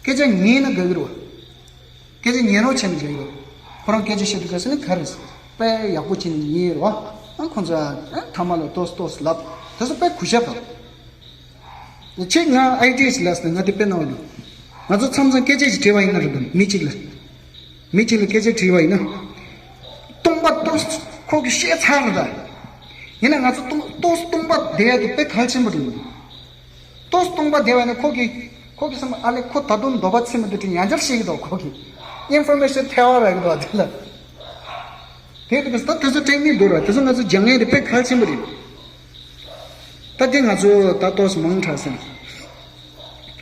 སྐད་ཆ་ཉན་ན་དགའ་གི་རེད་བ། སྐད་ཆ་ཉན་རོགས་བྱས་ནས་བྱས་ཡོད། ཁོ་རང་སྐད་ཆ་བཤད་དུས་ག་ཟེར་ན་ག་རེ་ཟེར། དཔེ་ཡག་པོ་བྱས་ནས་ཉན་ཡོད་རེད་བ། ཨ་ཁོང་ཚོ་ཨ་ཐ་མ་ལ་ཏོག་ཙམ་ཏོག་ཙམ་ལབ། དེ་ཚོ་དཔེ་གུས་ཞབས་དང་། ཁྱེད་ང་ཨའི་ཌི་ཡ་ཞིག་ལབ་ཟེར་ན་ང་དེ་དཔེ་གནང་བ་འདུག་ང་ཚོ་མཚམས་མཚམས་སྐད་ཆ་ཞིག་དྲིས་པ་ཡིན་ན་རེད་འདུག་མི་གཅིག་ལ། མི་གཅིག་ལ་སྐད་ཆ་དྲིས་པ་ཡིན་ན། སྟོང་པ་ཏོག་ཙམ་ཁོ་གིས་བཤད་ཚར་རེད་ད། ཡིན་ན་ང་ཚོ་སྟོང་ཏོག་ཙམ་སྟོང་པ་བསྡད་ཡ་དེ་དཔེ་གལ་ཆེན་པོ་རེད་འདུག་ཏོག་ཙམ་སྟོང་པ་བསྡད་པ་ནི་ཁོ་གིས་ཁོ་གིས་བསམ་ཨ་ལེ་ཁོ་ད་དུང་འདོད་པ་ཚིམ་མི་འདུག་དྲན་ཡང་བསྐྱར་བཤད་ཀྱི་འདུག་ཁོ་གིས་ཨིན་ཕོར་མེ་ཤན་ཐལ་བ་རག་གི་འདུག་དེ་ལ། དེ་དུས་ད་དེ་ཚོ་དྲན་མི་འདུག་ར། དེ་ཚོ་ང་ཚོ་སྦྱང་ཡས་དེ་དཔེ་གལ་ཆེན་པོ་རེད། ད་དེ་ང་ཚོ་ད་ཏོག་ཙམ་མང་དྲགས་སོང་།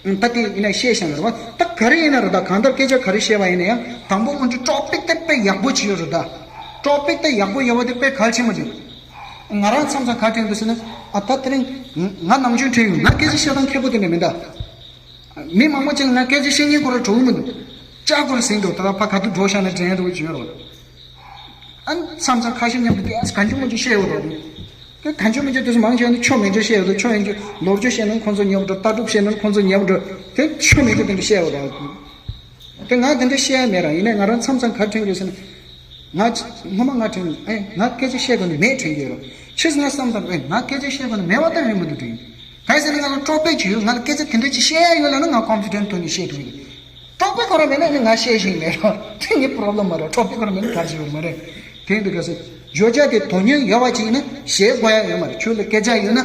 ད་དེ་ཡིན་ན་བཤད་བཞག་ར་བ། ད་ག་རེ་ཡིན་ན་ར། ད་གང་ལྟར་སྐད་ཆ་ག་རེ་བཤད་པ་ཡིན་ན་ཡང་དང་པོ་སྔོན་འགྲོ་ཊོ་པིག་དེ་དཔེ་ཡག་པོ་བྱས་ཡོད་རེད་ད། ཊོ་པིག་དེ་ཡག་པོ་ཡོད་པ་དེ་དཔེ་གལ་ཆེན་པོ་རེད། ང་རང་མཚམས་མཚམས་ག་དྲན་འདུག་ཟེར་ན། ཨ་ད་དེ་རིང་ང་ནམ་རྒྱུན་དྲན་ཡོང་ང་སྐད་ཆ་བཤད་སྟངས་མཁས་པོ་དེ་འདྲ་མིན་ད། མི་མང་པོ་ཅིག་ང་སྐད་ཆ་བཤད་མཁན་ཁོ་རང་གྲོགས་མི་འདུག་ལྕགས་ཁོ་རང་ཟིན་འགྲོ། ད་ལྟ་ཕ་ག་དུས་འགྲོ་ཤག་ན་དྲན་འགྲོ་གི་བྱོས་རོགས། ཨ་མཚམས་མཚམས་ཁ་ཤས་མཉམ་དུ་སྐད་གང་བྱུང་མང་བྱུང་བཤད་ཡོད་རོགས། དེ་གང་བྱུང་མང་བྱུང་དུས་སུ་མང་ཆེ་བ་ནི་ཆོ་མེད་འདྲ་བཤད་ཡོད་དོ། ཆོ་ཡིན་རྒྱུ་ལོ་རྒྱུས་བཤད་ན་ཁོང་ཚོ་ཉོབ་འགྲོ། ལྟ་གྲུབ་བཤད་ན་ཁོང་ཚོ་ཉོབ་འགྲོ། དེ་ཆོ་མེད་རྒྱུ་དེ་འདྲ་བཤད་ཡོད་རོགས། དེ་ང་དེ་འདྲ་བཤད་ཡ་མེད་ར། ཡིན་ནའི་ང་རང་མཚམས་མཚམས་ག་དྲན་དགོས་ཟེར་ན། ང་སྔོན་མ་ང་དྲན་ཨེ་ང་སྐད་ཆ་བཤད་དགོས་ནི་མེད་དྲན་གྱི་ཡོད་རོགས། ཕྱིས་ང་བསམ་དང་ཨེ་ང་སྐད་ཆ་བཤད་དགོས་ནི་མེད་པ་ལྟ་ཡོད་མི་འདུག་དྲན། གང་ཡིན་ཟེར་ན་ང་ལ་གྲོགས་པོ་ཅིག་ཡོད། ང་ལ་སྐད་ཆ་དེ་འདྲ་ཅིག་བཤད་ཡ་ཡོད་ལབ་ན་ང་ཀོན་ཕི་ཌེན་ཊི་ཐོག་ནས་བཤད་ཐུབ་ཀྱི་རེད། གྲོགས་པོ་ཁོ་རང་མེད་ན་ནི་ང་བཤད་ཤེས་མེད་རོགས། དེ་ངའི་པོ་རོབ་ལེམ་མ་རེད། གྲོགས་པོ་ཁོ་རང་མེད་ན་ག་རེ་བྱེད་དགོས་མ་རེད། དེ་འདུག་ག་ཟེར། བརྗོད་བྱ་དེ་དོན་སྙིང་ཡོད་པ་ཅིག་ཡིན་ན་བཤད་དགོས་ཡ་ཡོད་མ་རེད། ཁྱོད་ལ་སྐད་ཆ་ཡོད་ན།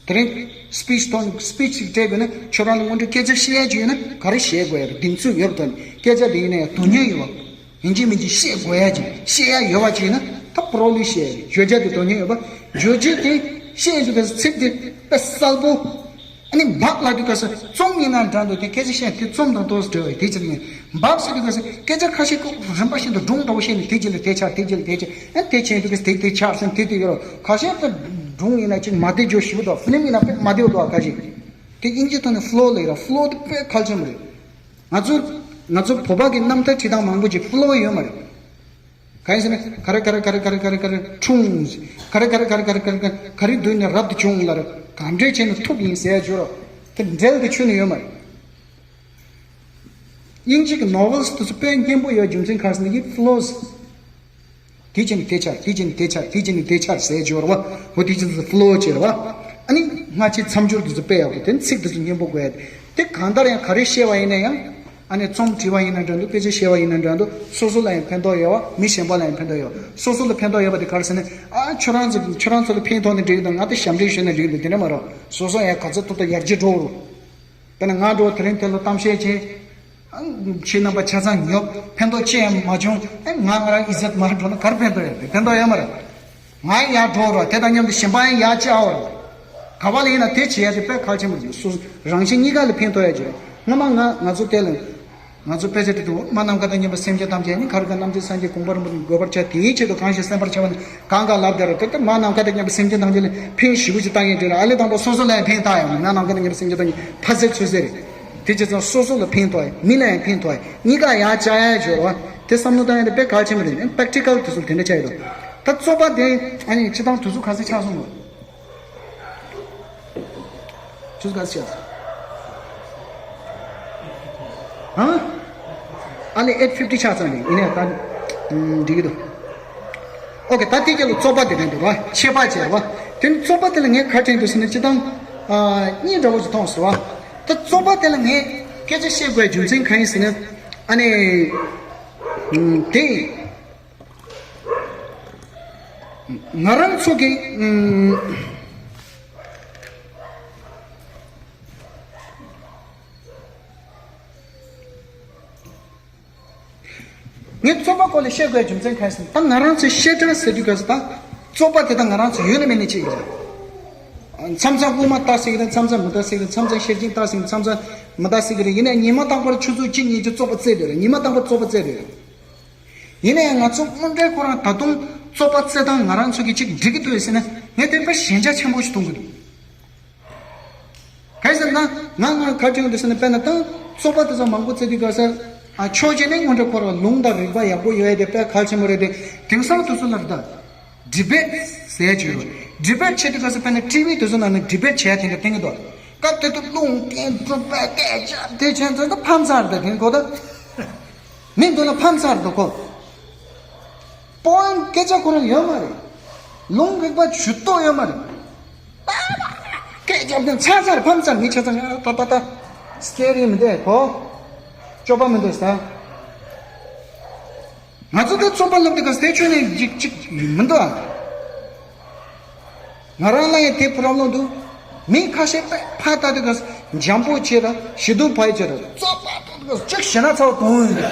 དེ་རིང་སི་པིཆ་ཐོག་ནས་སི་པིཆ་ཅིག་སྤྲད་དགོས་ན་ཁྱོད་རང་ལ་སྔོན་འགྲོ་སྐད་ཆ་བཤད་ཡ་ཅིག་ཡོད་ན་ག་རེ་བཤད་དགོས་ཡ་རེད། གདེང་ཚོད་ཡོད་པ་དང་སྐད་ཆ་དེ་ཡིན་ན་ཡང་དོན་སྙིང་ཡོད་པ། ཡིན་གཅིག་མིན་གཅིག་བཤད་དགོས་ཡ་ཅིག་བཤད་ཡ་ཡོད་པ་ཅིག་ཡིན་ན་ད་པོ་རོབ་ལེམ་བཤད་ཡ་རེད། བརྗོད་བྱ་དེ་དོན་སྙིང་ཡོད་པ། བརྗོད་བྱ་དེ་བཤད་ཡོང་དུས་ཚིག་དེ་དཔེ་གསལ་པོ། ཨ་ནི་འབབ་ལབ་དུས་སྐབས་སུ་རྩོམ་ཡིན་ན་འདྲ་འདུག་དེ་སྐད་ཆ་བཤད་དེ་རྩོམ་དང་ཏོག་ཙམ་འབྲེལ་བ་ཡོད། དེ་ཕྱིར་ངས་འབབ་ཟེར་དུས་སྐབས་སུ་སྐད་ཆ་ཁ་ཤས་ཀྱི་རིམ་པ་བཞིན་དུ་སྒྲུང་འདྲ་བོ་བཤད་ནས་དེ་རྗེས་ལ་དེ་ཆགས། དེ་རྗེས་ལ་དེ་ཆགས། ཨ་དེ་ཆེན་དུས་སྐབས་དེ་དེ་ཆགས་ཟེར་དེ་དེ་ཡོད་རོགས། ཁ་ཤས་ཀྱི་སྒྲུང་ཡིན་ན་ཅིག་མ་བདེ་འཇོག་ཞིབ་འདུག་ཕི་ལིམ་ཡིན་ན་དཔེ་མ་བདེ་འདུག་ཁ་ཤས་དེ་དབྱིན་ཇིའི་ཐོག་ནས་ཕི་ལོ་ལབ་ཡོད་ར། ཕི་ལོ་དེ་དཔེ་གལ་ཆེན་པོ་རེད། ང་ཚོ་ང་ཚོ་བོད་པ་གི་རྣམ་ཐར་བྲིས་སྟངས་མང་པོ་ཅིག་ཕི་ལོ་ཡོད་མ་རེད། གང་ཡིན་ཟེར་ན་ག་རེ་ག་རེ་ག་རེ་ག་རེ་ག་རེ་ག་རེ་འཁྲུངས། ག་རེ་ག་རེ་ག་རེ་ག་རེ་ག་རེ་ག་རེ་བསྡུས་ནས་རབ་ཏུ་བྱུང་ལབ་རེད། ག་འདྲས་བྱས་ནས་ཐུབ་ཡིན་ཟེར་ཡ་བརྗོད་རོགས། དེ་འབྲེལ་དེ་ཁྱོན་ནས་ཡོད་མ་རེད། དབྱིན་ཇི་གི་ནོ་ཝེལ་དེ་ཚོ་དཔེ་སྙན་པོ་ཡོད་རྒྱུ་མཚན་ག་རེ་ཟེར་ན་ཡིད་ཕི་ལོ་ཟེར། དེ་བྱས་ནས་དེ་ཆགས། དེ་བྱས་ནས་དེ་ཆགས། དེ་བྱས་ནས་དེ་ཆགས་ཟེར་ཡ་བརྗོད་རོགས། འོ་དེ་བྱས་ནས་ཕི་ལོ་བྱེད་རོགས། ཨ་ནི་སྔ་ཕྱི་མཚམས་སྦྱོར་དེ་ཚོ་དཔེ་ཡག་པོ། དེ་ཚིག་དེ་ཚོ་སྙན་པོ་དགོས་ཡ། དེ་གང་ལྟར་ཡང་ག་རེ་བཤད་པ་ཡིན་ན་ཡང་། ཨ་ནི་རྩོམ་བྲིས་པ་ཡིན་ན་འདྲ་འདུག་སྐད་ཆ་བཤད་པ་ཡིན་ན་འདྲ་འདུག་སོ་སོ་ལ་ཡང་ཕན་ཐོགས་ཡོད་པ། མི་གཞན་པ་ལ་ཡང་ཕན་ཐོགས་ཡོད་པ། སོ་སོ་ལ་ཕན་ཐོགས་ཡོད་པ་དེ་ག་རེ་ཟེར་ན། ཨ་ཁྱོད་རང་ཚོ་ཁྱོད་རང་ཚོ་ལ་ཕན་ཐོགས་ན་འགྲིག་གི་འདུག་ང་དེ་ཞབས་འདྲེན་ཞུས་ན་འགྲིག་གི་འདུག་དེ་འདྲ་མ་རེད། སོ་སོ་ཡང་ག་ཚོད་ཐུབ་ཐུབ་ཡར་རྒྱས་འགྲོ་རོགས། དཔེར་ན་ང་འགྲོ་དེ་རིང་དེ་ལ་གཏམ་བཤད་བྱས། ཨ་ཁྱེད་རྣམ་པ་ཆ་ཚང་ཉོབ་ཕན་ཐོགས་ཅི་ཡང་མ་བྱུང་། ཨ་ང་ང་རང་ཨི་ཟེར་མར་འགྲོ་ན་ག་རེ་ཕན་ཐོགས་ཡོད་རེད། ཕན་ཐོགས་ཡོད་མ་རེད། ང་ཡར་འགྲོ་རོགས། དེ་དང་མཉམ་དུ་གཞན་པ་ཡང་ཡར་བཅར་རོགས། ག་བ་ལ་ཡིན་ན་དེ་བྱེད་ཡ་དེ་དཔེ་གལ་ཆེན་པོ་རེད། སོ་སོ་རང་གཞན་གཉིས་ཀ་ལ་ཕན་ཐོགས་ཡ་ཅིག་རེད། སྔོན་མ་ང་ང་ཚོ་དེ་ལ་ང་ཚོ་དཔེ་ཆ་དེ་དུ་མ་ནམ་མཁའ་དང་མཉམ་པའི་སེམས་ཅན་ཐམས་ཅད་ནི་ག་རེ་ག་རྣམ་ཅན་སངས་རྒྱས་གོ་འཕང་རིན་པོ་ཆེ་འགོད་པར་བྱ། དེའི་ཆེད་དུ་གང་ཞིག་གསན་པར་བྱ་བ་ནི་གང་ག་ལབ་བསྡད་རེད། དེ་ལྟར་མ་ནམ་མཁའ་དང་མཉམ་པའི་སེམས་ཅན་ཐམས་ཅད་ལ་ཕན་ཞེ་པོ་ཅིག་བཏང་ཡིན་དྲན་རེད། ཨ་ལས་དང་པོ་སོ་སོ་ལ་ཡང་ཕན་བཏང་ཡོང་། མ་ནམ་མཁའ་དང་མཉམ་པའི་སེམས་ཅན་ཐམས་ཅད་ཕ་ཟེར་ཚུལ་ཟེར་རེད། དེ་བྱས་ཙང་སོ་སོ་ལ་ཕན་ཐོགས་ཡ། མི་ལ་ཡང་ཕན་ཐོགས་ཡ། གཉིས་ཀ་ཡར་བཅར་ཡ་ཡོད་རེད་བ། དེ་བསམ་བློ་བཏང་ཡ་དེ་དཔེ་གལ་ཆེན་པོ་རེད། པེག་ཊི་ཀལ་དེ་ཚོ་དེ་འདྲ་ཆགས་ཡོད་དོ། ད་རྩོད་པ་དེ་ཨ་ནི་སྤྱི་བཏང་དུས་ཚོད་ག་ཚོད་ཆགས་སོང་ངམ། ཆུ་ཚོད་ག་ཚོད་ཆགས་སོང་། ཧ། ཨ་ལས་ཨེཊ་ཕིཕ་ཊི་ཆགས་ཚར་ནས་ཡིན་ནའི་ད་འགྲིག་གི་འདུག་ཨོ་ཀེ། ད་དེ་རྗེས་ལ་རྩོད་པ་དེ་རེད་འདུག་བ། ཆད་པ་བཅད་བ། དེ་ནི་རྩོད་པ་དེ་ལ་ངས་ག་དྲན་འདུག་ཟེར་ན་སྤྱི་བཏང་ཨ་གཉིས་འདྲ་བོ་ཞིག་མཐོང་སོང་བ། ད་རྩོད་པ་དེ་ལ་ངས་སྐད་ཆ་བཤད་དགོས་རྒྱུ་མཚན་གང་ཡིན་ཟེར་ན། ཨ་ནི་ཨམ་དེ་ང་རང་ཚོ་གི་ཨམ། ངས་རྩོད་པ་སྐོར་ལ་བཤད་དགོས་རྒྱུ་མཚན་གང་ཡིན་ཟེར་ན། ད་ང་རང་ཚོའི་བཤད་གྲྭ་ཟེར་དུས་སྐབས་སུ་ད་རྩོད་པ་དེ་དག་ང་རང་ཚོ་ཡོད་ན་མེད་ན་ཅིག་ཡིན། མཚམས་མཚམས་དབུ་མ་ལྟ་སྲིད་ཀྱི་རེད། མཚམས་མཚམས་མི་ལྟ་སྲིད་ཀྱི་རེད། མཚམས་མཚམས་ཤེར་ཕྱིན་ལྟ་སྲིད་ཀྱི་རེད། མཚམས་མཚམས་མི་ལྟ་སྲིད་ཀྱི་རེད། ཡིན་ནའི་ཉི་མ་རྟག་པར་ཆུ་ཚོད་གཅིག་གཉིས་ཀྱི་རྩོད་པ་རྩེ་དེ་རེད། ཉི་མ་རྟག་པར་རྩོད་པ་རྩེ་དེ་རེད། ཡིན་ནའི་ང་ཚོ་དངོས་འབྲེལ་ཁོ་རང་ད་དུང་རྩོད་པ་རྩེ་སྟངས་ང་རང་ཚོ་གི་ཅིག་འགྲིག་གི་འདུག་ཟེར་ན་ངས་དེ་དཔེ་ཞན་ཆ་ཆེན་པོ་ཞིག་མཐོང་གི་འདུག་གང་ཡིན་ཟེར་ན། ང་ང་ག་དྲན་འདུག་ཟེར་ན། དཔེར་ན་ད་རྩོད་པ་དེ་ཚོ་མང་པོ་རྩེ་དུས་སྐབས་སུ། ཨ་ཕྱོགས་གཅིག་ནས་དངོས་འབྲེལ་ཁོ་རང་ལུང་དང་རིགས་པ་ཡག་པོ་ཡོད་ཡ་དེ་དཔེ་གལ་ཆེན་པོ་རེད་དེ། དེང་སང་དུས་ཚོད་ལ་རེད་ད། ཌི་བེཊ་ཟེར་ཡ་ཅིག་ཡོད་རེད། ཌི་བེཊ་བྱེད་དུས་སྐབས་སུ་དཔེར་ན་ཊི་ཝི་དེ་ཚོ་ནང་ནས་ཌི་བེཊ་བྱེད་ཡ་དེ་འདྲ་བསྟན་གྱི་འདུག་སྐབས་དེ་དུས་ལུང་བསྟན་གྲུབ་པའི་སྐད་ཆ་དེ་བྱས་ཚོད་ད་ཕམ་ཚར་ད་དེ་གོ་ད། མི་འདུག་ན་ཕམ་ཚར་འདུག་གོ། པོ་ཡིན་ཊི་སྐད་ཆ་ཁོ་རང་ཡོད་མ་རེད། ལུང་རིགས་པ་ཇུས་གཏོགས་ཡོད་མ་རེད། སྐད་ཆ་དེ་ཚར་ཚར་ཕམ་ཚར། མི་ཆ་ཚང་ཡང་ད་ད་ད་སྐད་རིགས་མི་འདུག་གོ། སྤྱོད་པ་མི་འདུག་ས། ང་ཚོ་དེ་རྩོད་པ་ལབ་དུས་ག་སྟེ་ཆོས་ནས་ཅིག་ཅིག་མི་འདུག་ཨ། ང་རང་ལ་ཡང་དེ་པོ་རོབ་ལེམ་འདུག་མི་ཁ་ཤས་དཔེ་ཕར་ལྟ་དུས་ག་འཇམ་པོ་བྱེད་ར་ཞི་དུལ་བྱེད་ར་རྩོད་པ་ལྟ་དུས་ག་ཅིག་ཞེ་ན་ཚ་བ་གཏོང་ཡོང་གི།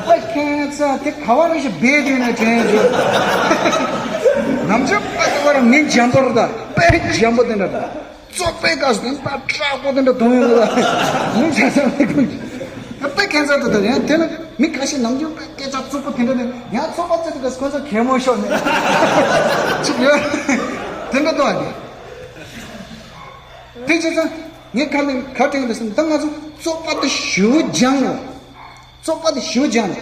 དཔེ་ཁྱད་མཚར། དེ་ག་བ་རེ་ཞིག་སྦས་དུས་ན་དྲན་ཡོང་གི། ནམ་རྒྱུན་དཔེ་ལྟ་བ་ར་མི་འཇམ་པོ་རེད་ད། དཔེ་འཇམ་པོ་དེ་འདྲ་རེད། རྩོད་པའི་སྐབས་སུ་ཡིན་པ་དྲག་པོ་དེ་འདྲ་གཏོང་ཡོང་གི་ལ། ངུ་ཆ་ས་མི་ཁུག་དཔེ་ཁྱད་མཚར་དུ་དོ་ཡང་དེ་ལ་མི་ཁ་ཤས་ནམ་རྒྱུན་དཔེ་སྐད་ཆ་རྩུབ་པོ་དེ་འདྲ་ནས་ཡང་རྩོད་པ་རྩེ་དུས་སྐབས་སུ་ཁོ་ཚོ་གད་མོ་ཤོར་ནས་ཅིག་ཡོད། དེ་འདྲ་གཏོང་བ་དེ། དེ་བྱས་ཙང་ ངས་ག་ལེ་ག་དྲན་འདུག་ཟེར་ན། ད་ང་ཚོ་བཙོག་པ་དེ་ཞེ་པོ་སྦྱངས་ལ། བཙོག་པ་དེ་ཞེ་པོ་སྦྱངས་ལ།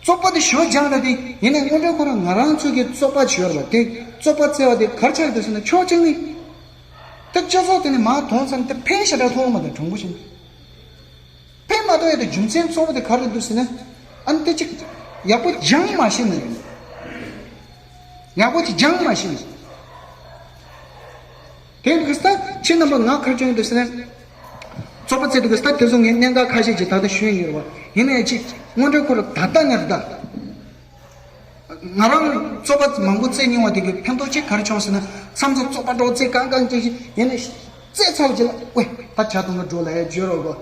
བཙོག་པ་དེ་ཞེ་པོ་སྦྱངས་ལ་དེ་ཡིན་ནའི་དངོས་འབྲེལ་ཁོ་རང་ང་རང་ཚོ་གི་བཙོག་པ་ཅིག་ཡོད་རེད་པ། དེ་བཙོག་པ་བཙལ་བ་དེ་ག་རེ་ཆགས་འདུག་ཟེར་ན། ཕྱོགས་གཅིག་ནས་དེ་སྤྱི་ཚོགས་དེ་ནས་མར་མཐོང་ཙང་དེ་ཕན་ཞེ་དྲག་ཐོགས་མ་དང་གྲུང་པོ་ཞིག་ནས། ཕན་མ་ཐོགས་ཡ་དེ་རྒྱུ་མཚན་གཙོ་བོ་དེ་ག་རེ་འདུག་ཟེར་ན། ཨ་ནི་དེ་ཅིག་ཡག་པོ་སྦྱང་མ་ཤེས་ནས། ཡག་པོ་ཅིག་སྦྱང་མ་ཤེས་ནས། དེ་འདུག་ས་ཁྱེད་རྣམ་པ་ང་ག་རེ་དྲན་འདུག་ཟེར་ན། བཙོག་པ་བཙལ་འདུག་ས། དེ་ཚོ་ངས་གནད་འགག་ཁ་ཤས་ཅིག་ད་ལྟ་ཞུས་ཡོད་རེད་པ། ཡིན་ནའི་ཅིག་དངོས་འབྲེལ་ཁོ་རང་ད་ལྟ་ནས་ད། ང་རང་བཙོག་པ་མང་པོ་བཙལ་མྱོང་བ་དེ་གི་ཕན་ཐོགས་ཅིག་ག་རེ་བྱུང་ཟེར་ན། མཚམས་མཚམས་བཙོག་པ་འདྲ་བོ་བཙལ་གང་གང་ཅིག་ཡིན་ནའི་བཙལ་ཚར་བ་ཅིག་ལ། ཝེ། ད་ཇ་འཐུང་ག་འགྲོ་ལབ་ཡ་བརྗོད་རོགས་གོ།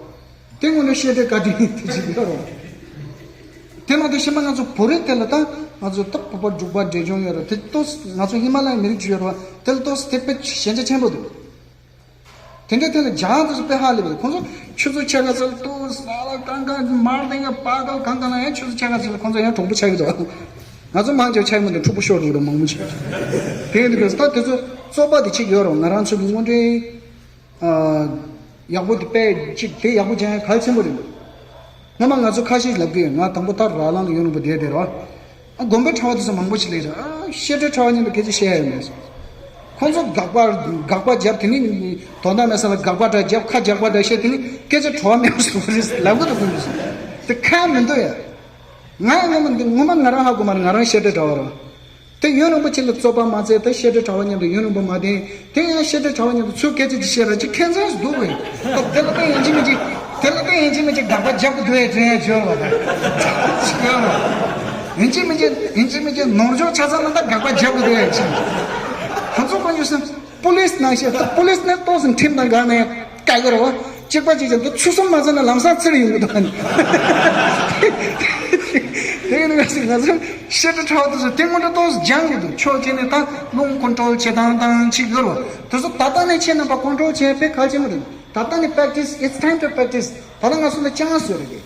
དེ་དངོས་གནས་བཤད་སྒྲོས་བཀའ་དྲིན་དེ་ཅིག་ཡོད་རེད། དེ་མ་གཏོགས་གཞན་པ་ང་ཚོ་བོད་རིགས་དེ་ལ་ད་ང་ཚོ་ད་བོད་པ་འབྲུག་པ་འབྲས་ལྗོངས་ཡོད་རེད། དེ་ཏོག་ཙམ་ང་ཚོ་ཧི་མ་ལ་ཡའི་མི་རིགས་ཅིག་ཡོད་རེད་པ། དེ་ལ་ཏོག་ཙམ་དེ་དཔེ་ཞན་ཆ་ཆེན་པོ་འདུག། དེ་འདྲའི་ཐད་ལ་རྒྱ་གར་དེ་ཚོ་དཔེ་ཧ་ལས་པ་རེད། ཁོང་ཚོ་ཆུ་ཚོད་ཕྱེད་ཀ་ཙམ་ལ་ཏོག་ཙམ་ལ་གང་གང་མར་དེ་ཡང་པ་ག་གང་གང་ལ་ཡང་ཆུ་ཚོད་ཕྱེད་ཀ་ཙམ་ལ་ཁོང་ཚོ་ཡང་གྲུང་པོ་ཆགས་ཀྱི་འདུག། ང་ཚོ་མང་ཆེ་བ་ཆགས་མི་འདུག། འཁྲུག་པོ་ཤོར་འགྲོ་གི་འདུག། མང་པོ་ཅིག། དེ་ཡིན་དུས་ད་དེ་ཚོ་བཙོག་པ་དེ་གཅིག་ཡོད་རེད། ང་རང་ཚོ་གི་དངོས་འབྲེལ། ཨ། ཡག་པོ་དེ་དཔེ་གཅིག་དེ་ཡག་པོ་སྦྱང་ཡ་གལ་ཆེན་པོ་རེད་འདུག། སྔོན་མ་ང་ཚོ་ཁ་ཤས་ལབ་གི་ཡོད། ང་དང་པོ་ད་ར་ལང་གི་ཡོད་རུང་པོ་བསྡད་དེ་ར། ཨ། དགོན་པའི་གྲྭ་བ་དེ་ཚོ་མང་པོ་ཞིག་སླེབས་ར། ཨ། བཤད་སྒྲོས་གྲྭ་བ་མཉམ་དུ་སྐད་ཆ་བཤད་ཡ་ཡོད་མེད། ཁོང་ཚོ་དགག་པ་དགག་པ་བརྒྱབ། དེ་ནི་དོན་དག་མེད་ས་ལ་དགག་པ་འདྲ་བརྒྱབ། ཁ་རྒྱག་པ་འདྲ་བཤད། དེ་ནི་སྐད་ཆ་བྲོ་བ་མེད་པ་བཟོ་གི་རེད་ལབ་གི་འདུག། ཁོང་ཚོ་དེ་ཁག་མི་འདུག་ཡ། ང་ཡང་སྔོན་མ་འདི་ངོ་མ་ང་རང་ཧ་གོ་མ་རེད། ང་རང་བཤད་སྒྲོས་གྲྭ་བ་ར། དེ་ཡུན་རིང་པོ་ཅིག་ལ་བཙོག་པ་མ་བཙལ། ད་བཤད་སྒྲོས་གྲྭ་བ་མཉམ་དུ་ཡུན་རིང་པོ་མ་བསྡད། དེ་ཡང་བཤད་སྒྲོས་གྲྭ་བ་མཉམ་དུ་ཚུར་སྐད་ཆ་ཅིག་བཤད་ར་ཅིག་ཁྱད་མཚར་འདུག་བས། ད་དེ་ལ་ད་ཡིན་གཅིག་མིན་གཅིག་དེ་ལ་ད་ཡིན་གཅིག་མིན་གཅིག་དགག་པ་རྒྱབ་དགོས་དོན་ཡང་བརྗོད་པ་དང་། ཡིན་གཅིག་མིན་གཅིག་ཡིན་གཅིག་མིན་གཅིག་ནོར་འཆོར་ཆ་ཚང་ལ་ད་དགག་པ་རྒྱབ་དགོས་དོན་ཡང་ཅིག། ཁོང་ཚོ་དཀོན་མཆོག་གསུམ། པུ་ལིས་ནང་བཤད། ད་པུ་ལིས་ནས་ཏོག་ཙམ་ཁྲིམས་དང་འགལ་ནས་བཀག་གི་རེད་བ། གཅིག་པ་གཅིག་རྐྱང་དུ་ཆུ་གསུམ་མ་ཟ་ན་ལམ་སང་ཚིར་ཡོང་གི་འདུག། དེ་ཡིན་ན་ང་ཚོ་ང་ཚོ་བཤད་སྒྲོས་གྲྭ་བ་དེ་ཚོ་དེ་སྔོན་འགྲོ་ཏོག་ཙམ་སྦྱང་གི་འདུག། ཕྱོགས་གཅིག་ནས་ད་རླུང་ཀོན་ཊོལ་བྱེད་སྟངས་དང་ཅིག་ཡོད་རེད་བ། དེ་ཚོ་ད་ལྟ་ནས་ཁྱེད་རྣམ་པ་ཀོན་ཊོལ་བྱེད་ཡ་དཔེ་གལ་ཆེན་པོ་རེད། ད་ལྟ་ནས་པེག་ཊིས། It's time to practice. ད་ལྟ་ང་ཚོ་ལ་ཅང་བཟོས་རེད།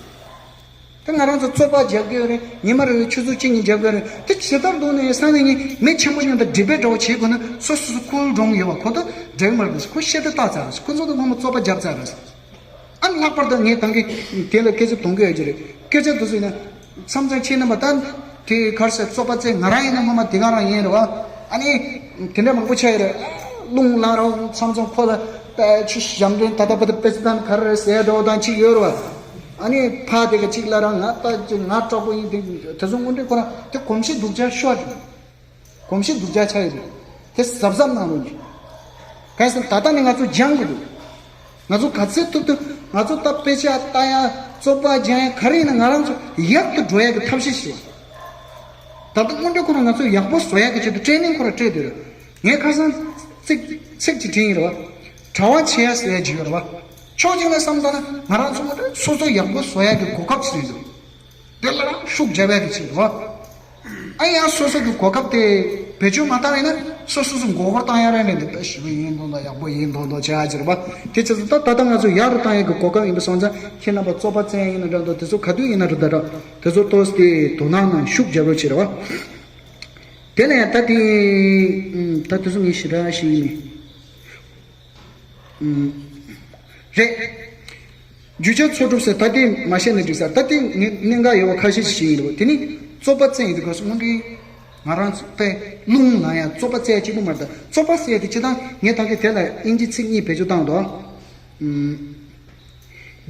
ད་ང་རང་ཚོ་བཙོག་པ་རྒྱག་གི་ཡོད་རེད། ཉི་མ་རེ་རེ་ཆུ་ཚོད་གཅིག་གཉིས་རྒྱག་གི་ཡོད་རེད། དེ་ཇི་ལྟར་འདུག་ནས་སང་ཉིན་མི་ཆེན་པོ་མཉམ་དུ་ཌི་བེཊ་འདྲ་བོ་བྱེད་དགོས་ན་སོ་སོ་སོ་ཁུལ་ཌའུན་ཡོད་པ་ཁོ་ཐག་རེད་མ་རེད། ཁོ་བཤད་སྒྲོས་བཏགས་ཚར་རེད། ཁོ་ཚོ་དང་ངོ་མ་བཙོག་པ་རྒྱབ་ཚར་རེད། ཨ་ནི་ལྷག་པར་དུ་ངས་ད་གིན་དེ་ལ་སྐད་ཆ་གཏོང་གི་ཡོད་ཀྱི་རེད། སྐད་ཆ་དེ་ཚོ་ཡིན་ན་མཚམས་མཚམས་ཁྱེད་རྣམ་པ་ད་དེ་ག་རེ་ཟེར། བཙོག་པ་བཙལ། ང་རང་ཡིན་ན་སྔོན་མ་དེ་ག་རང་ཡིན་རེད་བ། ཨ་ནི་དེ་འདྲ་མང་པོ་ཆགས་ཡོད་རེད། རླུང་ལངས་རོགས་མཚམས་མཚམས་ཁོ་ལ་པད་ཆུ་ཞབས་འདྲེན་ད་ལྟ་བར་དུ་པེ་ཙི་དང་ག་རེ་ཟེར་འགྲོ་དང་ཅིག་ཡོད་རེད་བ། ཨ་ནི་ཕ་དེ་ག་ཅིག་ལ་རང་ང་ལྟ་ཅིག་ང་དྲག་པོ་ཡིན། དེ་དེ་ཚོ་དངོས་འབྲེལ་ཁོ་རང་དེ་གོམས་གཤིས་སྡུག་ཅག་ཤོར་རེད། གོམས་གཤིས་སྡུག་ཅག་ཆགས་ཡོད་རེད། དེ་གཟབ་གཟབ་གནང་རོགས་གྱིས། གང་ཟེར་ད་ལྟ་ནས་ང་ཚོ་སྦྱང་དགོས་འདུག། ང་ཚོ་ག་ཚད་ཐུབ་ཐུབ་ང་ཚོ་ད་དཔེ་ཆ་ལྟ་ཡ། བཙོག་པ་སྦྱང་ཡ། ག་རེ་ཡིན་ན་ང་རང་ཚོ་ཡག་ཏུ་འགྲོ་ཡ་གི་ཐབས་ཤེས་ཤིག་བ། ད་ལྟ་དངོས་འབྲེལ་ཁོ་རང་ང་ཚོ་ཡག་པོ་བཟོ་ཡ་གི་ཆེད་དུ་ཊེ་ནིང་ཁོ་རང་སྤྲད་དེ་རེད། ངས་ཁ་སང་ཚིག་ཚིག་ཅིག་དྲན་ཡིན་རེད་བ། གྲྭ་བ་བྱེད་ཡ་ཟེར་ཡ་ཅིག་ཡོད་རེད་བ། ཕྱོགས་གཅིག་ནས་བསམ་ད་ན་ང་རང་ཚོ་སོ་སོ་ཡག་པོ་བཟོ་ཡ་གི་གོ་སྐབས་ཟིན་འདུག། དེ་ལ་རང་ཤུགས་རྒྱབ་ཡ་གི་ཆེད་དུ་རེད་བ། ཨ་ཡང་སོ་སོ་གི་གོ་སྐབས་དེ་བེད་སྤྱོད་མ་བཏང་ཡིན་ན་སོ་སོ་སོ་མགོ་སྐོར་བཏང་ཡ་རེད་ནས། འདི་དཔེ་ཞེ་པོ་ཡིན་མདོག་མདོག། ཡག་པོ་ཡིན་མདོག་མདོག་བྱེད་ཡ་ཅིག་རེད་བ། དེ་ཆེད་དུ་ད་ད་ལྟ་ང་ཚོ་ཡག་རུ་བཏང་ཡ་གི་གོ་སྐབས་ཡིན་པ་སོང་ཙང་ཁྱེད་རྣམ་པ་བཙོག་པ་བཙལ་ཡ་ཡིན་ན་འདྲ་འདུག། དེ་ཚོ་ག་དུས་ཡིན་ན་འདྲ་འདྲ་འདྲ། དེ་ཚོ་ཏོག་ཙམ་དེ་དོ་སྣང་གནང་། ཤུགས་རྒྱབ་རོགས་བྱེད་རེད་བ། དེ་ལ་ཡང་ད་དེ་ད་དེ་ཚོ་ངས་ཞེ་དྲག་ཞིག་ཡིན་ནི། ཨུམ། རེད། རྒྱུ་ཆ་འཚོལ་སྒྲུབ་ཟེར་ད་དེ་མ་བཤད་ན་འགྲིག་ས། ད་དེ་ངས་གནད་འགག་ཡོད་པ་ཁ་ཤས་ཤིག་ཡིན་རེད་བ། དེ་ནི་བཙོག་པ་བཙལ་ཡིན་དུས་སྐབས་སུ་དངོས་འབྲེལ་ང་རང་ཚོ་དཔེ་རླུང་ལངས་ཡ་བཙོག་པ་བཙལ་གཅིག་པུ་མ་རེད། ད་བཙོག་པ་ཟེར་ཡ་དེ་སྤྱིར་བཏང་ངས་ད་གིན་དེ་ལ་དབྱིན་ཇི་ཚིག་གཉིས་བེད་སྤྱོད་བཏང་འདུག། ཨུམ།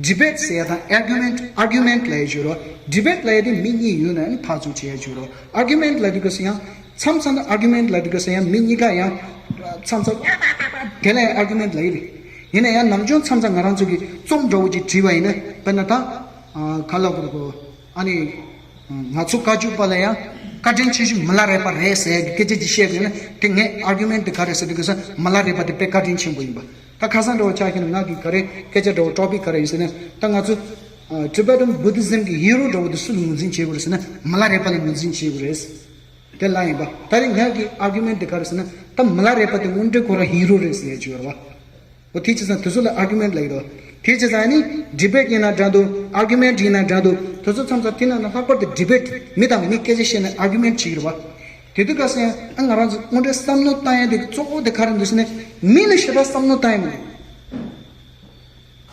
ཌི་བེཊ་ཟེར་ཡ་དང་ཨར་གུ་མེན་ཊི། ཨར་གུ་མེན་ཊི་ལབ་ཡ་ཅིག་ཡོད་རེད། ཌི་བེཊ་ལབ་ཡ་དེ་མི་གཉིས་ཡོད་ན་ནི་ཕར་ཚུར་བྱེད་ཡ་ཅིག་ཡོད་རེད། ཨར་གུ་མེན་ཊི་ལབ་དུས་སྐབས་སུ་ཡང་མཚམས་མཚམས་ལ་ཨར་གུ་མེན་ཊི་ལབ་དུས་སྐབས་སུ་ཡང་མི་གཉིས་ཀ་ཡང་མཚམས་མཚམས་དེ་ལ་ཡང་ཨར་གུ་མེན་ཊི་ལབ་ཡ་རེད། ཡིན་ན་ཡང་ནམ་རྒྱུན་མཚམས་མཚམས་ང་རང་ཚོ་གིས་རྩོམ་འདྲ་བོ་ཅིག་བྲིས་པ་ཡིན་ན། དཔེར་ན་ད་ག་ལབ་དགོས་རེད་གོ། ཨ་ནི་ང་ཚོ་བཀའ་བརྒྱུད་པ་ལ་ཡང་བཀའ་དྲིན་ཆེ་ཤོས་མི་ལ་རས་པ་རེད་ཟེར་ཡ་གི་སྐད་ཆ་ཅིག་བཤད་དགོས་ན། དེ་ངའི་ཨར་གུ་མེན་ཊི་དེ་ག་རེད་ཟེར་དུས་སྐབས་སུ་མི་ལ་རས་པ་དེ་དཔེ་བཀའ་དྲིན་ཆེན་པོ་ཡིན་པ། ད་ཁ་སང་འདྲ་བོ་ཆགས་ཤེ་ན། ང་གི་ག་རེ་སྐད་ཆ་འདྲ་བོ་ཊོ་པིག་ག་རེ་ཡིན་ཟེར་ན། ད་ང་ཚོ་ཊི་བེ་ཊན་བུ་དྷི་ཛིམ་གི་ཧི་རོ་འདྲ་བོ་དེ་སུ་ལ་ངོས་འཛིན་བྱེད་དགོས་རེད་ཟེར་ན། མི་ལ་རས་པ་ལ་ངོས་འཛིན་བྱེད་དགོས་རེད། དེ་ལ་ཡིན་པ། ད་རེས་ང་གི་ཨར་གུ་མེན་ཊི་དེ་ག་རེ་ཟེར་ན། ད་མི་ལ་རས་པ་དེ་དངོས་འབྲེལ་ཁོ་རང་ཧི་རོ་རེད་ཟེར་ཡ་ཅིག་ཡོད་རེད་བ། འོ་དེ་བྱས་ཙང་དེ་ཚོ་ལ་ཨར་གུ་མེན་ཊི་ལབ་ཀྱི་རེད་བ། དེ་བྱས་ཙང་ནི་ཌི་བེཊ་ཡིན་ན་འདྲ་འདུག། ཨར་གུ་མེན་ཊི་ཡིན་ན་འདྲ་འདུག། དེ་ཚོ་མཚམས་མཚམས་དེ་ནང་ན་ལྷག་པར་དུ་ཌི་བེཊ། མི་དང་མི་སྐད་ཆ་བཤད་ནས་ཨར་གུ་མེན་ཊི་བྱེད་ཀྱི་རེད་བ། དེ་དུས་སྐབས་སུ་ཡང་ཨ་ང་རང་ཚོ་དངོས་འབྲེལ་བསམ་བློ་བཏང་ཡ་དེ་གཙོ་བོ་དེ་ག་རེ་འདུག་ཟེར་ན། མི་ལ་ཞེ་དྲག་བསམ་བློ་བཏང་ཡ་མི་འདུག།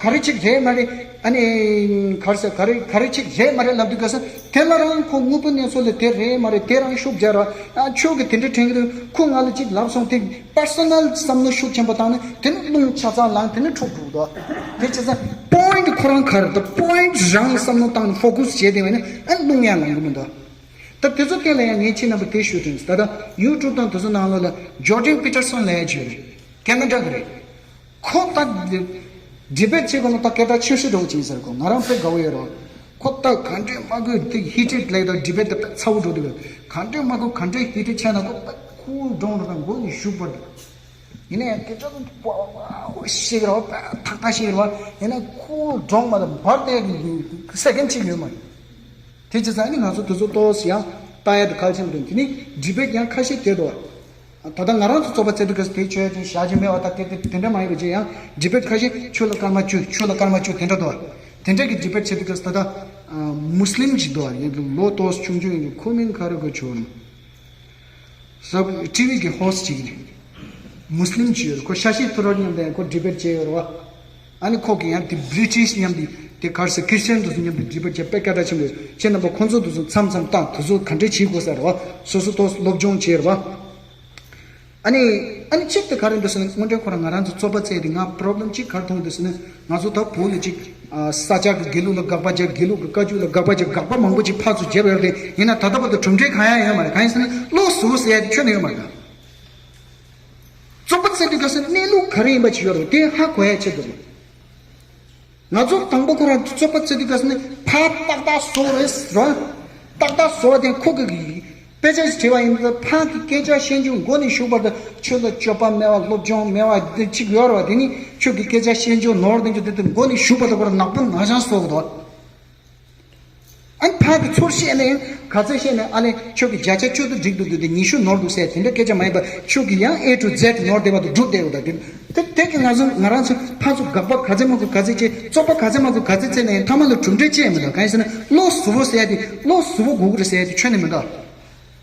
ག་རེ་ཅིག་རེད་མ་རེད། ཨ་ནི་ག་རེ་ཟེར། ག་རེ་ག་རེ་ཅིག་རེད་མ་རེད་ལབ་དུས་སྐབས་སུ། དེ་ལ་རང་ཁོ་དངོས་པོ་གནས་ཚུལ་ལ་དེ་རེད་མ་རེད། དེ་རང་ཤུགས་རྒྱག་ར། ཨ་ཁྱོད་ཀྱིས་དེ་འདྲ་དྲན་གྱི་འདུག་ཁོ་ང་ལ་ཅིག་ལབ་སོང་། དེ་པར་སོ་ནལ་བསམ་བློ་ཤུགས་ཆེན་པོ་བཏང་ན་དེ་ནི་རླུང་ཆ་ཚང་ལངས། དེ་ནི་འཁྲུག་འགྲོ་གི་འདུག་དེ་བྱས་ཙང་པོ་ཡིན་ཊི་ཁོ་རང་ག་རེ་འདུག་པོ་ཡིན་ཊི་རང་ལ་བསམ་བློ་བཏང་ནས་ཕོ་ཁུ་སི་བྱས་བསྡད་པ་ཡིན་ན། ཨ་རླུང་ཡང་ལངས་གི་མི་འདུག་ད་དེ་ཚོ་སྟེང་ལ་ཡང་ངས་ཁྱེད་རྣམ་པ་དེ་ཞུ་དྲན། ད་ལྟ་ཡུ་ཊུབ་དང་དེ་ཚོ་ནང་ལོགས་ལ་ཇོར་ཌན་པི་ཊར་སོན་ལབ་ཡ་ཅིག་ཡོད་རེད། ཁེ་ན་ཌ་གི་རེད། ཁོ་ད་ཌི་བེ་ཊི་བྱེད་དགོས་ན་ད་སྐད་གྲགས་ཆེ་ཤོས་འདྲ་བོ་ཅིག་ཡིན་ཟེར། ཁོ་ང་རང་དཔེ་དགའ་བོ་ཡོད་རེད། ཁོ་ད་ག་འདྲས་མ་དགོས་དེ་ཧི་ཊེཌ་ལབ་ཡ་ད་ཌི་བེ་ཊི་དེ་དཔེ་ཚ་བོ་འགྲོ་འདུག་ག་འདྲས་མ་དགོས་ག་འདྲས་ཧི་ཊེཌ་ཆགས་ན་ཁོ་དཔེ་ཁུལ་ཌའུན་རེད། ད་མགོ་ནས་གཞུག་བར་དུ། ཡིན་ན་ཡང་སྐད་ཆ་དཔའ་བོ་ཞིག་རེད་བ། ཐག་ཐག་ཞིག་རེད་བ། ཡིན་ན་ཁོ་གྲོང་མ་དང་བར་དེ་སེ་ཀེན་གཅིག་ཡོད་མ་རེད། དེ་བྱས་ཙང་ནི་ང་ཚོ་དེ་ཚོ་ཏོག་ཙམ་ཡང་ལྟ་ཡ་དེ་གལ་ཆེན་པོ་རེད། དེ་ནི་ཌི་བེ་ཊི་ཡང་ཁ་ཤས་དེ་འདུག་ད་ལྟ་ང་རང་ཚོ་རྩོད་པ་རྩེ་དུས་སྐབས་དེ་ཆོས་དེ་བཞག་རྒྱུ་མེད་བ། ད་དེ་དེ་དེ་འདྲ་མ་ཡིན་པ་བྱས་ཡང་ཌི་བེ་ཊི་ཁ་ཤས་ཆོས་ལ་སྐར་མ་བཅུ། ཆོས་ལ་སྐར་མ་བཅུ་དེ་འདྲ་འདུག་དེ་འདྲ་གི་ཌི་བེ་ཊི་བྱེད་དུས་སྐབས་ད་ལྟ་མུ་སི་ལིམ་ཞིག་འདུག་ཡིན་ལོ་ཏོག་ཙམ་ཆུང་ཆུང་ཡིན། ཁོ་མིང་ག་རེ་གོ་ཆོག་ནམ། ས་ཊི་ཝི་གི་ཧོ་སི་ཊི་ཅིག་རེད། མུ་སི་ལིམ་ཅིག་ཡོད་རེད། ཁོ་ཤ་ཤི་ཐུ་རོད་མཉམ་དུ་ཡང་ཁོ་ཌི་བེ་ཊི་བྱས་ཡོད་རེད་བ། ཨ་ནི་ཁོ་གིས་ཡང་དེ་བྷི་རི་ཊི་ཤི་མཉམ་དུ་དེ་ག་རེ་ཟེར། ཁྲི་སི་ཅན་དེ་ཚོ་མཉམ་དུ་ཌི་བེ་ཊི་བྱས་དཔེ་སྐད་གྲགས་ཆེན་པོ་ཡོད། ཁྱེད་རྣམ་པ་ཁོང་ཚོ་དེ་ཚོ་མཚམས་མཚམས་བཏང་། དེ་ཚོ་ག་འདྲས་བྱེད་དགོས་ས་རེད་བ། སོ་སོ་ཏོག་ཙམ་སློབ་སྦྱོང་བྱས་རེད་བ། ཨ་ནི་ཨ་ནི་གཅིག་དེ་ག་རེ་འདུག་ཟེར་ན། དངོས་འབྲེལ་ཁོ་རང་ང་རང་ཚོ་རྩོད་པ་རྩེ་དེ་ང་པོ་རོབ་ལེམ་གཅིག་ག་རེ་མཐོང་འདུག་ཟེར་ན། ང་ཚོ་ད་བོད་ལ་གཅིག་ས་སྐྱ་གི་དགེ་ལུགས་ལ་དགག་པ་བརྒྱབ། དགེ་ལུགས་ཀྱི་བཀའ་བརྒྱུད་ལ་དགག་པ་བརྒྱབ། དགག་པ་མང་པོ་ཅིག་ཕར་ཚུར་བརྒྱབ་ཡོད་རེད། ཡིན་ན་ད་ལྟ་བར་དུ་གྲུབ་འབྲས་གང་ཡང་ཡོད་མ་རེད། གང་ཡིན་ཟེར་ན་བློ་གཟུ་བོ་ཟེར་ཡ་དེ་ཁྱོན་ནས་ཡོད་མ་རེད། རྩོད་པ་རྩེ་དུས་སྐབས་སུ་གནས་ལུགས་ག་རེ་ཡིན་པ་ཅིག་ཡོད་རེད། དེ་ཧ་གོ་ཡ་ཆེད་དུ་རེད། ང་ཚོ་དང་པོ་ཁོ་རང་རྩོད་པ་རྩེ་དུས་སྐབས་སུ་ནི་ཕར་ཏག་ཏག་བཟོ་རེད་ར། ཏག་ཏག་བཟོ་བ་དེ་ཁོ་གི་དཔེ་ཆ་ཞིག་བྲིས་པ་ཡིན་ན། ཕར་གི་སྐད་ཆ་བཤད་རྒྱུ་མགོ་ནས་གཞུག་བར་དུ་ཁྱོད་ལ་སྤྱོད་པ་མེད་བ། སློབ་སྦྱོང་མེད་བ་དེ་གཅིག་ཡོད་རེད་བ། དེ་ནི་ཁྱོད་ཀྱི་སྐད་ཆ་བཤད་རྒྱུ་ནོར་དེ་འདྲ་དེ་མགོ་ནས་གཞུག་བར་དུ་ཁོ་རང་ནག་པོ་ནག་ཅང་བཟོ་གི་འདུག་ཨ་ནི་ཕར་གི་ཚུར་བཤད་ནས་ག་ཚད་བཤད་ནས། ཨ་ལས་ཁྱོད་ཀྱི་བརྒྱ་ཆ་བཅུ་དེ་འགྲིག་འདུག་དེ་ཉི་ཤུ་ནོར་འདུག་ཟེར་དེ་འདྲ་སྐད་ཆ་མ་ཡིན་པ། ཁྱོད་ཀྱི་ཡང་A to Z ནོར་བསྡད་པ་དེ་སྒྲུབ་བསྡད་ཡོད་ད། དེ་དེ་དེ་གི་ང་ཚོ་ང་རང་ཚོ་ཕར་ཚུར་དགག་པ་ག་ཚད་མ་དགོས་ག་ཚད་བྱས། རྩོད་པ་ག་ཚད་མ་དགོས་ག་ཚད་རྩེས་ནས་མཐའ་མ་ལ་གྲུབ་འབྲས་ཅི་ཡང་མི་འདུག་གང་ཡིན་ཟེར་ན་བློ་གཟུ་བོ་ཟེར་ཡ་དེ། བློ་གཟུ་བོ་དགོས་ཀྱི་རེད་ཟེར་ཡ་དེ་ཁྱོན་ནས་མི་འདུག་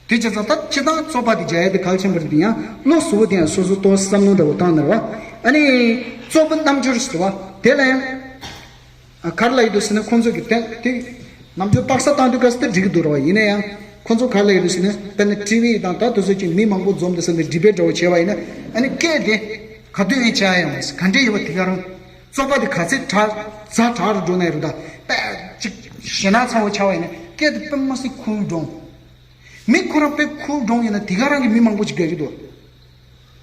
དེ་བྱས་ཙང་ད་སྤྱིར་བཏང་རྩོད་པ་དེ་རྒྱག་ཡ་དེ་གལ་ཆེན་པོ་རེད། དེ་ཡང་བློ་གཟུ་བོ་དེ་ཡང་སོ་སོ་ཏོག་བསམ་བློ་འདྲ་བོ་བཏང་ན་རེད་བ། ཨ་ནི་རྩོད་པ་རྣམ་འགྱུར་ཟེར་བ་དེ་ལ་ཡང་། ཨ་ག་རེ་ལབ་ཡོད་འདུག་ཟེར་ན། ཁོང་ཚོ་གི་དེ་དེ་ནམ་རྒྱུན་རྟགས་གསལ་བཏང་དུས་སྐབས་སུ་དེ་འགྲིག་གི་འདུག་ར་བ། ཡིན་ན་ཡང་ཁོང་ཚོ་ག་རེ་ལབ་ཡོད་འདུག་ཟེར་ན། དཔེར་ན་ཊི་ཝི་དང་ད་དེ་ཚོ་ཅིག་མི་མང་པོ་འཛོམས་འདུག་ཟེར་ནས་ཌི་བེ་ཊི་འདྲ་བོ་བྱས་པ་ཡིན་ན། ཨ་ནི་སྐད་དེ་ག་དུས་ཡིན་ཆགས་ཡོང་བ་ག་འདྲས་ཡོད་པ། དེ་ག་རང་རྩོད་པ་དེ་ག་ཚད་དྲག་ཛ་དྲག་རུ་འགྲོ་ན་ཡང་རུ་ད་དཔེ་ཅིག་ཞེད་སྣང་ཚ་བོ་ཆགས་པ་ཡིན་ན་སྐད་དེ་དཔེ་མ་སྲིད་ཁུལ་འགྲོ། མི་ཁོ་རང་དཔེ་ཁུལ་འགྲོ་ཡིན་ན་དེ་ག་རང་གི་མི་མང་པོ་ཅིག་དགའ་གི་འདུག་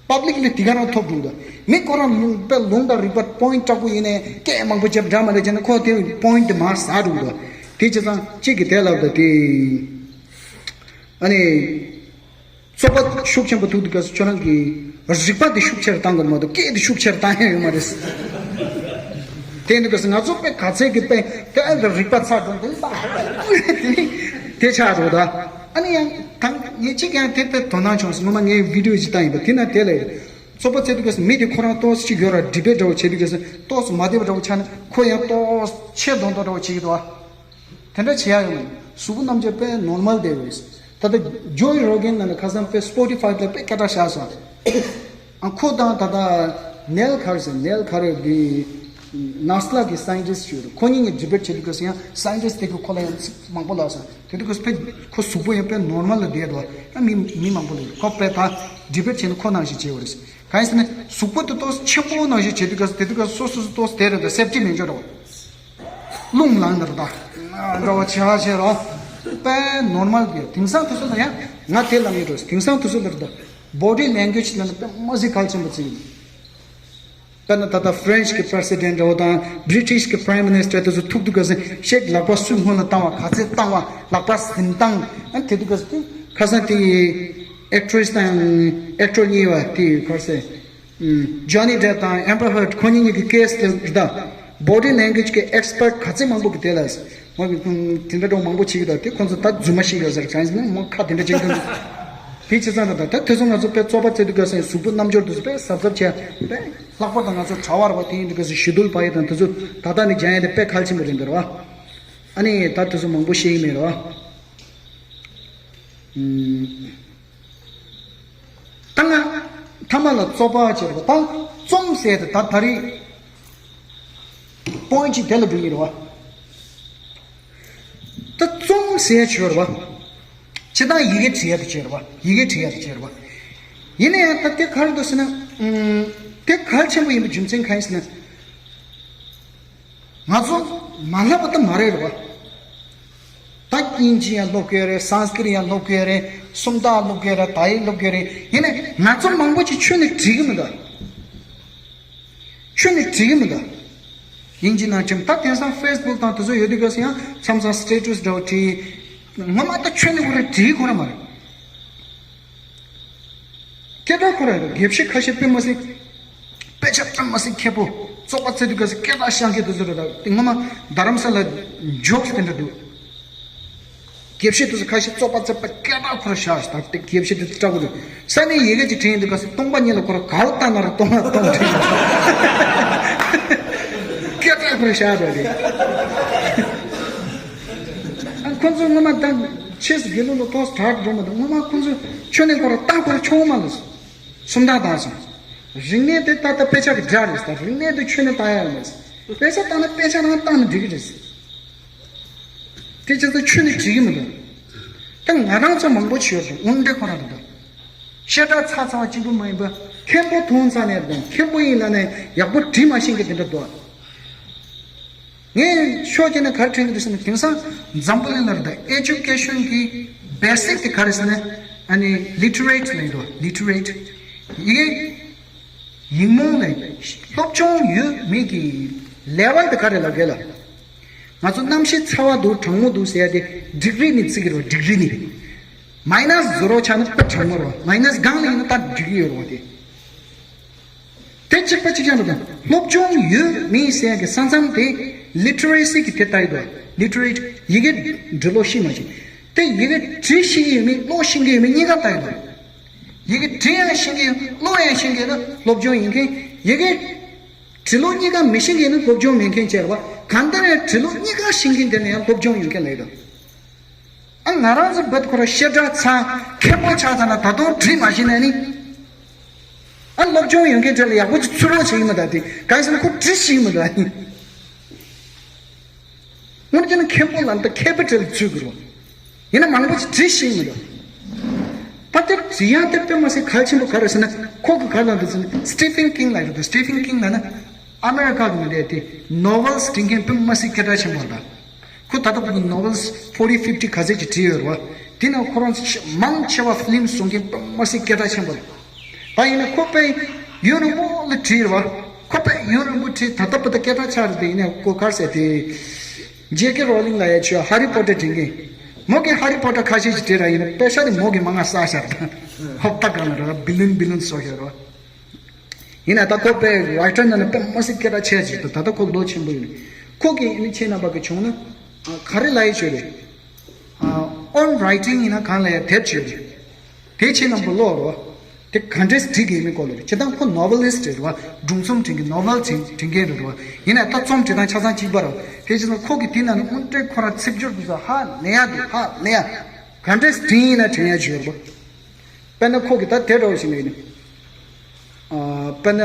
པབ་ལིག་ལ་དེ་ག་རང་ཐོབ་འགྲོ་འདུག་མི་ཁོ་རང་ལུང་དཔེ་ལུང་དང་རིགས་པ་པོ་ཡིན་ཊི་དྲག་པོ་ཡིན་ནའི་སྐད་མང་པོ་བརྒྱབ་འདྲ་མ་འདྲ་བྱས་ན་ཁོ་དེ་པོ་ཡིན་ཊི་དེ་མར་ཟག་འགྲོ་འདུག་དེ་བྱས་ཙང་གཅིག་གིས་དེ་ལབ་ད་དེ། ཨ་ནི། རྩོད་པ་ཤུགས་ཆེན་པོ་ཐུག་དུས་སྐབས་སུ་ཁྱོད་རང་གིས་རིག་པ་དེ་ཤུགས་ཆེར་བཏང་དགོས་མ་གཏོགས་སྐད་དེ་ཤུགས་ཆེར་བཏང་ཡ་ཡོད་མ་རེད། དེ་ནི་སྐབས་སུ་ང་ཚོ་དཔེ་ག་ཚད་ཀྱི་དཔེ་དེ་ཨ་རིག་པ་ཚ་དང་དེ་ལ་དེ་ཆགས་འགྲོ་ད། ཨ་ནི་ཡང་དང་ངས་གཅིག་ཡང་དེ་དཔེ་དོ་སྣང་བྱུང་སོང་། སྔོན་མ་ངས་བི་ཌི་ཡོ་ཅིག་བཏང་ཡིན་པ། དེ་ན་དེ་ལ་རྩོད་པ་རྩེ་དུས་སྐབས་སུ་མི་དེ་ཁོ་རང་ཏོག་ཙམ་ཅིག་ཡོད་ར། ཌི་བེ་ཊི་འདྲ་བོ་བྱེད་དུས་སྐབས་སུ་ཏོག་ཙམ་མ་བདེ་བ་འདྲ་བོ་ཆགས་ན་ཁོ་ཡང་ཏོག་ཙམ་ཆེ་མདོག་མདོག་འདྲ་བོ་བྱེད་ཀྱི་འདུག་ཨ། དེ་འདྲ་བྱེད་ཡ་ཡོད་མ་རེད། གཟུགས་པོ་རྣམ་འགྱུར་དཔེ་ནོར་མལ་བསྡད་ཡོད་རེད། ད་ལྟ་ཇོ་ཨི་རོ་གན་ནང་ནས་ཁ་སང་དཔེ་སྤོ་ཊི་ཕའི་ལ་དཔེ་སྐད་གྲགས་བཞག་སོང་། ཨ་ཁོ་དང་ད་ལྟ་ནེལ་ག་རེ་ཟེར། ནེལ་ག་རེ་གི་ནཱ་སི་ལ་གི་སའེན་ཊིསི་ཡོད་རེད། ཁོ་གཉིས་ནས་ཌི་བེ་ཊི་བྱེད་དུས་སྐབས་སུ་ཡང་སའེན་ཊིསི་དེ་གིས་ཁོ་ལ་ཡང་ཚིག་མང་པོ་ལབ་སོང་། དེ་དུས་སྐབས་སུ་དཔེ་ཁོ་གཟུགས་པོ་ཡང་དཔེ་ནོར་མལ་ལ་བསྡད་འདུག་ཡང་མི་མི་མང་པོ་ལ་ཁོ་དཔེ་ད་ཌི་བེ་ཊི་བྱས་ནས་ཁོ་ནང་བཞིན་བྱས་ཡོད་རེད། གང་ཡིན་ཟེར་ན་གཟུགས་པོ་དེ་ཏོག་ཙམ་ཆེན་པོ་ནང་བཞིན་བྱེད་དུས་སྐབས་སུ་དེ་དུས་སྐབས་སུ་སོ་སོ་སོ་ཏོག་ཙམ་དེ་རེད་ད། སེབ་ཊི་མེད་འཇོག་འགྲོ། རླུང་ལངས་ནས་རེད་ད། འདྲ་བོ་བྱེད་བྱེད་རོ། དཔེ་ནོར་མལ་གྱི། དེང་སང་དུས་ཚོད་ལ་ཡང་ང་དེ་ལབ་ཡོད་འགྲོ། དེང་སང་དུས་ཚོད་ལ་རེད་ད། བོ་ཌི་ལེང་གུ་ཨེ་ཇི་ལབ་ན་དཔེ་མ་སྲིད་གལ་ཆེན་པོ་བརྩི་ཡོད། དཔེར་ན་ད་ལྟ་ཧྥ་རན་ཆི་གི་པི་རེ་སི་ཌེན་ཊི་འདྲ་བོ་དང་བྷི་རི་ཊི་ཤི་གི་པི་རེམ་མི་ནི་སི་ཊར་དེ་ཚོ་ཐུག་དུས་སྐབས་སུ་ཤེག་ལག་པ་སུའི་སྔོན་ལ་བཏང་བ། ག་ཚད་བཏང་བ། ལག་པ་ཟིན་སྟངས། ཨ་དེ་དུས་སྐབས་སུ་དེ་ཁ་སང་དེ་ཨེག་ཊི་རེ་སི་དང་ཨེག་ཊར་གཉིས་པ་དེ་ག་རེ་ཟེར། ཇོ་ནི་ཌེབ་དང་ཨེམ་བར་ཧར་ཌི་ཁོ་གཉིས་གཉིས་ཀྱི་ཀེ་སི་དེ་རེད་ད། བོ་ཌི་ལེང་གུ་ཨེ་ཇི་གི་ཨེག་སི་པར་ཊི་ག་ཚད་མང་པོ་གིས་དེ་ལ་ཟེར། ང་གིས་དེ་འདྲ་འདྲ་བོ་མང་པོ་བྱེད་ཀྱི་འདུག་དེ་ཁོང་ཚོ་ད་རྫུན་མ་བཤད་ཡོད་ཟེར། གང་ཡིན་ཟེར་ན་མོ་ཁ་དེ་འདྲ་བྱེད་ཀྱི་འདུག་དེ་བྱས་ཙང་ད་ད་དེ་ཚོ་ང་ཚོ་དཔེ་རྩོད་པ་རྩེ་དུས་སྐབས་སུ་གཟུགས་པོ་རྣམ་འགྱུར་དེ་ཚོ་དཔེ་གཟབ་གཟབ་བྱས། དཔེ་ལྷག་པར་དུ་ང་ཚོ་གྲྭ་བ་རེད་བ། དེ་ཡིན་དུས་སྐབས་སུ་ཞི་དུལ་བ་ཡི་དང་དེ་ཚོ་ད་ལྟ་ནས་སྦྱང་ཡ་དེ་དཔེ་གལ་ཆེན་པོ་རེད་འདུག་རེད་བ། ཨ་ནི་ད་དེ་ཚོ་མང་པོ་བཤད་ཀྱི་མེད་རེད་བ། ཨུམ། ད་ང་ཐ་མ་ལ་རྩོད་པ་བྱེད་པ་ད་རྩོམ་ཟེར་ཏེ་ད་ད་རེས། པོ་ཡིན་ཊི་གཅིག་དེ་ལ་འགྲོ་གི་རེད་བ། ད་རྩོམ་ཟེར་ཡ་ཅིག་ཡོད་རེད་བ། སྤྱིར་བཏང་ཡི་གེ་བྲི་ཡ་དེ་ཅིག་ཡོད་རེད་བ། ཡི་གེ་བྲི་ཡ་དེ་ཅིག་ཡོད་རེད་བ། ཡིན་ན་ཡང་ད་དེ་ག་རེ་འདུག་ཟེར་ན། ཨུམ། དེ་གལ་ཆེན་པོ་ཡིན་པའི་རྒྱུ་མཚན་གང་ཡིན་ཟེར་ན། ང་ཚོ་མ་ལྷག་པ་ད་མ་རེད་རེད་བ། ད་དབྱིན་ཇི་ཡང་སློབ་ཀྱི་ཡོད་རེད། སཾ་སྐྲྀཏ་ཡང་སློབ་ཀྱི་ཡོད་རེད། སུམ་རྟགས་སློབ་ཀྱི་ཡོད་རེད། ད་ཡིག་སློབ་ཀྱི་ཡོད་རེད། ཡིན་ནའི་ང་ཚོ་མང་པོ་ཅིག་ཁྱོན་ནས་བྲིས་ཀྱི་མི་འདུག་ཁྱོན་ནས་བྲིས་ཀྱི་མི་འདུག་དབྱིན་ཇི་ནང་ཁྲིམས། ད་དེང་སང་ཕེ་སི་བུག་དང་དེ་ཚོ་ཡོད་དུས་སྐབས་སུ་ཡང་མཚམས་མཚམས་སི་ཊེ་ཊས་འདྲ་བོ་བྲིས། ངོ་མ་ད་ཁྱོན་ནས་ཁོ་རང་བྲིས་ཁོ་རང་མ་རེད། སྐད་གྲགས་ཁོ་རང་རེད། དགེ་བཤེས་ཁ་ཤས་དཔེ་མི་སྲིད། དཔེ་ཆ་དཔེ་མི་སྲིད་མཁས་པོ། བཙོག་པ་བཙལ་དུས་སྐབས་སུ་སྐད་གྲགས་ཤར་མཁན་དེ་ཚོ་རེད། ད་དེ་ངོ་མ་རྡ་རམ་ས་ལ་ཇོག་སི་དེ་འདྲ་འདུག་དགེ་བཤེས་དེ་ཚོ་ཁ་ཤས་བཙོག་པ་བཙལ་བ་སྐད་གྲགས་ཁོ་རང་ཤར་ཞིག་ད་དེ་དགེ་བཤེས་དེ་ཚོ་སྐྲག་གི་འདུག་ས་ནས་ཡི་གེ་ཅིག་བྲིས་ཡིན་དུས་སྐབས་སུ་སྟོང་པ་ཉིད་ལ་ཁོ་རང་ག་བ་བཏང་ན་ར་སྟོང་པ་སྟོང་བྲིས་ཤག་སྐད་གྲགས་ཁོ་རང་ཤར་འགྲོ་རེད། ཨ་ཁོ་ཚོ་ངོ་མ་ད་ཆེས་སུ་དགེ་ལུགས་ལ་ཏོག་ཙམ་དྲག་འགྲོ་མ་འདུག་ངོ་མ་ཁོ་ཚོ་ཁྱོན་ནས་ཁོ་རང་ལྟ་ཁོ་རང་ཆོག་མ་ལ། སུམ་རྟགས་བཏང་སོང་། རིག་གནས་དེ་ད་ལྟ་དཔེ་ཆ་གི་སྒྲ་རེད་ཟེར། རིག་གནས་དེ་ཁྱོན་ནས་བཏང་ཡ་ཡོད་མ་རེད། དཔེ་ཆ་བཏང་ན་དཔེ་ཆ་རང་བཏང་ན་འགྲིག་གི་རེད་ཟེར། དེ་བྱས་ཙང་ཁྱོན་ནས་འགྲིག་གི་མི་འདུག་ད་ང་རང་ཚོ་མང་པོ་ཞིག་ཡོད་རེད། དངོས་འབྲེལ་ཁོ་རང་རེད་འདུག་བཤད་གྲྭ་ཚ་ཚ་བ་གཅིག་པུ་མ་ཡིན་པ། མཁན་པོ་ཐུག་ཚར་ནས་དང་མཁན་པོ་ཡིན་ལབ་ནས་ཡག་པོ་འབྲི་མ་ཤེས་མཁན་དེ་འདྲ་འདུག་ངས་ཤོག་བྱས་ནས་ག་རེ་དྲན་གྱི་འདུག་ཟེར་ན། དེང་སང་འཛམ་བུ་གླིང་ལ་རེད་ད། ཨེ་ཇུ་ཀེ་ཤོན་གྱི་བེ་སིག་དེ་ག་རེ་ཟེར་ན། ཨ་ནི་ལི་ཊི་རེ་ཊི་ལབ་ཀྱི་འདུག་ལི་ཊི་རེ་ཊི། ཡི་གེ་ཡིག་རྨོངས་ལས་སློབ་སྦྱོང་ཡོད་མེད་ཀྱི་ལེ་ཝལ་དེ་ག་རེ་ལབ་གི་ལ། ང་ཚོ་གནམ་གཤིས་ཚ་བ་འདུག་གྲང་མོ་འདུག་ཟེར་ཡ་དེ་ཌིག་རི་ནས་བརྩི་གི་རེད། ཌིག་རི་ནས། མའི་ནས་ཛི་རོ་ཆགས་ན་དཔེ་གྲང་མོ་རེད། མའི་ནས་གང་ལ་ཡིན་ན་ད་འགྲིག་གི་ཡོད་རེད་དེ། དེ་གཅིག་པ་གཅིག་རྐྱང་རེད་དང་། སློབ་སྦྱོང་ཡོད་མེད་ཟེར་ཡ་གི་ས་མཚམས་དེ་ལི་ཊི་རེ་སི་གི་དེ་ལྟ་ཡི་འདུག་ལི་ཊི་རེ་ཊི་ཡི་གེ་འབྲི་ཀློག་ཤེས་མ་ཤེས། དེ་ཡི་གེ་འབྲི་ཤེས་ཀྱི་ཡོད་མེད་ཀློག་ཤེས་ཀྱི་ཡོད་མེད་གཉིས་ཀ་ལྟ་ཡི་འདུག་ཡི་གེ་འབྲི་ཡང་ཤེས་ཀྱི་ཡོད་ཀློག་ཡང་ཤེས་ཀྱི་ཡོད་ན་སློབ་སྦྱོང་ཡིན་མཁན། ཡི་གེ་འབྲི་ཀློག་གཉིས་ཀ་མི་ཤེས་ཀྱི་ཡོད་ན་སློབ་སྦྱོང་མེད་མཁན་བྱས་རེད་བ། གང་ལྟར་ཡང་འབྲི་ཀློག་གཉིས་ཀ་ཤེས་མཁན་དེ་ལ་ཡང་སློབ་སྦྱོང་ཡོད་མཁན་ལབ་ཡི་འདུག་ཨ་ང་རང་ཚོ་བོད་ཁོ་ར་བཤད་གྲྭ་ཚང་མཁན་པོ་ཆགས་ཚར་ན་ད་དུང་འབྲི་མ་ཤེས་ན་ནི། ཨ་སློབ་སྦྱོང་ཡོད་མཁན་དེ་ལ་ཡག་པོ་ཅིག་ཚུར་རོགས་བྱེད་ཀྱི་མི་འདུག་དེ་གང་ཡིན་ཟེར་ན་ཁོ་འབྲི་ཤེས་ཀྱི་མི་འདུག་ཨ་ནི། དངོས་གནས་ན་མཁན་པོ་ལ་འདི་ཁེ་པི་ཊལ་ཚུད་དགོས་རེད། ཡིན་ན་མང་པོ་ཅིག་འབྲི་ཤེས་ཀྱི་མི་འདུག་ད་དེ་འབྲི་ཡག་དེ་དཔེ་མ་སྲིད་གལ་ཆེན་པོ་ག་རེ་ཟེར་ན། ཁོ་གི་ག་ལ་འདུག་ཟེར་ན་སི་ཊི་ཕིན་ཀིང་ལབ་ཡོད་དོ། སི་ཊི་ཕིན་ཀིང་ལབ་ན་ཨ་མེ་རི་ཀ་གི་མི་འདུག་དེ་ནོ་ཝེལ་སི་འབྲི་མཁན་དཔེ་མ་སྲིད་སྐད་གྲགས་ཆེན་པོ་རེད། ཁོ་ད་ལྟ་བར་དུ་ནོ་ཝེལ་ཕོར་ཊི་ཕིབ་ཊི་ག་ཚད་ཅིག་བྲིས་ཡོད་རེད་བ། དེ་ནང་ཁོ་རང་མང་ཆེ་བ་ཕི་ལིམ་བཟོ་མཁན་དཔེ་མ་སྲིད་སྐད་གྲགས་ཆེན་པོ་རེད། ད་ཡིན་ན་ཁོ་དཔེ་ཡུན་རིང་པོ་ལ་བྲིས་རེད་བ། ཁོ་དཔེ་ཡུན་རིང་པོ་བྲིས། ད་ལྟ་བར་དུ་སྐད་གྲགས་ཆགས་རེད་དེ། ཡིན་ན་ཁོ་ག་རེ་ཟེར་དེ། ཇེ་ཀེ་རོ་ལིང་ལབ་ཡ་ཆོས་ཧ་རི་པོ་ཊར་འབྲི་མཁན། མོ་གིས་ཧ་རི་པོ་ཊར་ཁ་ཤས་ཤིག་བྲིས་ར། ཡིན་ན་པེ་ས་དེ་མོ་གིས་མང་ང་བསགས་ཤག་ད་ཧོབ་ཏ་གང་ལ་ར་བི་ལིན་བི་ལིན་བཟོ་ཤག་ར། ཡིན་ན་ད་ཁོ་དཔེ་རའི་ཊར་ནང་ནས་དཔེ་མ་སྲིད་སྐད་གྲགས་ཆེ་ཞིག་ད། ད་ལྟ་ཁོ་ལོ་ཆེན་པོ་ཡིན། ཁོ་གིས་ཨ་ནི་ཁྱེད་རྣམ་པ་གི་བྱུང་ན་ག་རེ་ལབ་ཡི་ཆོས་རེད། ཨོན་རའི་ཊིང་ཡིན་ན་གང་ལབ་ཡ་དེབ་ཆོས་རེད། དེ་ཁྱེད་རྣམ་པ་ཀློག་རོགས། དེ་ག་འདྲས་བྲིས་ཀྱི་ཡིན་མིན་སྐོར་ལ་རེད། སྤྱིར་བཏང་ཁོ་ནོ་ཝེ་ལི་སི་ཊི་རེད་བ། སྒྲུང་རྩོམ་འབྲི་མཁན་ནོ་ཝེལ་འབྲི་མཁན་རེད་བ། ཡིན་ན་ད་རྩོམ་འབྲི་སྟངས་ཆ་ཚང་གཅིག་པ་རེད། དེ་བྱས་ཙང་ཁོ་གིས་དེ་ནང་ནས་དངོས་འབྲེལ་ཁོ་རང་ཚིག་སྦྱོར་དེ་ཚོ་ཧ་ལས་ཡ་འདུག་ཧ་ལས་ཡ། ག་འདྲས་བྲིས་ཡིན་ན་དྲན་ཡ་ཅིག་ཡོད་རེད་བ། དཔེར་ན་ཁོ་གིས་ད་དེ་འདྲ་བོ་ཞིག་ལབ་ཡིན། ཨ་དཔེར་ན།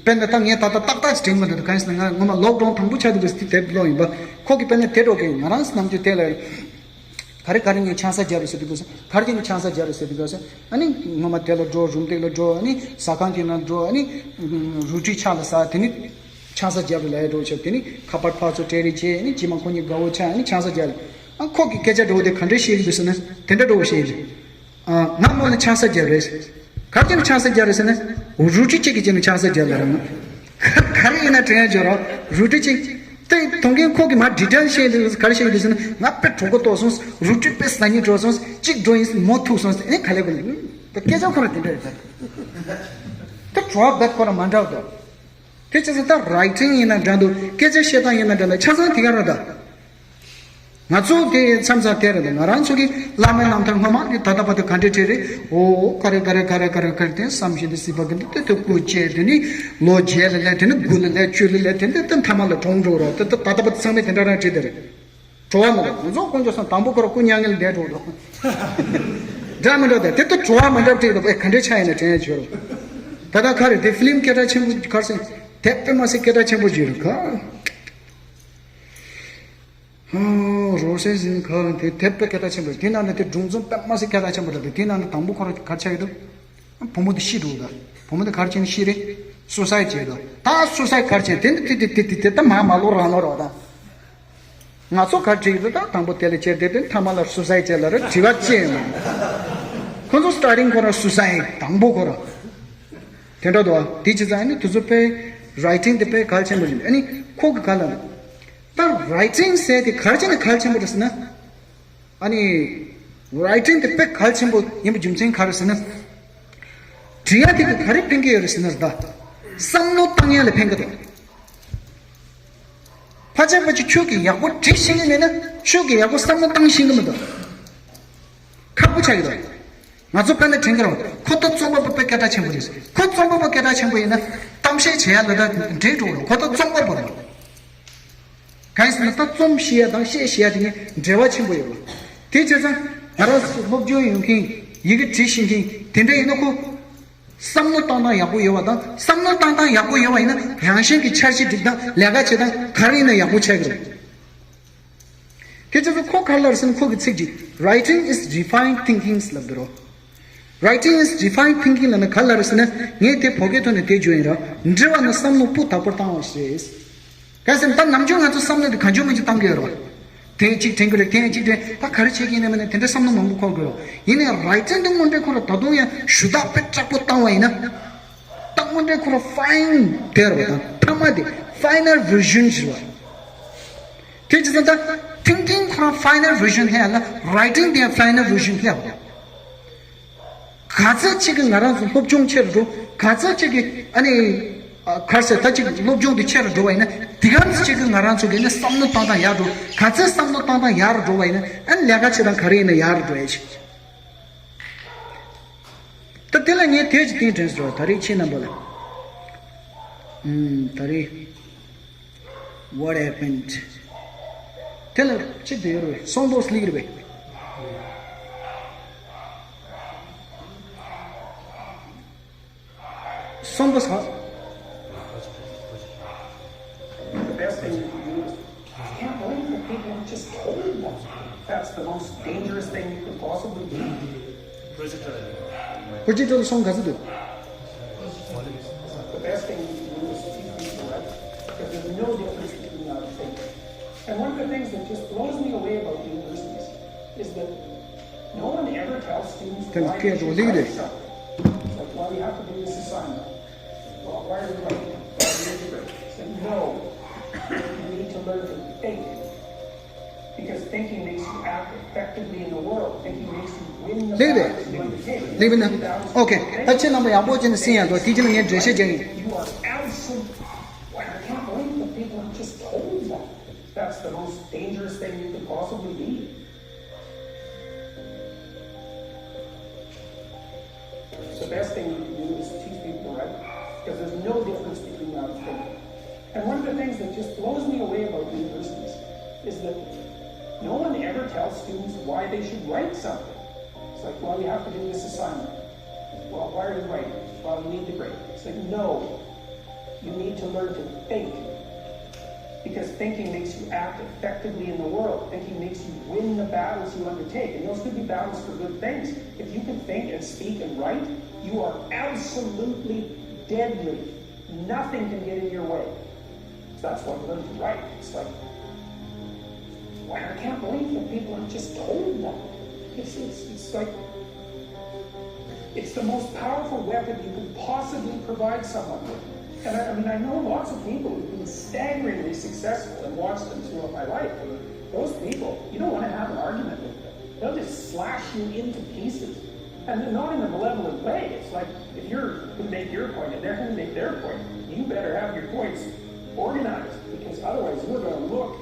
དཔེར་ན་ད་ངས་ད་ལྟ་ཏག་ཏག་ཅིག་དྲན་མི་འདུག་གང་ཡིན་ཟེར་ན་ང་ངོ་མ་ལོག་ཌའུན་དང་པོ་ཆགས་དུས་ཀྱི་དེ་དེབ་ཀློག་ཡིན་པ། ཁོ་གིས་དཔེར་ན་དེ་འདྲ་བོ་གི་ང་རང་ནམ་རྒྱུན་དེ་ལ་ག་རེ་ག་རེ་ངས་ཆང་ས་རྒྱབ་རེད་ཟེར་དུས་ཀྱི་ག་རེ་གྱིས་ནས་ཆང་ས་རྒྱབ་རེད་ཟེར་དུས་ཀྱི་ཨ་ནི་ངོ་མ་དེ་ལ་འགྲོ། རུམ་དེ་ལ་འགྲོ། ཨ་ནི་ཟ་ཁང་དེ་ན་འགྲོ། ཨ་ནི་རུ་ཏི་ཆ་ལ་ཟ། དེ་ནི་ཆང་ས་རྒྱབ་རེད་ལབ་ཡ་འདྲ་བོ་བྱས། དེ་ནི་ཁ་པར་ཕར་ཚུར་སྤྲད་རེས་བྱས། ཨ་ནི་རྗེས་མ་ཁོ་གཉིས་དགའ་བོ་ཆགས། ཨ་ནི་ཆང་ས་རྒྱབ་རེད། ཨ་ཁོ་གི་སྐད་ཆ་འདྲ་བོ་དེ་ག་འདྲས་བཤད་ཀྱི་འདུག་ཟེར་ན་དེ་འདྲ་འདྲ་བོ་བཤད་ཀྱི་རེད། ཨ་ང་མོ་ལ་ཆང་ས་རྒྱབ་རེད། ག་རེ་བྱས་ནས་ཆང་ས་རྒྱབ་རེད་ཟེར་ན། རུ་ཏི་གཅིག་གིས་བྱས་ནས་ཆང་ས་རྒྱབ་ལ་རང་། ག་རེ་ཡིན་ན་དྲན་ཡ་འཇོག་རོགས། རུ་ཏི་གཅིག་དེ་དོན་རྐྱེན་ཁོ་གིས་མར་ཌི་ཊེལ་བཤད་འདུག་ག་རེ་བཤད་ཀྱི་འདུག་ཟེར་ན། ང་དཔེ་གྲོད་ཁོག་ལྟོགས་སོང་། རུ་ཏི་དཔེ་ཟ་སྙིང་བྲོ་སོང་། གཅིག་འགྲོ་ཡིན། མོ་ཐུག་སོང་། ཨེ་ག་ལེ་ག་ལེ། དེ་སྐད་ཆ་ཁོ་རང་དེ་འདྲ་རེད། ད་དེ་བྲོ་བ་རྦད་ཁོ་རང་མ་འདྲ་བ་འདུག་དེ་བྱས་ཙང་ད་རའི་ཊིང་ཡིན་ན་འདྲ་འདུག་སྐད་ཆ་བཤད་སྟངས་ཡིན་ན་འདྲ་འདུག་ཆ་ཚང་དེ་ག་རང་ད། ང་ཚོ་དེ་མཚམས་མཚམས་དེ་རེད་འདུག་ང་རང་ཚོ་གི་བླ་མའི་རྣམ་ཐར་སྔོན་མ་ནི་ད་ལྟ་བར་དུ་ག་འདྲས་བྲིས་རེད། ཨོ་ག་རེ་ག་རེ་ག་རེ་ག་རེ་ག་རེ་དེ་བསམ་བཞིན་དུ་སྲིད་པ་གི་འདི་དེ་དེ་སྐུ་བཅད། དེ་ནི་ལོ་བརྒྱད་ལ་སླེབས། དེ་ནི་དགུ་ལ་སླེབས། བཅུ་ལ་སླེབས། དེ་འདི་དེ་མཐའ་མ་ལ་གྲོངས་འགྲོ་རོགས། དེ་དེ་ད་ལྟ་བར་དུ་ཚང་མས་དེ་འདྲ་རང་བྲིས་དེ་རེད། བྲོ་བ་མི་འདུག་ང་ཚོ་དཀོན་མཆོག་གསུམ་དང་པོ་ཁོ་རང་སྐུ་མྱ་ངན་ལས་འདས་འགྲོ་འདུག་འདྲ་མི་འདྲ་དེ་དེ་ལྟར་བྲོ་བ་མི་འདྲ་སྤྲད་འདུག་ཨེ་ག་འདྲའི་ཆ་ཡིན་ན་དྲན་ཡ་བྱོས་རོགས། ད་ལྟ་ག་རེ་དེ་ཕི་ལིམ་སྐད་གྲགས་ཆེན་པོ་ག་རེ་ཟེར། དེབ་དཔེ་མ་སྲིད་སྐད་གྲགས་ཆེན་པོ་ཞིག་རེད་ཁ། ཧོ། རོ་སེ་ཟིན་ཁ་དེ་དེབ་དཔེ་སྐད་གྲགས་ཆེན་པོ་རེད། དེ་ནང་ནས་དེ་སྒྲུང་རྩོམ་དཔེ་མ་སྲིད་སྐད་གྲགས་ཆེན་པོ་རེད། དེ་ནང་ནས་དང་པོ་ཁོ་རང་ག་རེ་ཆགས་ཀྱི་འདུག་བུ་མོ་དེ་ཤི་འགྲོ་གི་འདུག་བུ་མོ་དེ་ག་རེ་བྱས་ནས་ཤི་རེད། སུ་སའིད་བྱས་འདུག་ད་སུ་སའིད་ག་རེ་བྱས། དེ་ནི་དེ་དེ་དེ་དེ་དེ་ད་མ་མ་ལོག་རང་ལོག་རོགས་ད། ང་ཚོ་ག་རེ་བྲིས་ཡོད་ད། དང་པོ་དེ་ལ་བྱས་དེ་དེ་མཐའ་མ་ལ་སུ་སའིད་བྱས་ལ་ར་དྲི་བ་ཅི་ཡིན་ནམ། ཁོ་ཚོ་སི་ཊར་ཊིང་ཁོ་རང་སུ་སའིད་དང་པོ་ཁོ་རང་། དེ་འདྲ་འདུག་བ། དེ་བྱས་ཙང་ནི་དེ་ཚོ་དཔེ་རའི་ཊིང་དེ་དཔེ་གལ་ཆེན་པོ་རེད། ཨ་ནི་ཁོ་གི་ག་ལ་ད་རའི་ཊིང་ཟེར་དེ་ག་རེ་བྱས་ནས་གལ་ཆེན་པོ་རེད་ཟེར་ན། ཨ་ནི་རའི་ཊིང་དེ་དཔེ་གལ་ཆེན་པོ་ཡིན་པའི་རྒྱུ་མཚན་ག་རེ་ཟེར་ན། འབྲི་ཡ་དེ་གི་ག་རེ་ཕན་གི་ཡོད་རེད་ཟེར་ན་ད། བསམ་བློ་བཏང་ཡ་ལ་ཕན་གི་འདུག་ཕལ་ཆེར་ཕལ་ཆེར་ཁྱོད་ཀྱིས་ཡག་པོ་འབྲི་ཤེས་ཀྱི་མེད་ན་ཁྱོད་ཀྱིས་ཡག་པོ་བསམ་བློ་བཏང་ཤེས་ཀྱི་མི་འདུག་ཁག་པོ་ཆགས་ཀྱི་འདུག་ང་ཚོ་དཔེར་ན་དྲན་གྱི་རེད། ཁོ་ད་རྩོམ་པ་པོ་དཔེ་སྐད་གྲགས་ཆེན་པོ་རེད། ཁོ་རྩོམ་པ་པོ་སྐད་གྲགས་ཆེན་པོ་ཡིན་ན་གཏམ་བཤད་བྱེད་ཡ་ལ་ད་འབྲེལ་འགྲོ་རེད། ཁོ་ད་རྩོམ་པ་པོ་རེད། གང་ཡིན་ཟེར་ན་ད་རྩོམ་ཤེས་ཡ་དང་བཤད་ཤེས་ཡ་དེ་གཉིས་འབྲེལ་བ་ཆེན་པོ་ཡོད་རེད། དེ་བྱས་ཙང་ང་རང་ཚོ་སློབ་སྦྱོང་ཡོད་མཁན། ཡི་གེ་འབྲི་ཤེས་མཁན་དེ་འདྲ་ཡིན་ན་ཁོ་བསམ་བློ་བཏང་སྟངས་ཡག་པོ་ཡོད་པ་དང་། བསམ་བློ་བཏང་སྟངས་ཡག་པོ་ཡོད་པ་ཡིན་ན་རང་བཞིན་གྱི་འཆར་གཞི་སྒྲིག་སྟངས། ལས་ཀ་བྱེད་སྟངས་ག་རེ་ཡིན་ན་ཡག་པོ་ཆགས་ཀྱི་རེད། སྐད་ཆ་ཚོ་ཁོ་ག་ལ་རེད་ཟེར་ན་ཁོ་གི་ཚིག་ཅིག Writing is refined thinking ལབ་འདུག་རོ། Writing is refined thinking ལབ་ན་ག་ལ་རེད་ཟེར་ན། ངས་དེ་བོད་སྐད་ཐོག་ནས་དེ་བརྗོད་ཡིན་རོ། འབྲི་བ་ནི་བསམ་བློ་སྤུས་དག་པོར་བཏང་བ་ཞིག་རེད། ག་ཟེར་ན་ད་ནམ་རྒྱུན་ང་ཚོ་བསམ་བློ་དེ་གང་བྱུང་མང་བྱུང་བཏང་གི་ཡོད་རོ། དེ་གཅིག་དྲན་གི་རེད། དེ་གཅིག་དྲན། ད་ག་རེ་བྱེད་ཀྱི་ཡིན་ན་མིན་ན་དེ་འདྲ་བསམ་བློ་མང་པོ་འཁོར་གི་རོ། ཡིན་ནའི་Writing དེ་དངོས་འབྲེལ་ཁོ་ར་ད་དུང་ཡང་ཞུ་དག་དཔེ་དྲག་པོ་བཏང་བ་ཡིན་ན། ད་དངོས་འབྲེལ་ཁོ་ར་ཕའིན་དེ་ར་བ་དང་མཐའ་མ་དེ་ཕའི་ནལ་བར་ཤན་ཟེར་བ། དེ་བྱས་ཙང་ད་ཐིང་ཀིང་ཁོ་རང་ཕའི་ནལ་བར་ཤན་སླེབས་ཡ་ལ་རའི་ཊིང་དེ་ཡང་ཕའི་ནལ་བར་ཤན་སླེབས་པ། ག་ཚད་ཅིག་གིས་ང་རང་ཚོ་སློབ་སྦྱོང་ཆེ་རུ་འགྲོ། ག་ཚད་ཅིག་གིས་ཨ་ནི་ཨ་ག་རེ་ཟེར། ད་ཅིག་སློབ་སྦྱོང་དེ་ཆེ་རུ་འགྲོ་བ་ཡིན་ན་དེ་ག་ཚད་ཅིག་གིས་ང་རང་ཚོ་གི་ནི་བསམ་བློ་བཏང་སྟངས་ཡར་འགྲོ། ག་ཚད་བསམ་བློ་བཏང་སྟངས་ཡར་འགྲོ་བ་ཡིན་ན་ཨ་ནི་ལས་ཀ་བྱེད་སྟངས་ག་རེ་ཡིན་ན་ཡར་འགྲོ་ཡ་ཞིག་ད་དེ་ལ་ངས་དེ་ཅིག་གཏན་དྲན་ཟེར་བ། ད་རེས་ཁྱེད་རྣམ་པ་ལ། ཨུམ། ད་རེས། What happened? དེ་ལ་ཅི་དེ་རེད། སོང་པོ་སླེབས་རེད་པས། སོང་པོ་ས། The best thing you can do is, I can't believe that people just told them. That's the most dangerous thing you could possibly do. ཁོ་ཅི་ཅོལ་སོང་ག་ཚོད་འདུག The best thing you can do is teach people, right? Because there's no difference between our faith. And one of the things that just blows me away about universities is that no one ever tells students why they should write something. It's like, well, you have to do this assignment. Well, why are you writing it? Why are you writing it? It's like, no, you need to learn to think. Because thinking makes you act effectively in the world. Thinking makes you win the battles you undertake. ལེགས་ན། ཨོ་ཁེ། ད་ཁྱེད་རྣམ་པ་ཡག་པོ་བྱས་ནས་གསན་ཡ་འདུག་དེ་རྗེས་ལ་ངས་འགྲེལ་བཤད་རྒྱག་གི་ཡིན། You are absolutely. Well, I can't believe that people are just told that. That's the most dangerous thing you could possibly be. The best thing you can do is teach people to write, because there's no difference between that and thinking. And one of the things that just blows me away about universities is that no one ever tells students why they should write something. It's like, well, you have to do this assignment. Well, why are you writing? Well, you need the grade. It's like, no, you need to learn to think. Because thinking makes you act effectively in the world. Thinking makes you win the battles you undertake. And those could be battles for good things. If you can think and speak and write, you are absolutely deadly. Nothing can get in your way. So that's why you learn to write. It's like, wow, I can't believe that people are just told that. It's, it's, it's like, it's the most powerful weapon you could possibly provide someone with. And I, I mean, I know lots of people who've been staggeringly successful and watched them throughout my life. And those people, you don't want to have an argument with them. They'll just slash you into pieces. And not in a malevolent way. It's like, if you're going to make your point and they're going to make their point, you better have your points organized, because otherwise you're going to look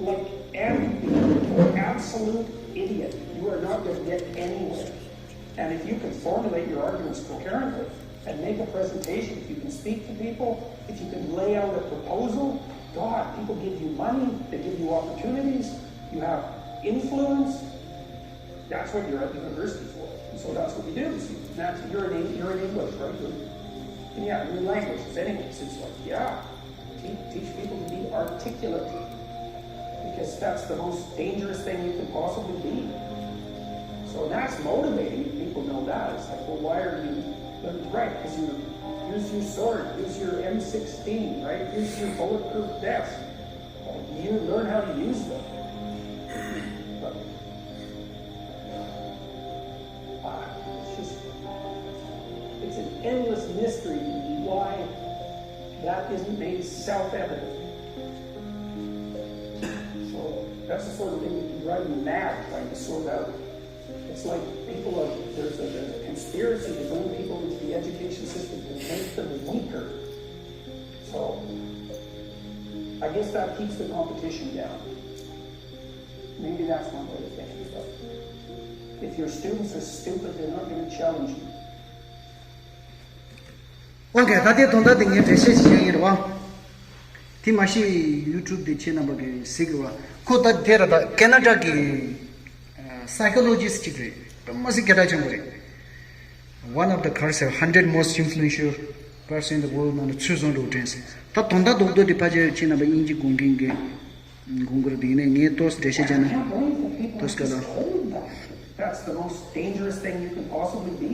like an absolute idiot. You are not going to get anywhere. And if you can formulate your arguments coherently and make a presentation, if you can speak to people, if you can lay out a proposal, God, people give you money, they give you opportunities, you have influence. That's what you're at university for. And so that's what you do. You see, that's, you're in, you're in English, right? You're, Yeah, new languages, anyways. It's like, yeah, teach, teach people to be articulate because that's the most dangerous thing you can possibly be. So that's motivating. People know that. It's like, well, why are you? But it's right, because you use your sword, use your M sixteen, right? Use your bulletproof vest. You learn how to use them. But, uh, it's just, it's an endless mystery why that isn't made self-evident. So that's the sort of thing that can drive you mad trying to sort out. It's like people are, there's a, there's a conspiracy to bring people into the education system to make them weaker. So I guess that keeps the competition down. Maybe that's one way of thinking about it. If your students are stupid, they're not going to challenge you. ཨོ་ཀེ། ད་ལྟའི་དོན་དག་དེ་ངས་འགྲེལ་བཤད་ཅིག་བྱས་ཡིན་རེད་བ། དེ་མ་གཞི་ཡུ་ཊུབ་དེ་ཁྱེད་རྣམ་པ་གིས་གཟིགས་རེད་བ། ཁོ་ད་དེ་རེད། ད་ཁེ་ན་ཌ་གི་སའི་ཁོ་ལོ་ཇི་སི་ཊི་ཅིག་རེད། དཔེ་མི་སྲིད་སྐད་གྲགས་ཆེན་པོ་རེད། One of the, ག་རེ་ཟེར། hundred most influential person in the world ནང་ནས་ཚུད་སོང་འགྲོ་དྲན་སོང་། ད་དོན་དག་རྡོག་རྡོག་དེ་ཕལ་ཆེར་ཁྱེད་རྣམ་པ་དབྱིན་ཇི་དགོངས་མཁན་གྱི་དགོངས་ཀྱི་རེད། དེ་ཡིན་ནའི་ངས་ཏོག་ཙམ་འགྲེལ་བཤད་བྱས་ན། ཏོག་ཙམ་སྐད་གྲགས། That's the most dangerous thing you can possibly be.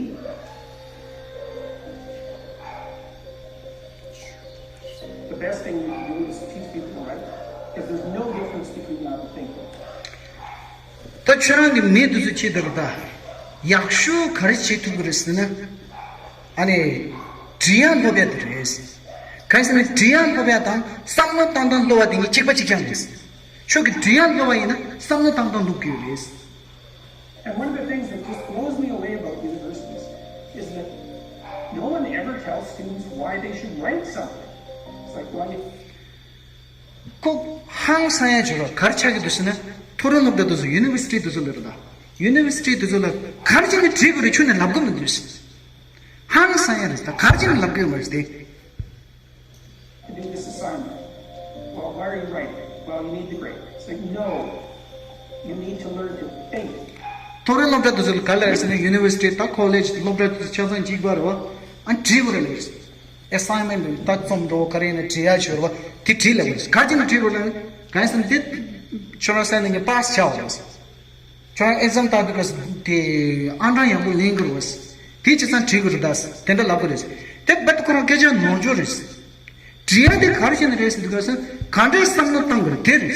The best thing you can do is teach people to write, because there's no difference between that and thinking. ད་ཁྱོད་རང་གི་མི་དེ་ཚོ་ཆེད་དུ་རེད་ད། ཡག་ཤོས་ག་རེ་བྱེད་ཐུབ་ཀྱི་རེད་ཟེར་ན། ཨ་ནི། འབྲི་ཡག་སློབ་ཡག་དེ་རེད། གང་ཟེར་ན་འབྲི་ཡག་སློབ་ཡག་དང་བསམ་བློ་བཏང་སྟངས་སློབ་པ་དེ་གཉིས་གཅིག་པ་གཅིག་རྐྱང་རེད། ཁྱོད་ཀྱིས་འབྲི་ཡག་སློབ་པ་ཡིན་ན་བསམ་བློ་བཏང་སྟངས་སློབ་ཀྱི་ཡོད་རེད། And one of the things that just blows me away about universities is that no one ever tells students why they should write something. It's like, well, you, ཁོ་ཧང་སང་ཡ་བྱོས་རོགས། ག་རེ་ཆགས་ཀྱི་འདུག་ཟེར་ན། མཐོ་རིམ་སློབ་གྲྭ་དེ་ཚོ་ཡུ་ནི་ཝར་སི་ཊི་དེ་ཚོ་ལ་རེད་ད། ཡུ་ནི་ཝར་སི་ཊི་དེ་ཚོ་ལ་ག་རེ་བྱས་ནས་བྲིས་དགོས་རེད་ཁྱོན་ནས་ལབ་གི་མི་འདུག་ཧང་སང་ཡ་རེད་ད། ག་རེ་བྱས་ནས་ལབ་གི་ཡོད་མ་རེད་དེ། To do this assignment. Well, why are you writing? Well, you need the grade. It's like, no. You need to learn to think. མཐོ་རིམ་སློབ་གྲྭ་དེ་ཚོ་ལ་ག་རེ་ལབ་ཟེར་ན། ཡུ་ནི་ཝར་སི་ཊི་དང་ཁོ་ལེཇ་སློབ་གྲྭ་དེ་ཚོ་ཆ་ཚང་གཅིག་པ་རེད་བ། ཨ་བྲིས་དགོས་རེད་ལབ། ཨེ་སའིན་མེན་ཊི་ད་རྩོམ་འདྲ་བོ་ག་རེ་ཡིན་ན་བྲིས་ཡག་བྱོས་རེད་བ། དེ་བྲིས་ལབ་དགོས་རེད། ག་རེ་བྱས་ནས་བྲིས་དགོས་ལབ་ན། གང་ཡིན་ཟེར་ན་དེ་ཁྱོད་རང་སའིན་ནས་པཱ་སི་བྱ་བ་རེད། ཁྱོད་རང་ཨེག་ཛམ་བཏང་དུས་སྐབས་སུ་དེ་ཨང་གྲངས་ཡག་པོ་ལེན་དགོས་རེད་བ། དེ་བྱས་ཙང་བྲིས་དགོས་རེད་ད། དེ་འདྲ་ལབ་དགོས་རེད། དེ་རྦད་དེ་ཁོ་རང་སྐད་ཆ་ནོར་འཆུག་རེད། བྲིས་ཡག་དེ་ག་རེ་བྱས་ནས་རེད་ཟེར་དུས་སྐབས་སུ་གང་འདྲའི་བསམ་བློ་བཏང་དགོས་རེད་དེ་རེད།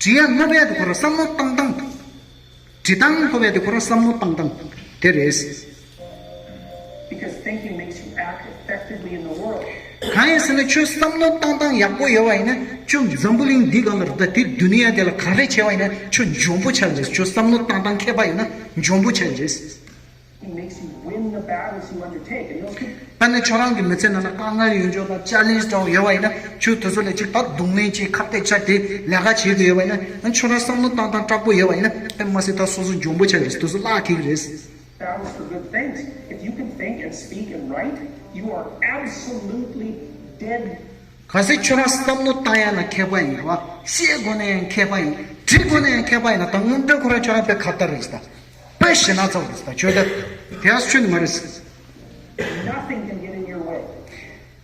བྲིས་ཡག་སློབ་ཡག་དེ་ཁོ་རང་བསམ་བློ་བཏང་སྟངས། འབྲི་སྟངས་སློབ་ཡག་དེ་ཁོ་རང་བསམ་བློ་བཏང་སྟངས་དེ་རེད། Because thinking makes you act effectively in the world. གང་ཡིན་ཟེར་ན་ཁྱོད་བསམ་བློ་བཏང་སྟངས་ཡག་པོ་ཡོད་པ་ཡིན་ན་ཁྱོད་འཛམ་བུ་གླིང་འདི་སྒང་ལ་རེད་ད། དེ་དུ་ནི་ཡ་དེ་ལ་ག་རེ་བྱས་པ་ཡིན་ན་ཁྱོད་འཇོན་པོ་ཆགས་རེད། ཁྱོད་བསམ་བློ་བཏང་སྟངས་མཁས་པ་ཡིན་ན་འཇོན་པོ་ཆགས་རེད། It makes you win the battles you undertake. And you'll keep ད་ནི་ཁྱོད་རང་གི་མི་ཚེ་ནང་ལ་དཀའ་ངལ་ཡོད་འཇོག་དང་ཅ་ལེན་ཇི་འདྲ་བོ་ཡོད་པ་ཡིན་ན་ཁྱོད་དེ་ཚོ་ལ་ཅིག་ད་རྡུང་ལེན་ཅིག་ཁ་གཏད་བཅག་སྟེ་ལས་ཀ་བྱེད་དགོས་ཡོད་པ་ཡིན་ན། ཁྱོད་རང་བསམ་བློ་བཏང་སྟངས་དྲག་པོ་ཡོད་པ་ཡིན་ན་དཔེ་མ་སྲིད་ད་སོ་སོ་འཇོན་པོ་ཆགས་རེད། དེ་ཚོ་བརླག་འགྲོ་གི་རེད། Battles for good things. If you can think and speak and write, you are absolutely dead. གལ་སྲིད་ཁྱོད་རང་བསམ་བློ་བཏང་ཡག་ལ་མཁས་པ་ཡིན་རེད་བ། བཤད་དགོས་ན་ཡང་མཁས་པ་ཡིན། འབྲི་དགོས་ན་ཡང་མཁས་པ་ཡིན་ན། ད་དངོས་འབྲེལ་ཁོ་རང་ཁྱོད་རང་དཔེ་ཁ་བརྡ་རེད་ད། དཔེ་ཞེ་ན་ཚ་བོ་རེད་ད། ཁྱོད་ད་དེ་ཡག་ཤོས་ནི་མ་རེད། Nothing can get in your way.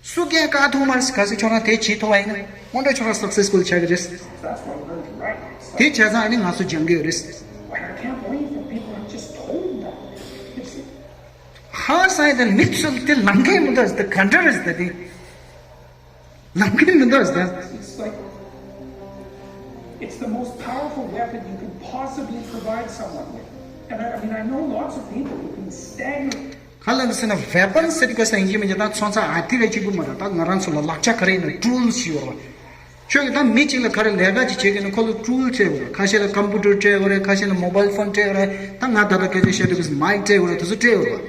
སུ་གིས་བཀག་ཐུབ་མ་རེད། གལ་སྲིད་ཁྱོད་རང་དེ་བྱེད་ཐུབ་པ་ཡིན་ན་དངོས་འབྲེལ་ཁྱོད་རང་སག་སེ་སི་ཕུལ་ཆགས་ཀྱི་རེད། That's why I learned to write. དེ་བྱས་ཙང་ཨ་ནི་ང་ཚོ་སྦྱང་གི་ཡོད་རེད། But I can't believe that people are just told that. It's, ཧང་སང་ཡ་དེ་མི་ཚོ་དེ་ལམ་ཁའི་མི་འདུག་ཟེར། དེ་ག་འདྲ་རེད་ཟེར། དེ་ལམ་ཁའི་མི་འདུག་ཟེར། it's like it's the most powerful weapon you can possibly provide someone with. And I, I mean, I know lots of people who can stagger. ག་ལ་ཟེར་ན་ཝེ་པོན་ཟེར་དུས་སྐབས་སུ་ཡིན་གཅིག་མིན་གཅིག་ད་ཚོན་ཚ་ཨ་ཐི་རེ་གཅིག་པུ་མ་རེད། ད་ང་རང་ཚོ་ལ་ལག་ཆ་ག་རེ་ཡིན་ན་ཊུལ་ཞིག་ཡོད་རེད། ཁྱོད་ཀྱིས་ད་མི་གཅིག་ལ་ག་རེ་ལས་ཀ་ཅིག་བྱེད་ཀྱི་ན་ཁོ་ལ་ཊུལ་སྤྲད་དགོས་རེད། ཁ་ཤས་ལ་ཀམ་པུ་ཊར་སྤྲད་དགོས་རེད། ཁ་ཤས་ལ་མོ་བཱའིལ་ཕོན་སྤྲད་དགོས་རེད། ད་ང་ད་ལྟ་སྐད་ཆ་བཤད་དུས་སྐབས་སུ་མའིག་སྤྲད་དགོས་རེད། དེ་ཚོ་སྤྲད་དགོས་རེད།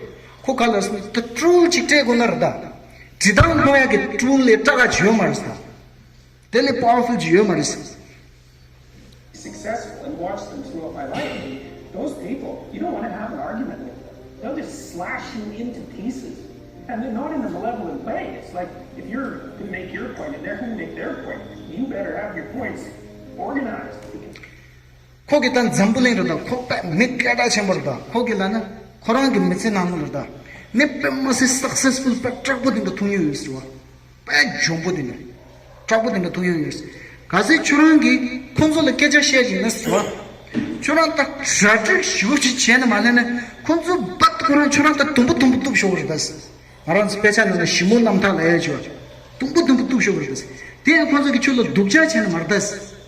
ཁོ་ག་ལ་ཟེར་ན་ད་ཊུལ་ཅིག་སྤྲད་དགོས་ན་རེད་ད། འབྲི་སྟངས་སློབ་ཡག་གི་ཊུལ་ལས་སྐྲག་ཅིག་ཡོད་མ་རེད་ད། དེ་ལས་པ་ཝར་ཕུལ་ཅིག་ཡོད་མ་རེད། Successful and watch them throughout my life. Those people, you don't want to have an argument with them. They'll just slash you into pieces. And they're not in a malevolent way. It's like, if you're going to make your point and they're going to make their point, you better have your points organized. Because ཁོ་གི་ད་འཛམ་བུ་གླིང་རེད་ད། ཁོ་པ་མི་སྐད་གྲགས་ཆེན་པོ་རེད་ད། ཁོ་གི་ལ་ན་ཁོ་རང་གི་མི་ཚེ་ནང་ལ་རེད་ད། ངས་དཔེ་མ་སྲིད་སག་སེ་སི་ཕུལ་དཔེ་དྲག་པོ་དེ་འདྲ་ཐུག་མྱོང་ཡོད་ཟེར་བ། དཔེ་འཇོན་པོ་དེ་འདྲ། དྲག་པོ་དེ་འདྲ་ཐུག་མྱོང་ཡོད་ཟེར། གལ་སྲིད་ཁྱོད་རང་གིས་ཁོང་ཚོ་ལ་སྐད་ཆ་བཤད་ཀྱི་ཡིན་ན་ཟེར་བ། ཁྱོད་རང་ད་གྲ་སྒྲིག་ཞེ་པོ་ཅིག་བྱས་ནས་མ་སླེབས་ན་ཁོང་ཚོ་རྦད་ཁོ་རང་ཁྱོད་རང་ད་དུམ་བུ་དུམ་བུ་གཏུབ་ཤོག་རེད་ད་ཟེར། ང་རང་ཚོ་དཔེ་ཆ་ནང་ལ་ཞིབ་མོ་རྣམ་ཐར་ལ་ཡ་བྱས་པ། དུམ་བུ་དུམ་བུ་གཏུབ་ཤོག་རེད་ད་ཟེར། དེ་ཡང་ཁོང་ཚོ་གིས་ཁྱོད་ལ་སྡུག་ཅག་བྱས་ནས་མ་རེད་ད་ཟེར།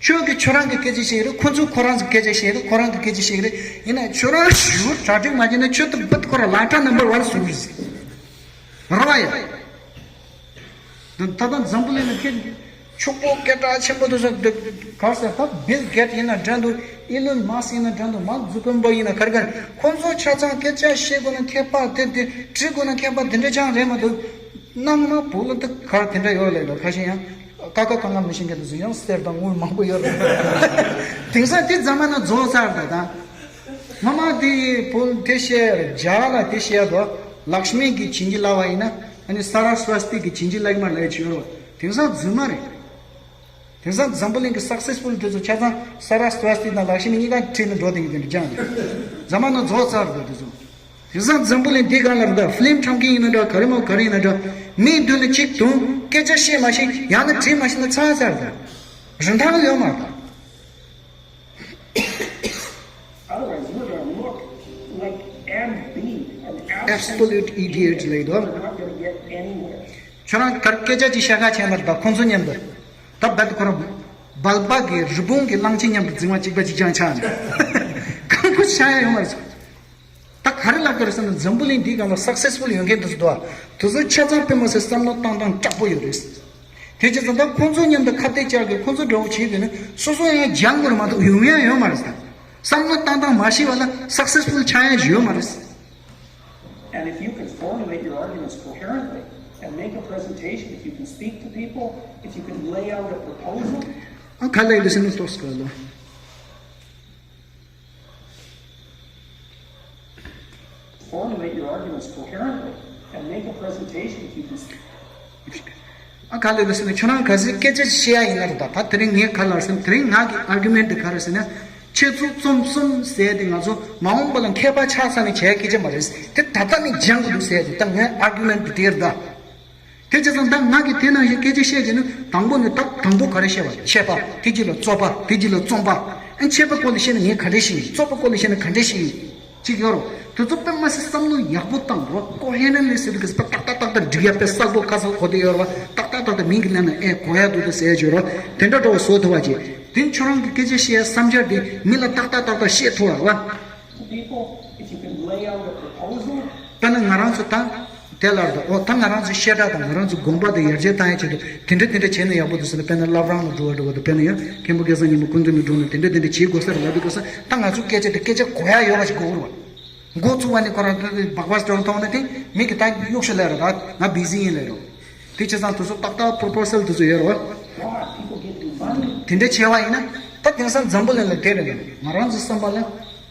ཁྱོད་ཀྱིས་ཁྱོད་རང་གི་སྐད་ཆ་བཤད་རེད། ཁོ་ཚོས་ཁོ་རང་ཚོའི་སྐད་ཆ་བཤད་རེད། ཁོ་རང་གི་སྐད་ཆ་བཤད་རེད། ཡིན་ན་ཁྱོད་རང་ཞེ་པོ་གྲ་སྒྲིག་མ་བྱས་ན་ཁྱོད་ད་རྦད་ཁོ་རང་ལག་ཁྲ་ནམ་བར་ཝན་ཟེར་གི་རེད། རེད་བ་ཡ། ད་ད་ལྟ་འཛམ་བུ་གླིང་ལ་ཁྱེད་ཕྱུག་པོ་སྐད་གྲགས་ཆེན་པོ་དེ་ཚོ་ག་རེ་ཟེར། ད་བིལ་གེ་ཊི་ཡིན་ན་འདྲ་འདུག་ཨི་ལོན་མཱ་སི་ཡིན་ན་འདྲ་འདུག་མཱག་ཛུ་ཀར་བརྒ་ཡིན་ན་ག་རེ་ག་རེ། ཁོ་ཚོ་ཆ་ཚང་སྐད་ཆ་བཤད་དགོས་ན་མཁས་པ་དེ་དེ། འབྲི་དགོས་ན་མཁས་པ་དེ་འདྲ་ཅང་རེད་མ་གཏོགས། ནང་མ་བུ་ལ་ད་ག་རེ་དེ་འདྲ་ཡོད་ལབ་ལ། ཁ་ཤས་ཡང་ཀ་ཁ་ག་ང་མི་ཤེས་མཁན་དེ་ཚོ་ཡང་གསེར་དང་དངུལ་མང་པོ་ཡོད་རེད། དེང་སང་དེ་རྫ་མ་ན་རྫོགས་ཚར་ད་ད། ངོ་མ་དེ་བུ་དེ་བཤད་རྒྱ་ལ་དེ་བཤད་དོ། ལག་ཤི་མི་གིས་བྱིན་གྱིས་བརླབས་པ་ཡིན་ན། ཨ་ནི་ས་ར་སྭ་སྟི་གིས་བྱིན་གྱིས་བརླབས་མ་ལབ་ཀྱི་ཡོད་རེད། དེང་སང་རྫུན་མ་རེད། དེང་སང་འཛམ་བུ་གླིང་གི་སག་སེ་སི་ཕུལ་དེ་ཚོ་ཆ་ཚང་ས་ར་སྭ་སྟི་དང་ལག་ཤི་མི་གཉིས་ཀ་ཁྲིད་ནས་འགྲོ་དེ་གི་དེ་འདྲ་ཅང་རེད། རྫ་མ་ན་རྫོགས་ཚར་རེད་དེ་ཚོ། དེང་སང་འཛམ་བུ་གླིང་འདི་སྒང་ལ་རེད་ད། ཕི་ལིམ་འཁྲབ་མཁན་ཡིན་ན་འདྲ། ག་རེ་མོ་ག་རེ་ཡིན་ན་འདྲ། མིའི་མདུན་ལ་གཅིག་དུ་སྐད་ཆ་བཤད་མ་ཤེས། ཡང་ན་བྲིས་མ་ཤེས་ན་ཚར་ཚར་རེད་ད། རིན་ཐང་ཡོད་མ་རེད་ད། Otherwise, you're gonna look like and be an absolute idiot ལབ་འདུག You're not gonna get anywhere. ཁྱོད་རང་གར་སྐད་ཆ་ཅིག་བཤད་ཁ་བྱས་ན་ད་ཁོང་ཚོ་མཉམ་དུ། ད་རྦད་ཁོ་རང་སྦལ་པ་གི་རི་བོང་གི་གླང་ཆེན་མཉམ་དུ་འཛིང་བ་གཅིག་པ་གཅིག་རྐྱང་ཆགས་ནས་གང་ཁོ་ཆགས་ཡ་ཡོད་མ་རེད། ད་ག་རེ་ལབ་དགོས་རེད་ཟེར་ན། འཛམ་བུ་གླིང་འདིའི་སྒང་ལ་སག་སེ་སི་ཕུལ་ཡོད་མཁན་དེ་ཚོ་འདུག་ཨ། དེ་ཚོ་ཆ་ཚང་དཔེ་མ་སྲིད་བསམ་བློ་བཏང་སྟངས་དྲག་པོ་ཡོད་རེད། དེ་བྱས་ཙང་ད་ཁོང་ཚོ་མཉམ་དུ་ཁ་གཏད་བཅག་གི་ཁོང་ཚོ་འདྲ་བོ་བྱེད་དུས་ནི་སོ་སོ་ཡང་སྦྱང་དགོས་རེད་མ་གཏོགས་ཡོང་ཡ་ཡོད་མ་རེད་ད། བསམ་བློ་བཏང་སྟངས་མ་ཤེས་པ་ལ་སག་སེ་སི་ཕུལ་ཆགས་ཡ་ཡོད་མ་རེད། And if you can formulate your arguments coherently and make a presentation, if you can speak to people, if you can lay out a proposal, ཨ་ག་ལབ་ཡོད་ཟེར་ན་ཏོག་ཙམ་ག་ལ། Formulate your arguments coherently and make a presentation if you can speak. ཨ་ག་ལ་ཡོད་ཟེར་ན་ཁྱོད་རང་གལ་སྲིད་སྐད་ཆ་བཤད་ཡ་ཡིན་ན་རེད་ད། ད་དེ་རིང་ངས་ག་ལ་ཟེར་ན། དེ་རིང་ང་གི་ཨར་གུ་མེན་ཊི་དེ་ག་རེ་ཟེར་ན། འཆད་ཚུལ་རྩོམ་གསུམ་ཟེར་དེ་ང་ཚོ་མ་འོངས་པ་ལ་མཁས་པ་ཆགས་ས་ནས་བྱས་སྐད་ཆ་མ་རེད། དེ་ད་ལྟ་ནས་སྦྱང་དགོས་འདུག་ཟེར་དེ་ད་ངའི་ཨར་གུ་མེན་ཊི་དེ་རེད་ད། དེ་བྱས་ཙང་ད་ང་གིས་དེ་ནང་བཞིན་སྐད་ཆ་བཤད་ཀྱི་ནི། དང་པོ་ནི་ད་དང་པོ་ག་རེ་བཤད་པ། འཆད་པ། དེ་རྗེས་ལ་རྩོད་པ། དེ་རྗེས་ལ་རྩོམ་པ། ཨ་འཆད་པའི་སྐོར་ལ་བཤད་ན་ངས་ག་འདྲས་ཤེས་ཡིན། རྩོད་པའི་སྐོར་ལ་བཤད་ན་ག་འདྲས་ཤེས་ཡིན། ཅིག་ཡོད་རོ། དེ་ཚོ་དཔེ་མ་སྲིད་བསམ་བློ་ཡག་པོ་བཏང་རོ། ཀོ་ཧེ་རན་ལི་ཟེར་དུས་ཀྱི་དཔེ་ཏག་ཏག་ཏག་ཏག་འགྲིག་ཡ། དཔེ་གསལ་པོ་ཁ་གསལ་གོ་བསྡད་ཡོད་རོ། ཏག་ཏག་ཏག་ཏག་མིང་གི་ནང་ན་ཨེ་གོ་ཡ་འདུག་ད་ཟེར་ཡ་ཅིག་ཡོད་རོ། དེ་འདྲ་འདྲ་བོ་བཟོ་ཐུབ་པ་ཅིག་དེ་ཁྱོད་རང་གི་སྐད་ཆ་བཤད་ཡ་བསམ་འཆར་དེ་མི་ལ་ཏག་ཏག་ཏག་ཏག་བཤད་ཐུབ་པ་རོ། People, if you can lay out a proposal, དཔེར་ན་ང་རང་ཚོ་ད་དེ་ལ་ད། ཨོ་ད་ང་རང་ཚོ་བཤད་གྲྭ་དང་ང་རང་ཚོ་དགོན་པ་དེ་ཡར་རྒྱས་བཏང་ཡ་ཆེད་དུ་དེ་འདྲ་དེ་འདྲ་བྱས་ན་ཡག་པོ་འདུག་ཟེར་ན། དཔེར་ན་བླ་བྲང་ལ་འགྲོ་བ་འགྲོ་བ་དང་། དཔེར་ན་ཡང་མཁན་པོ་སྐལ་བཟང་ཉི་མ་སྐུ་མདུན་ལ་འགྲོ་ན་དེ་འདྲ་དེ་འདྲ་བྱེད་དགོས་ས་རེད་ལབ་དུས་སྐབས་སུ། ད་ང་ཚོ་སྐད་ཆ་དེ་སྐད་ཆ་གོ་ཡ་ཡོད་པ་ཞིག་དགོས་རེད་བ། འགོ་བཙུགས་པ་ནས་ཁོ་རང་དེ་སྦག་སྦག་འགྲོ་མཐོང་ན་དེ་མི་གི་ད་གཡུག་ཤོག་ལས་རེད། ད་ང་བི་ཟི་ཡིན་ལས་རེད། དེ་བྱས་ཙང་དེ་ཚོ་ཏག་ཏག་པོ་རོ་པོ་སལ་དེ་ཚོ་ཡོད་རེད་བ། དེ་འདྲ་བྱས་པ་ཡིན་ན་ད་དེང་སང་འཛམ་བུ་གླིང་ལ་དེ་རེད། ང་རང་ཚོ་བསམ་པ་ལ།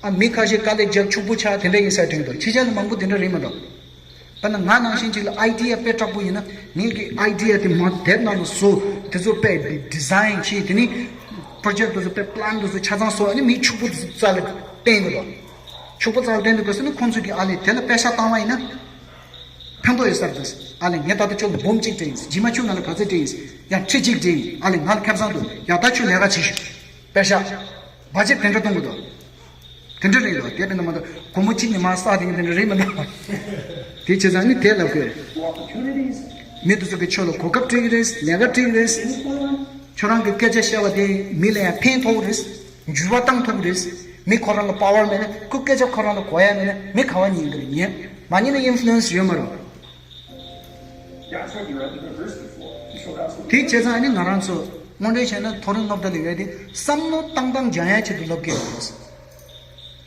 ཨ་མི་ཁ་ཤས་དཀའ་ལས་རྒྱབ་ཕྱུག་པོ་ཆགས་དེ་འདྲ་ཡིན་ས་དྲན་གི་འདུག་ཕྱི་རྒྱལ་ལ་མང་པོ་དེ་འདྲ་རེད་མ་གཏོགས། དཔེར་ན་ང་ནང་བཞིན་ཅིག་ལ་ཨའི་ཌི་ཡ་དཔེ་དྲག་པོ་ཡིན་ན། ངེད་ཀྱི་ཨའི་ཌི་ཡ་དེ་མ་དེབ་ནང་དུ་བཟོ། དེ་ཚོ་དཔེ་ཌི་ཛའིན་བྱས། དེ་ནི་པོ་རོ་ཇེག་དེ་ཚོ་དཔེ་པི་ལན་དེ་ཚོ་ཆ་ཚང་བཟོ། ཨ་ནི་མི་ཕྱུག་པོ་དེ་ཚོ་རྩ་ལ་བསྟན་གི་འདུག་ཕྱུག་པོ་རྩ་ལ་བསྟན་དུས་སྐབས་སུ་ནི་ཁོང་ཚོ་གིས་ཨ་ལས་དེ་ལ་པེ་ཤ་བཏང་བ་ཡིན་ན་ཕན་ཐོགས་ཡོད་ས་རེད། ཨ་ལས་ངས་ད་ལྟ་ཁྱོད་ལ་འབུམ་གཅིག་སྤྲད་ཡིན། རྗེས་མ་ཁྱོད་ང་ལ་ག་ཚོད་སྤྲད་ཡིན། ཡང་ཁྲི་གཅིག་སྤྲད་ཡིན། ཨ་ལས་ང་ལ་ཁེ་བཟང་འདུག་ཡ་ད་ཁྱོད་ལས་ཀ་བྱེད་ཤོག་པེ་ཤ། བ་ཇེཊ་དེ་འདྲ་གཏོང་གི་འདུག་དེ་འདྲ་རེད་འདུག་དེ་དཔེར་ན་མ་གཏོགས་སྒོར་མོ་གཅིག་ནས་མར་བསགས་དེ་འདྲ་རེད་མི་འདུག་དེ་བྱས་ཙང་ནི་དེ་ལབ་དགོས། མི་དེ་ཚོ་གིས་ཁྱོད་ལ་གོ་སྐབས་སྤྲད་ཀྱི་རེད། ལས་ཀ་སྤྲད་ཀྱི་རེད། ལས་ཀ་སྤྲད་ཀྱི་རེད། ཁྱོད་རང་གི་སྐད་ཆ་བཤད་པ་དེ་མི་ལ་ཡང་ཕན་ཐོགས་ཀྱི་རེད། འགྱུར་བ་བཏང་ཐུབ་ཀྱི་རེད། མི་ཁོ་རང་ལ་པ་ཝར་མེད་ན། ཁོའི་སྐད་ཆ་ཁོ་རང་ལ་གོ་ཡ་མེད་ན། མི་ག་བ་ཉན་གི་རེད། ཉན་མ་ཉན་ན་ཨིན་ཕུ་ལུ་ཨེན་སི་ཡོད་མ་རེད། That's what you're at the university for. You should also དེ་བྱས་ཙང་ཨ་ནི་ང་རང་ཚོ་དངོས་འབྲེལ་བྱས་ན་མཐོ་རིམ་སློབ་གྲྭ་ལ་ཡོད་དེ་བསམ་བློ་བཏང་སྟངས་སྦྱང་ཡ་ཆེད་དུ་སློབ་དགོས་ཡོད་རེད།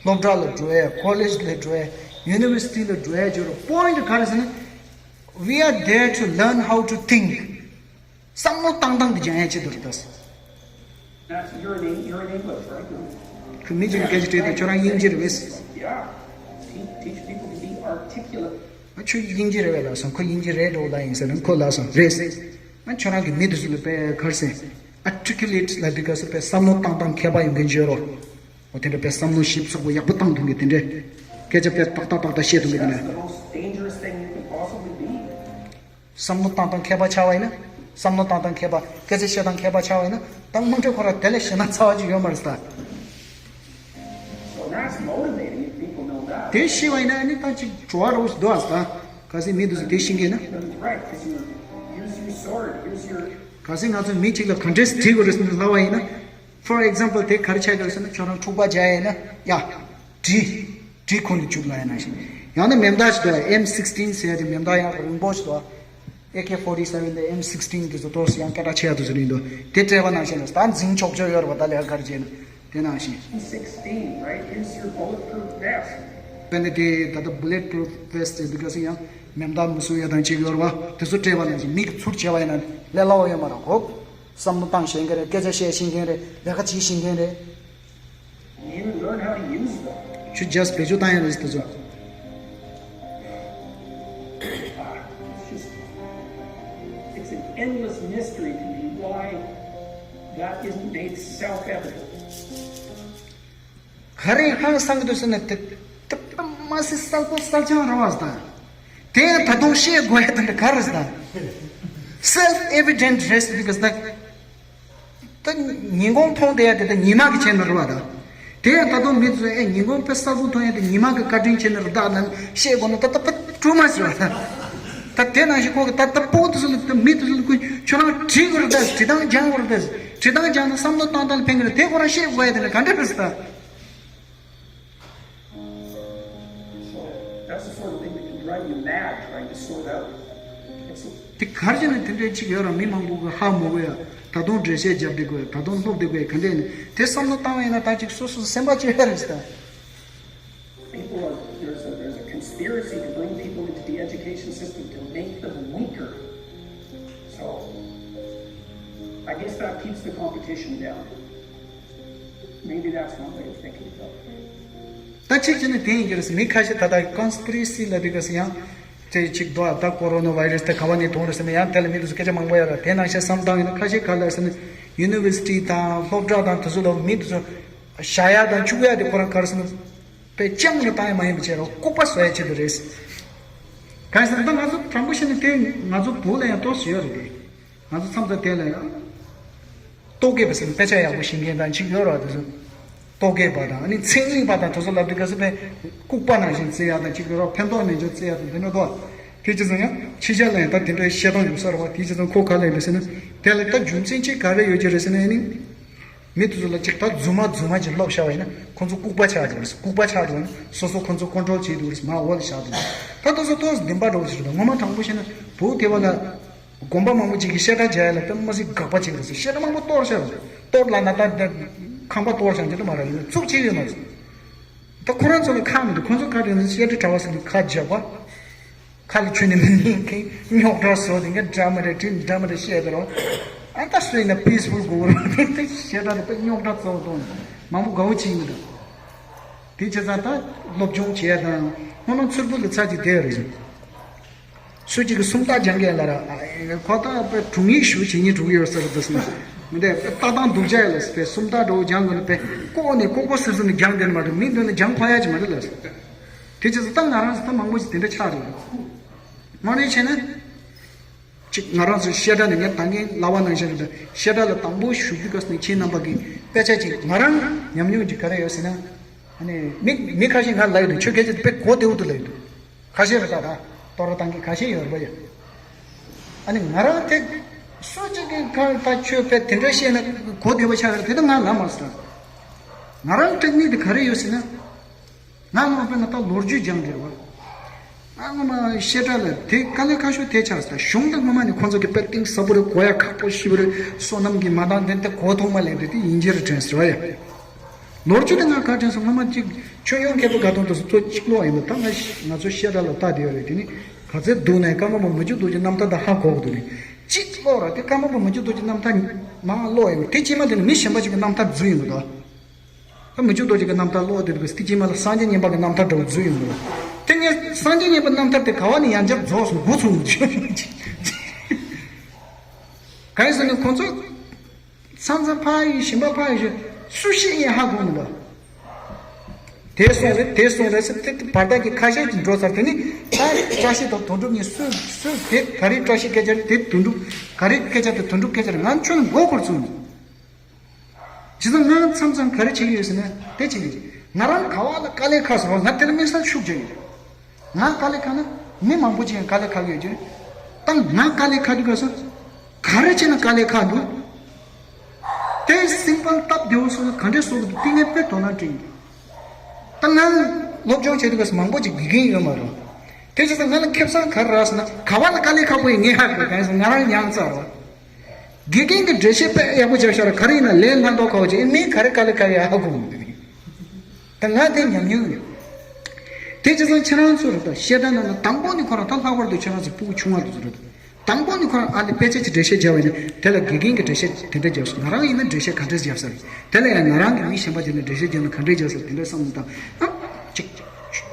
སློབ་གྲྭ་ལ་འགྲོ་ཡ། ཀོ་ལེཇ་ལ་འགྲོ་ཡ། ཡུ་ནི་ཝར་སི་ཊི་ལ་འགྲོ་ཡ་ཅིག་ཡོད་རེད། པོ་ཡིན་ཊི་ག་རེ་ཟེར་ན། We are there to learn how to think. བསམ་བློ་བཏང་སྟངས་དེ་སྦྱང་ཡ་ཆེད་དུ་རེད་ད། That's your name, your name was, right? ཁོས་མི་གཅིག་གིས་སྐད་ཆ་དྲིས་དུས་ཁྱོད་རང་དབྱིན་ཇི་རེད་པས། Yeah. Teach, teach people to be articulate. ཨ་ཁྱོད་དབྱིན་ཇི་རེད་པས་ལབ་སོང་། ཁོ་དབྱིན་ཇི་རེད་འགྲོ་ལབ་ཡིན་ཟེར་ན་ཁོ་ལབ་སོང་། རེད་ཟེར། ཨ་ཁྱོད་རང་གིས་མི་དེ་ཚོ་ལ་དཔེ་ག་རེ་ཟེར། ཨར་ཊི་ཀུ་ལེ་ཊི་ལབ་དུས་སྐབས་སུ་དཔེ་བསམ་བློ་བཏང་སྟངས་མཁས་པ་ཡོང་མཁན་ཅིག་ཡོད་རེད། འོ་དེ་འདྲ་དཔེ་བསམ་བློ་ཞིབ་ཚགས་པོ་ཡག་པོ་བཏང་ཐུབ་མཁན་དེ་འདྲ། སྐད་ཆ་དཔེ་ཏག་ཏག་ཏག་ཏག་བཤད་ཐུབ་མི་འདུག་ན། That's the most dangerous thing you could possibly be. བསམ་བློ་བཏང་སྟངས་མཁས་པ་ཆགས་པ་ཡིན་ན། བསམ་བློ་བཏང་སྟངས་མཁས་པ། སྐད་ཆ་བཤད་སྟངས་མཁས་པ་ཆགས་པ་ཡིན་ན། ད་དམངས་ཁྲོད་ཁོ་ར་དེ་ལས་ཞེད་སྣང་ཚ་བ་ཅིག་ཡོད་མ་རེད་ད། So that's motivating if people know that. དེ་ཤེས་པ་ཡིན་ན་ཨ་ནི་ད་ཅིག་བྲོ་བ་རོ་སྡོ་ཨ་ད། ག་སྲིད་མི་འདུག་ཟེར་དེ་ཤེས་མཁན་ན། That's right, 'cause you use your sword, use your ག་སྲིད་ང་ཚོ་མི་གཅིག་ལ་ག་འདྲས་བྲིས་དགོས་རེད་ཟེར་ན་ལབ་པ་ཡིན་ན། For example དེ་ག་རེ་ཆགས་ཀྱི་རེད་ཟེར་ན་ཁྱོད་རང་འཁྲུག་པ་རྒྱག་ཡས་ན་ཡ། བྲིས། བྲིས་ཁོ་ནས་བཅུག་ལ་ཡ་ནང་བཞིན། ཡང་ན་མེ་མདའ་ཞིག་འདུག M sixteen ཟེར་ཡ་དེ་མེ་མདའ་ཡང་རིང་པོ་ཞིག་འདུག A K forty seven དེ་M sixteen དེ་ཚོ་ཏོག་ཙམ་ཡང་སྐད་གྲགས་ཆེ་ཡ་དེ་ཚོ་རེད་འདུག་དེ་སྤྲད་པ་ནང་བཞིན་ལ་ད་འཛིང་ཆོག་ཆོག་ཡོད་རེད་པ། ད་ལས་ཀ་ག་རེ་བྱས་ན་དེ་ནང་བཞིན། M sixteen, right? Here's your bulletproof vest. དཔེར་ན་དེ་ད་ལྟ་bulletproof vest དེ་འདུག་ག་སྲིད་ཡང་མེ་མདའ་མི་གསོད་ཡ་དང་གཅིག་ཡོད་རེད་པ། དེ་ཚོ་སྤྲད་པ་ནང་བཞིན་མིག་གིས་ཚུར་བྱས་པ་ཡིན་ན་ལས་སླ་བོ་ཡོད་མ་རེད་གོ། བསམ་བློ་བཏང་ཤེས་མཁན་རེད། སྐད་ཆ་བཤད་ཤེས་མཁན་རེད། ལས་ཀ་བྱེད་ཤེས་མཁན་རེད། You need to learn how to use them. ཁྱོད་just བེད་སྤྱོད་བཏང་ཡ་རེད་དེ་ཚོ། It's just, it's an endless mystery to me why that isn't made self-evident. ག་རེ་ཧང་སང་གི་འདུག་ཟེར་ན་དེ་དེ་མ་སི་གསལ་པོ་གསལ་རྐྱང་རེད་བ་ཟེར། དེ་ཡང་ད་དུང་ཤེས་དགོས་ཡ་དེ་འདྲ་ག་རེ་ཟེར། Self evident རེད་ཟེར་དུས་ག་ཟེར་ན། ད་ཉིན་གུང་མཐོང་བསྡད་ཡ་དེ་ད་ཉི་མ་གི་བྱས་ནས་རེད་བ་ད། དེ་ཡང་ད་དུང་མི་ཚོས་ཨེ་ཉིན་གུང་དཔེ་གསལ་པོ་མཐོང་ཡ་དེ་ཉི་མ་གི་བཀའ་དྲིན་བྱས་ནས་རེད་ད་ནང་བཤད་དགོས་ན་ད་ད་ཕ་ཀྲུ་མ་ཟེར་བ་ད། ད་དེ་ནང་བཞིན་ཁོ་གི་ད་ད་སྤོ་དུ་སུ་ལ་ད་མི་དུ་སུ་ལ་ཁོས་ཁྱོད་རང་བྲིས་དགོས་རེད་ད། བྲིས་སྟངས་སྦྱང་དགོས་རེད་ད། བྲིས་སྟངས་སྦྱང་ན་བསམ་བློ་བཏང་སྟངས་ལ་ཕན་གི་རེད། དེ་ཁོ་རང་བཤད་དགོས་ཡ་དེ་ལ་ག་འདྲ་རེད་ཟེར་ད། So that's the sort of thing that can drive you mad trying to sort out. It's དེ་གར་བྱས་ནས་དེ་འདྲའི་གཅིག་ཡོད་ར། མི་མང་པོ་གི་ཧ་མོ་གི་ཡ། ད་དུང་འགྲེལ་བཤད་རྒྱབ་བསྡད་དགོས་ཡ། ད་དུང་སློབ་བསྡད་དགོས་ཡ། ག་འདྲས་ནས་དེ་བསམ་བློ་བཏང་བ་ཡིན་ན་ད་ཅིག་སོ་སོ་སེམས་པ་སྐྱོ་ཡ་རེད་ཟེར་ད། People are, there's a, there's a conspiracy to bring people into the education system to make them weaker. So I guess that keeps the competition down. Maybe that's one way of thinking about it. ད་ཅིག་ཅིག་ནི་དེ་ཡིན་གྱི་རེད། མི་ཁ་ཤས་ད་ལྟ་ཀོན་སི་པི་རེ་སི་ལ་དེ་ག་སི་ཡང་དེ་ཅིག་འདུག་ད་ཀོ་རོ་ན་བྷའི་རེ་སི་དེ་ག་བ་ནས་ཐོན་རེད་ཟེར་ནས་ཡང་དེ་ལ་མི་དེ་ཚོ་སྐད་ཆ་མང་པོ་ཡོད་རེད། དེ་ནང་བཞིན་བསམ་བཏང་ཡིན་ན་ཁ་ཤས་ག་ལ་ཟེར་ན་ཡུ་ནི་ཝར་སི་ཊི་དང་སློབ་གྲྭ་དང་དེ་ཚོ་ལ་མི་དེ་ཚོ་བཞག་ཡ་དང་བཅུག་ཡ་དེ་ཁོ་རང་ག་རེ་ཟེར་ན་དཔེ་ཅང་ནས་བཏང་ཡ་མ་ཡིན་པ་བྱས་རོགས་ལྐུགས་པ་བཟོ་ཡ་ཆེད་དུ་རེད། གང་ཟེར་ན་ད་ང་ཚོ་དྲང་པོ་བཤད་ན་དེ་ང་ཚོ་བོད་ལ་ཡང་ཏོག་ཙམ་ཡོད་རེད་དེ། ང་ཚོ་མཚམས་དང་དེ་ལ་ཡང་། རྟོག་གེ་པ་ཟེར་ན་དཔེ་ཆ་ཡག་པོ་ཤེས་མཁན་དང་གཅིག་ཡོད་ར། དེ་ཚོ་རྟོག་གེ་པ་དང་ཨ་ནི་མཚན་ཉིད་པ་དང་དེ་ཚོ་ལབ་དུས་ག་ཚོད་དཔེ་ལྐུགས་པ་ནང་བཞིན་བརྩི་ཡག་དང་གཅིག་ཡོད་ར། ཕན་ཐོགས་མེད་ཆོག་བརྩི་ཡག་དང་དེ་འདྲ་འདུག་དེ་ཅི་ཙམ་ཡང་ཕྱི་རྒྱལ་ལ་ཡང་ད་དེ་འདྲའི་བཤད་སྟངས་ཡོད་ས་རེད་བ། དེ་ཅི་ཙམ་ཁོ་ག་ལ་ཡོད་ཟེར་ན་དེ་ལ་ད་རྒྱུ་མཚན་གཅིག་ག་རེ་ཡོད་ཀྱི་རེད་ཟེར་ན་ཨ་ནི་མི་དེ་ཚོ་ལ་གཅིག་ད་རྫུན་མ་རྫུན་མ་ཅིག་ལབ་བཞག་པ་ཡིན་ན་ཁོ་ཚོ་ལྐུགས་པ་ཆགས་འགྲོ། ལྐུགས་པ་ཆགས་འགྲོ་ན་སོ་སོ་ཁོ་ཚོ་ཀོན་ཊོལ་བྱེད་འདུག་རེད། མ་འོག་ལ་བཞག་འདུག་ད་དེ་ཚོ་ཏོག་ཙམ་བདེན་པ་འདྲ་བོ་ཞིག་རེད། ད་ངོ་མ་དྲང་པོ་བཤད་ན་བོད་དེ་བ་ལ། དགོན་པ་མང་པོ་ཅིག་གིས་བཤད་གྲྭ་རྒྱག་ཡ་ལ་དཔེ་མ་སྲིད་དགག་པ་བྱེད་ཀྱི་རེད་ཟེར། བཤད་གྲྭ་མང་པོ་གཏོར་བཞག་རེད། གཏོར་ལ་ན་ད་ཁང་པ་གཏོར་བཞག་རྒྱུ་དེ་མ་རེད། ཡིན་ན་བཙུགས་བྱེད་ཡོད་མ་རེད། ད་ཁོ་རང་ཚོ་ལ་ཁག་མི་འདུག་ཁོ་ཚོ་ཁག་དེ་ནི་བཤད་གྲྭ་གྲྭ་བ་ཟེར་དུས་ཁ་རྒྱག་པ། ཁ་ལ་ཆུ་ནི་མི་ཉན་མཁན་རྙོག་དྲ་བཟོ་དེ་འདྲ་མ་རེད། དེ་འདྲ་མ་རེད་བཤད་དེ་རོ། ཨ་ད་སུ་ཡིན་ན་པིས་ཕུལ་དགོས་རོ། དེ་བཤད་གྲྭ་དེ་དཔེ་རྙོག་དྲ་གཙོ་བོ་གཏོང་ནས་མང་པོ་དགའ་བོ་བྱེད་ཀྱི་མི་འདུག་དེ་བྱས་ཙང་ད་སློབ་སྦྱོང་བྱེད་ཡ་དང་སྔོན་མ་མཚུར་ཕུ་ལ་ཚར་གཅིག་བསྡད་ཡོད་རེད། སུ་གཅིག་གིས་སུམ་རྟགས་སྦྱང་མཁན་ལ་ར། ཁོ་ད་དཔེ་དྲུང་ཡིག་ཞུ་བྱེད་སྙིང་བྲོ་གི་ཡོད་ས་རེད་འདུག་ཟེར་ན། མི་འདི་ལྟ་སྟངས་སྡུག་ཅག་ཡོད་ལ་ཟེར། དཔེ་སུམ་རྟགས་འདྲ་བོ་སྦྱང་དགོས་ན་དཔེ་ལྐོག་ནས་ལྐོག་ལྐོག་སུབ་སུབ་ནས་སྦྱང་བསྡད་ནི་མ་གཏོགས་མི་འདི་ནི་སྦྱང་ཕོད་ཡ་ཅིག་མ་རེད་ལ་ཟེར། དེ་བྱས་ཙང་ད་ང་རང་ཚོ་ད་མང་པོ་ཞིག་དེ་འདྲ་ཆགས་རེད། དངོས་གནས་བྱས་ན། གཅིག་ང་རང་ཚོ་བཤད་གྲྭ་ནས་ངས་ད་ངའི་ལབ་པ་ནང་བཞིན་རེད། ད་བཤད་གྲྭ་ལ་དང་པོ་ཞུགས་དུས་སྐབས་ནས་ཁྱེད་རྣམ་པ་གི་དཔེ་ཆ་ཅིག་ང་རང་ཉམས་མྱོང་ཅིག་ག་རེ་ཡོད་ཟེར་ན། ཨ་ནི་མི་མི་ཁ་ཤས་ང་ལ་ཡོད་དུ་ཁྱོད་སྐད་ཆ་དེ་དཔེ་གོ་བདེ་བོ་འདུག་ལ་ཡོད་དུ། ཁ་ཤས་རེད་ད། ད་གཏོར་བཏང་གི་ཁ་ཤས་ཡོད་རེད་པ་ཡ། ཨ་ནི་ང་རང་དེ་སུ་གཅིག་གི་ཁ་ད་ཁྱོད་དཔེ་དེ་འདྲ་བཤད་ན་གོ་བདེ་བོ་ཆགས་རེད། དེ་ད་ང་ལབ་མ་སོང་། ང་རང་ཊེག་ནིག་དེ་ག་རེ་ཡོད་ཟེར་ན། ང་སྔོན་དཔེར་ན་ད་ལོ་རྒྱུས་སྦྱང་འདིར་བ། ང་སྔོན་མ་བཤད་གྲྭ་ལ་དེ་དཀའ་ལས་ཁག་ཤོས་དེ་ཆགས་སོང་། གཞུང་དང་སྔོན་མ་ནས་ཁོང་ཚོ་གི་དཔེ་གཏིང་ཟབ་པོ་རེད། གོ་ཡ་ཁག་པོ་ཞེ་པོ་རེད། བསོད་ནམས་ཀྱི་མ་འདང་དེ་ད་གོ་ཐོག་མ་ལེན་དེ་དེ་ཡིན་གྱི་རེད་དྲན་སོང་བ་ཡ། ལོ་རྒྱུས་དེ་ང་ག་དྲན་སོང་། སྔོན་མ་གཅིག་ཆོས་དབྱིངས་མཁས་པོ་དགའ་གདོང་དུ་ཚོ་གཅིག་ཀློག་ཡིན་པ། ད་ང་ང་ཚོ་བཤད་གྲྭ་ལ་ལྟ་བསྡད་ཡོད་རེད། དེ་ནི་ག་ཚོད་འདུག་ནས་ཀརྨ་པ་མི་བསྐྱོད་རྡོ་རྗེ་རྣམ་ཐར་དང་ཧ་གོ་གི་འདུག་ནས་གཅིག་ཀློག་ར། དེ་ཀརྨ་པ་མི་བསྐྱོད་རྡོ་རྗེ་རྣམ་ཐར་མང་ཀློག་ཡིན་པ་དེ་ཕྱི་མ་དེ་ནི་མི་གཞན་པ་ཅིག་གི་རྣམ་ཐར་འཛུལ་ཡིན་པ་དང་། ད་མི་བསྐྱོད་རྡོ་རྗེ་གི་རྣམ་ཐར་ཀློག་དེ་དུས་དེ་ཕྱི་མ་ལ་སངས་རྒྱས་བསྙེན་པ་གི་རྣམ་ཐར་འདྲ་བོ་འཛུལ་ཡོང་གི་རེད། དེ་ངས་སངས་རྒྱས་བསྙེན་པའི་རྣམ་ཐར་དེ་ག་བ་ནས་ཡང་བསྐྱར་རྫོགས་སོང་། འགོ་ཚུགས་མི་བྱུང་། གང་ཡིན་ཟེར་ན་ཁོང་ཚོ་ཚང་ཚང་ཕ་ཡི་ཞིང་པ་ཕ་ཡི་ཞིག་སུ་ཤེས་ཡིན་ཧ་གོ་མི་འདུག་དེ་གསུངས་རེད། དེ་གསུངས་རེད་ཟེར་ཏེ་དེ་བར་ཐག་གི་ཁ་ཤས་ཀྱི་འགྲོ་ཚར། དེ་ནི་ད་བཀྲ་ཤིས་དང་དོན་གྲུབ་གཉིས་སུ་སུ་དེ་ག་རེ་བཀྲ་ཤིས་སྐད་ཆ་རེད། དེ་དོན་གྲུབ་ག་རེ་སྐད་ཆ་དེ་དོན་གྲུབ་སྐད་ཆ་རེད། ང་ཆུ་ནི་མགོ་སྐོར་བཙུགས་ནས། བྱས་ཙང་ང་མཚམས་མཚམས་ག་རེ་བྱེད་ཀྱི་ཡོད་ཟེར་ན་དེ་བྱེད་ཀྱི་ཡོད། ང་རང་ག་བ་ལ་དཀའ་ལས་ཁག་སོང་བ། ང་དེ་ལ་དམིགས་བསལ་ཤུགས་རྒྱག་གི་ཡོད། ང་དཀའ་ལས་ཁག་ན་མི་མང་པོ་ཅིག་ཡང་དཀའ་ལས་ཁག་གི་ཡོད་ཀྱི་རེད། ད་ང་དཀའ་ལས་ཁག་དུས་ག་སོང་ག་རེ་བྱས་ན་དཀའ་ལས་ཁག་འདུག་དེ་སིམ་པལ་སྟབས་བདེ་བོ་སོགས་ག་འདྲས་བཟོ་དགོས་འདུག་དེ་ངས་དཔེ་དོ་སྣང་སྤྲད་ཡིན། ད་ང་སློབ་སྦྱོང་བྱེད་དུས་སྐབས་མང་པོ་ཅིག་དགེ་རྒན་ཡོད་མ་རེད། དེ་བྱས་ཙང་ང་ལ་ཁེ་བཟང་ག་རེ་རག་ཟེར་ན་ག་བ་ལ་དཀའ་ལས་ཁག་པོ་ཡིན་ངས་ཧ་གོ་གང་ཟེར་ང་རང་ཉག་ཚ་རེད། དགེ་རྒན་གྱི་འགྲེལ་བཤད་དཔེ་ཡག་པོ་བྱས་ཤག་ར། ག་རེ་ཡིན་ན་ལས་སླ་མདོག་ཁ་པོ་བྱས། ཨེ་མིས་ག་རེ་དཀའ་ལས་ཁག་ཡོད་ཧ་གོ་མི་འདུག་ད་ང་དེ་ཉམས་མྱོང་ཡོད། དེ་བྱས་ཙང་ཁྱེད་རང་ཚོ་རེད་ད་བཤད་གྲྭ་ནང་ལ་དང་པོ་ནས་ཁོ་རང་ད་ལྷག་པར་དུ་ཁྱེད་རང་ཚོ་ཕྲུ་གུ་ཆུང་བ་དེ་ཚོ་རེད། དང་པོ་ནས་ཁོ་རང་ཨ་ལས་དཔེ་ཆ་ཅིག་འགྲེལ་བཤད་བརྒྱབ་པ་ཡིན་ན་དེ་ལ་དགེ་རྒན་གྱིས་འགྲེལ་བཤད་དེ་འདྲ་བརྒྱབ་སོང་། ང་རང་ཡིན་ན་འགྲེལ་བཤད་ག་འདྲས་བརྒྱབ་ས་རེད། དེ་ལ་ཡང་ང་རང་གིས་མི་གཞན་པ་དེ་ལ་འགྲེལ་བཤད་བརྒྱབ་ན་ག་འདྲས་བརྒྱབ་ས་རེད། དེ་འདྲ་བསམ་བློ་བཏང་ཨ། ཅིག་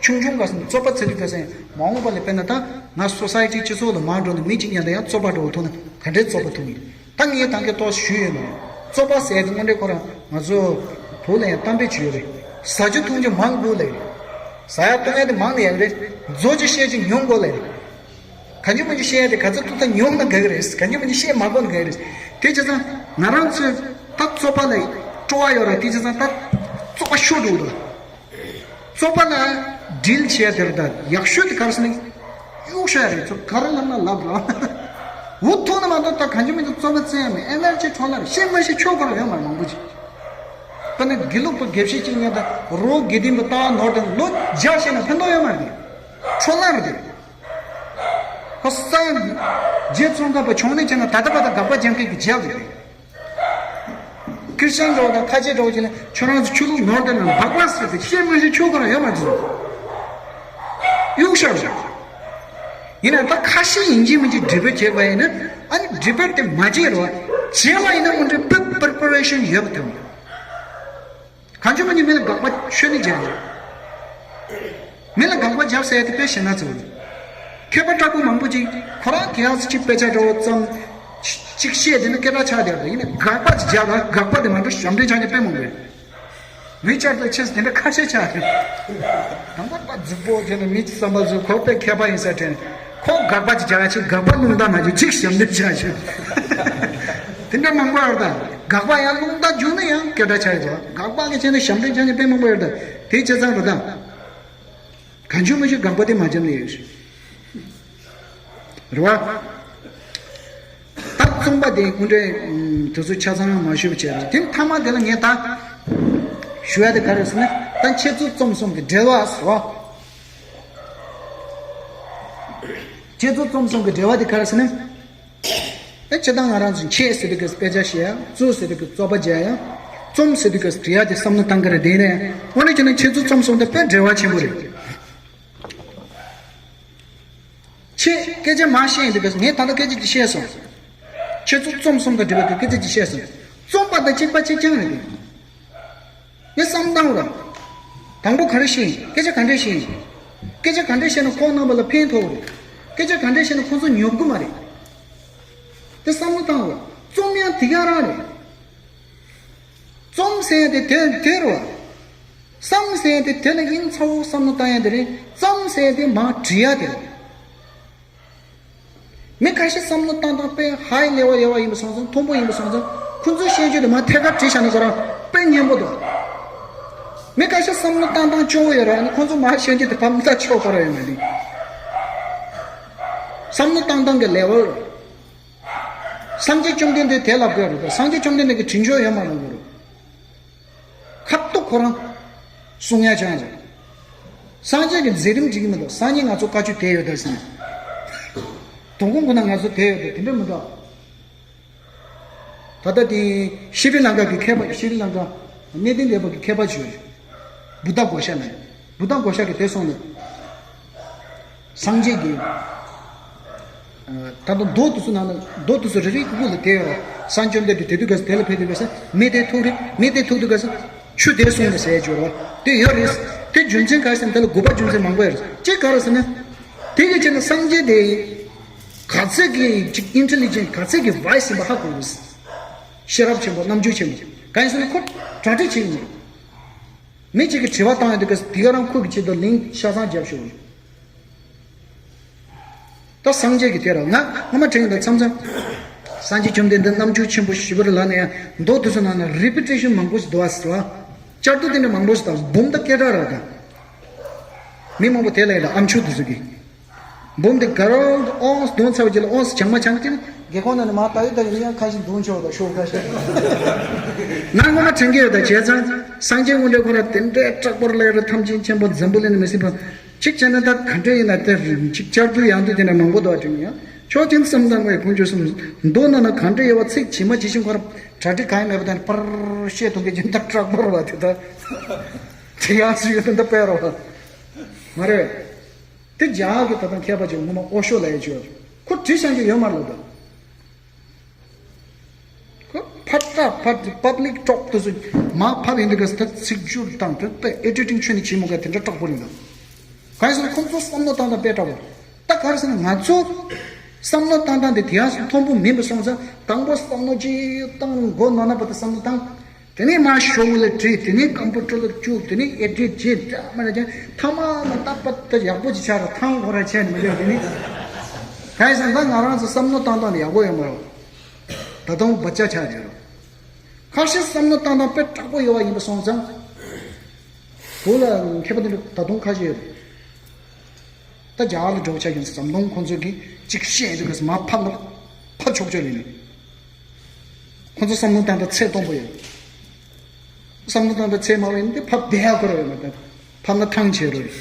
ཆུང་ཆུང་སྐབས་སུ་རྩོད་པ་ཚ་དུས་སྐབས་སུ་མ་འོངས་པ་ལ་དཔེར་ན་ད་ང་སོ་སའི་ཊི་སྤྱི་ཚོགས་ལ་མར་འགྲོ་ནས་མི་གཅིག་མཉམ་དུ་ཡང་རྩོད་པ་འགྲོ་བ་ཐུག་ན་ག་འདྲས་རྩོད་པ་ཐུག་ཡིན། ད་ངས་ད་གིན་ཏོག་ཞུས་ཡོད་ནོ། རྩོད་པ་ཟེར་དེ་དངོས་འབྲེལ་ཁོ་རང་ང་ཚོ་བོད་ལ་ཡང་གཏམ་དཔེ་བྱོས་རེད། ཟ་རྒྱུ་འཐུང་རྒྱུ་མང་དགོས་ལེ་རེད། ཟ་ཡ་འཐུང་ཡ་དེ་མང་ནས་ཡག་རེད། མཛོ་ཅིག་བཤད་ཅིག་ཉུང་དགོས་ལེ་རེད། གང་བྱུང་མང་བྱུང་བཤད་ཡ་དེ་ག་ཚོད་ཐུབ་ཐབས་ཉུང་ན་དགའ་གི་རེད། གང་བྱུང་མང་བྱུང་བཤད་མ་དགོས་ན་དགའ་གི་རེད། དེ་བྱས་ཙང་ང་རང་ཚོས་ད་རྩོད་པ་ལ་སྤྲོ་བ་ཡོད་ར། དེ་བྱས་ཙང་ད་རྩོད་པ་ཤོར་འགྲོ་གི་འདུག་རྩོད་པ་ལ་ཌིལ་བྱེད་ཡ་དེར་ད་ཡག་ཤོས་དེ་ག་རེ་ཟེར་ན་གཡུག་ཤོག་ཡ་རེད། ཚོ་ག་རེ་ལབ་ན་ལབ་རོགས། འུ་ཐུག་ན་མ་གཏོགས་ད་གང་བྱུང་མང་བྱུང་རྩོད་པ་རྩེ་ཡ་མེད། ཨེ་ནར་ཇི་འཕྲོ་བརླག་རེད། བཤད་མ་བཤད་ཆོག་གི་རེད། ཡོད་མ་རེད་མང་པོ་ཅིག་དཔེར་ན་དགེ་ལུགས་པ་དགེ་བཤེས་གཅིག་ཉན་ད་རོ་དགེ་ལྡན་པ་ལྟ་བ་ནོར་དང་ལོ་བརྒྱ་བཤད་ན་ཕན་ཐོགས་ཡོད་མ་རེད། འཕྲོ་བརླག་རེད། ཁོ་སང་རྗེ་ཙོང་ཁ་པ་བྱུང་ནས་བྱས་ན་ད་ལྟ་བར་དུ་དགག་པ་རྒྱག་མཁན་གྱི་རྒྱལ་རེད། ཁྲིས་ཅན་འདྲ་བོ་དང་ཁ་ཆེ་འདྲ་བོ་བྱས་ན་ཁྱོད་རང་ཚོ་ཆོས་ལུགས་ནོར་དང་ནང་དགག་པ་ཟེར་ཏེ་བཤད་མ་བཤད་ཆོག་གི་རང་ཡོད་མ་རེད། གཡུག་ཤོག་རེད། ཡིན་ན་ད་ཁ་ཤས་ཡིན་གཅིག་མིན་གཅིག་ཌི་བེཊ་བྱས་པ་ཡིན་ན་ཨ་ནི་ཌི་བེཊ་དེ་མ་བྱེད་རོགས། བྱས་པ་ཡིན་ན་འོན་ཏེ་པི་པི་རེ་ཤན་ཡོད་པ་དེ། གང་བྱུང་མང་བྱུང་མི་ལ་དགག་པ་ཆོས་ནི་བརྒྱབ་ཡོད། མི་ལ་དགག་པ་བརྒྱབ་ཟེར་ཡ་དེ་དཔེ་ཞེ་ན་ཚོ་རེད། མཁས་པ་དྲག་པོ་མང་པོ་ཅིག་ཁོ་རང་གི་ཡང་ཅིག་དཔེ་ཆ་འདྲ་བོ་བརྩམས། ཅིག་བཤད་དེ་ནི་སྐད་གྲགས་ཆགས་བསྡད་ཡོད་རེད། ཡིན་ནའི་དགག་པ་ཅིག་བརྒྱབ་ལ་དགག་པ་དེ་མ་གཏོགས་ཞབས་འདྲེན་ཆགས་མཁན་དཔེ་མང་པོ་རེད། རི་ཅར་ཌི་ཆེས་དེ་འདྲ་ཁ་ཤས་ཆགས་རེད། དང་པོ་པ་རྫིག་པོ་དེ་ནི་མི་གཅིག་བསམ་པ་ཟོས་ཁོ་དཔེ་མཁས་པ་ཡིན་ས་དྲན། ཁོ་དགག་པ་ཅིག་བརྒྱབ་ཡ་ཅིག་དགག་པ་རླུང་རྟ་མ་བརྒྱབ་ཅིག་ཞབས་འདྲེན་བྱ་ཞིག་དེ་འདྲ་མང་པོ་ཡོད་རེད་ད། དགག་པ་ཡང་རླུང་རྟ་བརྒྱུགས་ན་ཡང་སྐད་གྲགས་ཆགས་ཡོད་རེད། དགག་པ་གི་ཆེད་ནས་ཞབས་འདྲེན་བྱ་མཁན་དཔེ་མང་པོ་ཡོད་རེད་ད། དེ་བྱས་ཙང་རེད་ད། གང་བྱུང་མང་བྱུང་དགག་པ་དེ་མ་བརྒྱབ་ན་ཡོད་རེད་བ། ད་རྩོམ་པ་དེ་དངོས་འབྲེལ་དེ་ཚོ་ཆ་ཚང་མ་ཞུས་པ་བྱས་རེད། དེ་མཐའ་མ་དེ་ལ་ངས་ད་ཞུ་ཡ་དེ་ག་རེ་ཟེར་ན་ད་འཆད་རྩོད་རྩོམ་གསུམ་གྱི་འབྲེལ་བ་ཟེར་བ། འཆད་རྩོད་རྩོམ་གསུམ་གྱི་འབྲེལ་བ་དེ་ག་རེ་ཟེར་ན། ཨེ་སྤྱིར་བཏང་ང་རང་ཚོ་འཆད་ཟེར་དུས་སྐབས་དཔེ་ཆ་བཤད་ཡ། རྩོད་ཟེར་དུས་སྐབས་རྩོད་པ་རྒྱག་ཡ། རྩོམ་ཟེར་དུས་སྐབས་འབྲི་ཡ་དེ་བསམ་བློ་བཏང་གི་རེད། དེ་ནས་དངོས་གནས་བྱས་ན་འཆད་རྩོད་རྩོམ་གསུམ་དེ་དཔེ་འབྲེལ་བ་ཆེན་པོ་རེད། ཁྱེད་སྐད་ཆ་མ་བཤད་ཡིན་དུས་སྐབས་ངས་ད་ལྟ་སྐད་ཆ་ཅིག་བཤད་སོང་། འཆད་རྩོད་རྩོམ་གསུམ་དང་འབྲེལ་བའི་སྐད་ཆ་ཅིག་བཤད་སོང་། རྩོམ་པ་དང་གཅིག་པ་གཅིག་རྐྱང་རེད་དེ། ངས་བསམ་བཏང་རོགས། དང་པོ་ག་རེ་བཤད་ཡིན། སྐད་ཆ་ག་འདྲས་བཤད་ཡིན། སྐད་ཆ་ག་འདྲས་བཤད་ན་ཁོང་རྣམ་པ་ལ་ཕན་ཐོགས་རེད། སྐད་ཆ་ག་འདྲས་བཤད་ན་ཁོང་ཚོ་ཉོབ་གི་མ་རེད། དེ་བསམ་བློ་བཏང་རོགས། རྩོམ་ཡང་དེ་ག་རང་རེད། རྩོམ་ཟེར་ཡ་དེ་དེ་དེ་རེད་བ། བསམ་ཟེར་ཡ་དེ་དེ་ལ་དབྱིངས་ཚ་བོ་བསམ་བློ་བཏང་ཡ་དེ་རེད། རྩོམ་ཟེར་ཡ་དེ་མར་བྲིས་ཡ་དེ་རེད། མི་ཁ་ཤས་བསམ་བློ་བཏང་སྟངས་དཔེ་ཧའི་ལེ་ཝལ་ཡོད་པ་ཡིན་པ་སོང་ཙང་། མཐོན་པོ་ཡིན་པ་སོང་ཙང་། ཁོ་ཚོའི་བཤད་རྒྱུ་དེ་མར་ཐད་ཀར་བྲིས་བཞག་ན་ཁོ་རང་དཔེ་སྙན་པོ་འདུག་མི་ཁ་ཤས་བསམ་བློ་བཏང་སྟངས་སྐྱོ་བོ་ཡོད་ར། ཨ་ནི་ཁོ་ཚོ་མར་བཤད་རྒྱུ་དེ་ཕར་མི་ལྟ་ཆོག་ག་ར་ཡོད་མ་རེད། བསམ་བློ་བཏང་སྟངས་ཀྱི་ལེ་ཝལ། སངས་རྒྱས་བཅོམ་ལྡན་འདས་དེ་ལབ་དགོས་རེད་ད། སངས་རྒྱས་བཅོམ་ལྡན་འདས་ཀྱི་དྲིན་ཆོ་ཡོད་མ་ལབ་དགོས་རེད། ཁ་ཐུག་ཁོ་རང་གསུང་ཡ་ཅང་རེད། སངས་རྒྱས་ཀྱི་མཛད་རིམ་འགྲིག་གི་མི་འདུག་སང་ཉིན་ང་ཚོ་བཀའ་ཆོས་དེ་ཡོད་ད་ཟེར་ནས། དོ་དགོང་ཁོ་ན་ང་ཚོ་དེ་ཡོད་ད། དེ་འདྲ་མི་འདུག་ད་ལྟ་དེ་ཤི་རི་ལང་ཀ་གི་མཁས་པ། ཤི་རི་ལང་ཀ་གནས་བརྟན་སྡེ་པ་གི་མཁས་པ་ཅིག་ཡོད་རེད། བུདྡྷ་གོ་ཤ་ལབ། བུདྡྷ་གོ་ཤ་གི་དེ་སོང་ནས། སངས་རྒྱས་ཀྱི། ད་དུང་མདོ་དེ་ཚོ་ནང་ལ། མདོ་དེ་ཚོ་རེ་རེ་ཀུ་ཀུ་ལ་དེ་ཡོད་རེད། སངས་བཅོམ་ལྡན་འདས་དེ་དུས་ག་ས་དེ་ལ་ཕེབས་དུས་ག་ས་མི་དེ་ཐུག་རེད། མི་དེ་ཐུག་དུས་ག་ས་ཆུ་དེ་སོང་ནས་ཟེར་ཡ་ཅིག་ཡོད་རེད། དེ་ཡོད་རེད། དེ་རྒྱུ་མཚན་ག་རེ་ཟེར་ན་དེ་ལ་དགོས་པ་རྒྱུ་མཚན་མང་པོ་ཡོད་རེད། གཅིག་ག་རེ་ཟེར་ན། དེ་གི་ཆེད་ནས་སངས་རྒྱས་དེ་ག་ཚད་ཀྱི་ཅིག་ཨིན་ཊེ་ལི་ཇེན་ཊི། ག་ཚད་ཀྱི་ཝའི་སི་ཡིན་པ་ཧ་གོ་དགོས། ཤེས་རབ་ཆེན་པོ། རྣམ་དཔྱོད་ཆེན་པོ། གང་ཡིན་ཟེར་ན་ཁོ་གྲ་སྒྲིག་བྱེད་ཀྱི་མེད། མི་གཅིག་གིས་དྲི་བ་བཏང་ཡོང་དུས་སྐབས་དེ་ག་རང་ཁོ་གི་ཆེད་དུ་ལན་ཆ་ཚང་རྒྱབ་ཤོག་ད་སངས་རྒྱས་ཀྱི་དེ་ར་ང་སྔོན་མ་དྲན་ཡོད་ད་མཚམས་མཚམས། སངས་རྒྱས་བཅོམ་ལྡན་འདས་རྣམ་དཔྱོད་ཆེན་པོ་ཞེ་པོ་རེད་ལབ་ནས་ཡང་མདོ་དེ་ཚོ་ནང་ན་རི་པི་ཊེ་ཤན་མང་པོ་ཞིག་འདུག་ཨ་ཟེར་བ། བསྐྱར་ཟློས་དེ་འདྲ་མང་པོ་ཞིག་དང་འབུམ་དང་སྐད་གྲགས་ར་དང་། མི་མང་པོ་དེ་ལ་ཡིན་ད་ཨམ་ཆོག་དེ་ཚོ་གིས། འབུམ་དེ་ག་རང་ཨོང་བརྡུངས་ཚར་བའི་རྗེས་ལ་ཨོང་ཆང་མ་ཆང་དེ་ནི་རྒྱལ་ཁོངས་ནང་ནས་མར་ལྟ་ཡོད་ད་ཡིན་ཡང་ཁ་ཞིག་བརྡུངས་ཆོག་ད་ཤོག་ཁ་ཤས། ང་སྔོན་མ་དྲན་གྱི་ཡོད་ད་བྱས་ཙང་སངས་རྒྱས་དངོས་འབྲེལ་ཁོ་ར་དེ་འདྲའི་དྲག་པོར་སླེབས་རེད་ཐམས་ཅད་མཁྱེན་པ་འཛམ་བུ་གླིང་ནས་མི་སྲིད་པ། གཅིག་བྱས་ན་ད་ག་འདྲ་ཡིན་ན་དེ་རིང་གཅིག་བསྐྱར་ཟློས་ཡང་ཟློས་དེ་འདྲ་མང་པོ་འདུག་དྲན་ཡང་ཆོག་མཆན་བསམ་དང་བའི་ཁོང་ཆོས་གསུམ་མདོ་ནང་ན་ག་འདྲ་ཡོད་པ་ཚིག་ཇི་མ་ཇི་བཞིན་ཁོ་ར་གྲ་སྒྲིག་གང་ཡང་མེད་པ་དང་པར་བཤད་ཐུབ་མཁན་ཅིག་ད་དྲག་པོ་རེད་བ་དེ་ད་དེ་ཡང་སུ་ཡོད་ད་དཔེ་རོ་མ་རེད། དེ་རྒྱ་གི་ད་དང་མཁས་པ་ཅིག་ངོ་མ་ཨོ་ཤོ་ལ་ཡ་ཅོ། ཁོ་བྲིས་ཤང་གི་ཡོད་མ་རེད་ད། ཁོ་ཕར་ཏྲ་ཕར་པབ་ལིག་ཊོག་དུ་སུ་མ་ཕབ་ཡིན་དུས་ག་ད་ཚིག་སྦྱོར་དང་དེ་པེ་ཨེ་ཌི་ཊིང་ཆོས་ནི་བྱེད་མོ་ག་དེ་འདྲ་དྲག་པོ་རེད་ད། གང་ཡིན་ཟེར་ན་ཁོང་ཚོ་བསམ་བློ་བཏང་སྟངས་དཔེ་དྲག་པོ། ད་ག་རེ་ཟེར་ན་ང་ཚོ་བསམ་བློ་བཏང་སྟངས་དེ་དེ་ཡང་སུ་མཐོན་པོ་མིན་པ་སོང་ཙང་དང་པོ་བསམ་བློ་ཅི་བཏང་མགོ་ནོར་ན་བར་དུ་བསམ་བློ་བཏང་། དེ་ནས་མར་ཤོག་བུ་ལ་བྲིས། དེ་ནས་ཀམ་པུ་ཊར་ལ་བཅུག་དེ་ནས་ཨེ་ཌིཊ་བྱས། ད་མ་ལ་ཀྱང་ཐ་མ་ལ་ད་པ་ད་ཡག་པོ་ཅིག་ཆགས་ར་ཐང་གོ་ར་བྱས་ནས་མི་འདོད་དེ་ནི། གང་ཡིན་ཟེར་ན་ད་ང་རང་ཚོ་བསམ་བློ་བཏང་སྟངས་ནི་ཡག་པོ་ཡོད་མ་རེད། ད་དུང་བར་ཆད་ཆགས་བསྡད་རོགས། ཁ་ཤས་བསམ་བློ་བཏང་སྟངས་དཔེ་དྲག་པོ་ཡོད་པ་ཡིན་པ་སོང་ཙང་། བོད་ལ་མཁས་པ་དེ་འདྲ་ད་དུང་ཁ་ཤས་ཡོད་རེད། ད་རྒྱ་གར་ལ་འགྲོ་བྱ་ཡིན་ཟམ་གདོང་ཁོང་ཚོས་ཀྱིས་གཅིག་བཤད་ཡོད་དུས་མ་ཕབ་ན་ཕབ་ཆོག་ཆོག་ཡིན། ཁོང་ཚོ་བསམ་བློ་བཏང་སྟངས་ཚད་མཐོན་པོ་ཡོད། བསམ་བློ་བཏང་སྟངས་ཚད་དམའ་བ་ཡིན་དེ་ཕབ་བསྡད་ཡག་ཁོ་ར་ཡོད་མ་རེད། ཕབ་ན་ཐང་ཆད་རོ་ཡིན།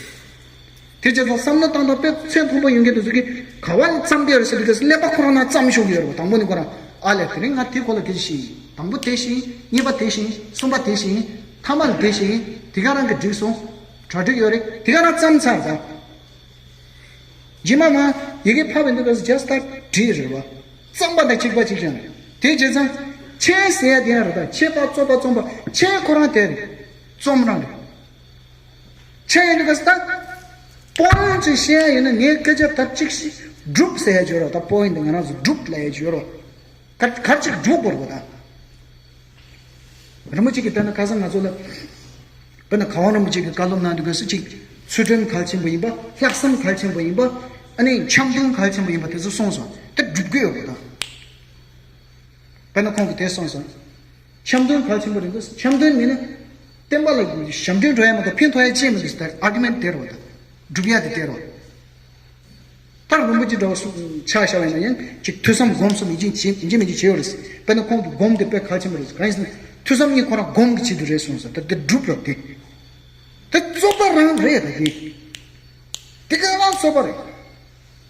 དེ་བྱས་ཙང་བསམ་བློ་བཏང་སྟངས་དཔེ་ཚད་མཐོན་པོ་ཡོང་གི་འདུག་ཟེར་གི་ག་བ་ལ་བརྩམས་བསྡད་རེད་ཟེར་དུས་ཀླད་པ་ཁོ་རང་ནང་བརྩམས་ཤོག་གི་ཡོད་རེད་པ། དང་པོ་ནི་ཁོ་རང་ཨ་ལས་དེ་རིང་ང་དེ་ཁོ་ལ་དེ་ཤེས་ཡིན། དང་པོ་དེ་ཤེས་ཡིན། གཉིས་པ་དེ་ཤེས་ཡིན། གསུམ་པ་དེ་ཤེས་ཡིན། ཐ་མ་ལ་དེ་ཤེས་ཡིན། དེ་ག་རང་གི་འགྲིག་སོང་། གྲ་སྒྲིག་ཡོད་རེད། དེ་ག་རང་བརྩམས་ཚར་ད། རྗེས་མ་མ་ཡི་གེ་ཕབ་པའི་འདུག་ག་ཇ་སི་ཊི་ད་བྲིས་རེད་བ། རྩོམ་པ་དང་གཅིག་པ་གཅིག་རྐྱང་རེད། དེ་བྱས་ཙང་མཆན་ཟེར་ཡ་དེ་ཡང་རེད་ད། མཆེད་པ་རྩོམ་པ་རྩོམ་པ་མཆན་ཁོ་རང་དེ་རེད། རྩོམ་རང་རེད། མཆན་ཡིན་འདུག་ག་ད། པོ་ཡིན་ཅིག་བཤད་ཡ་ཡིན་ན་ངའི་སྐད་ཆ་ད་གཅིག་ཤི་སྒྲུབ་ཟེར་ཡ་བརྗོད་རོགས། ད་པོ་ཡིན་ད་ང་རང་ཚོ་སྒྲུབ་ལབ་ཡ་བརྗོད་རོགས། ག་གར་ཅིག་འཇུག་དགོས་རེད་པ་ད། རིན་པོ་ཆེ་གིས་བལྟས་ན་ཁ་སང་ང་ཚོ་ལ། དཔེར་ན་ག་བ་རིན་པོ་ཆེ་གིས་བཀའ་སློབ་གནང་དུས་སྐབས་སུ་གཅིག་ཚུལ་ཁྲིམས་གལ་ཆེན་པོ་ཡིན་པ། ལྷག་བསམ་གལ་ཆེན་པོ་ཡིན་པ། ཨ་ནི་འཆམ་མཐུན་གལ་ཆེན་པོ་ཡིན་པ་དེ་ཚོ་གསུངས་སོང་། དེ་སྒྲུབ་ཀྱི་ཡོད་པ་ད། དཔེར་ན་ཁོང་གིས་དེ་གསུངས་སོང་། འཆམ་མཐུན་གལ་ཆེན་པོ་རེད་འདུག་འཆམ་མཐུན་མིན་ན། བསྟན་པ་ལ་ཞབས་འདྲེན་འགྲོ་ཡ་མ་གཏོགས་ཕན་ཐོགས་ཡ་ཅི་མི་འདུག་ཟེར་ཨར་གུ་མེན་ཊི་དེ་རེད་པ་ད། སྒྲུབ་ཡ་དེ་དེ་རེད་པ། ད་རིན་པོ་ཆེ་འདྲ་བ་སུ་ཆ་བཞག་པ་ཡིན་ན་ཡང་ཅིག་ཐོས་བསམ་སྒོམ་གསུམ་ཡིན་གཅིག་བྱེད་ཡིན་གཅིག་མིན་གཅིག་བྱེད་ཡོད་རེད། དཔེར་ན་ཁོང་གིས་སྒོམ་དེ་དཔེ་གལ་ཆེན་པོ་རེད། གང་ཡིན་ཟེར་ན་ཐོས་བསམ་གཉིས་ཁོ་རང་སྒོམ་གྱི་ཆེད་དུ་རེད་གསུངས་སོང་། ད་དེ་སྒྲུབ་རོགས་དེ། དེ་རྩོད་པ་རང་རེད་ད་དེ། དེ་ག་རང་རྩོད་པ་རེད།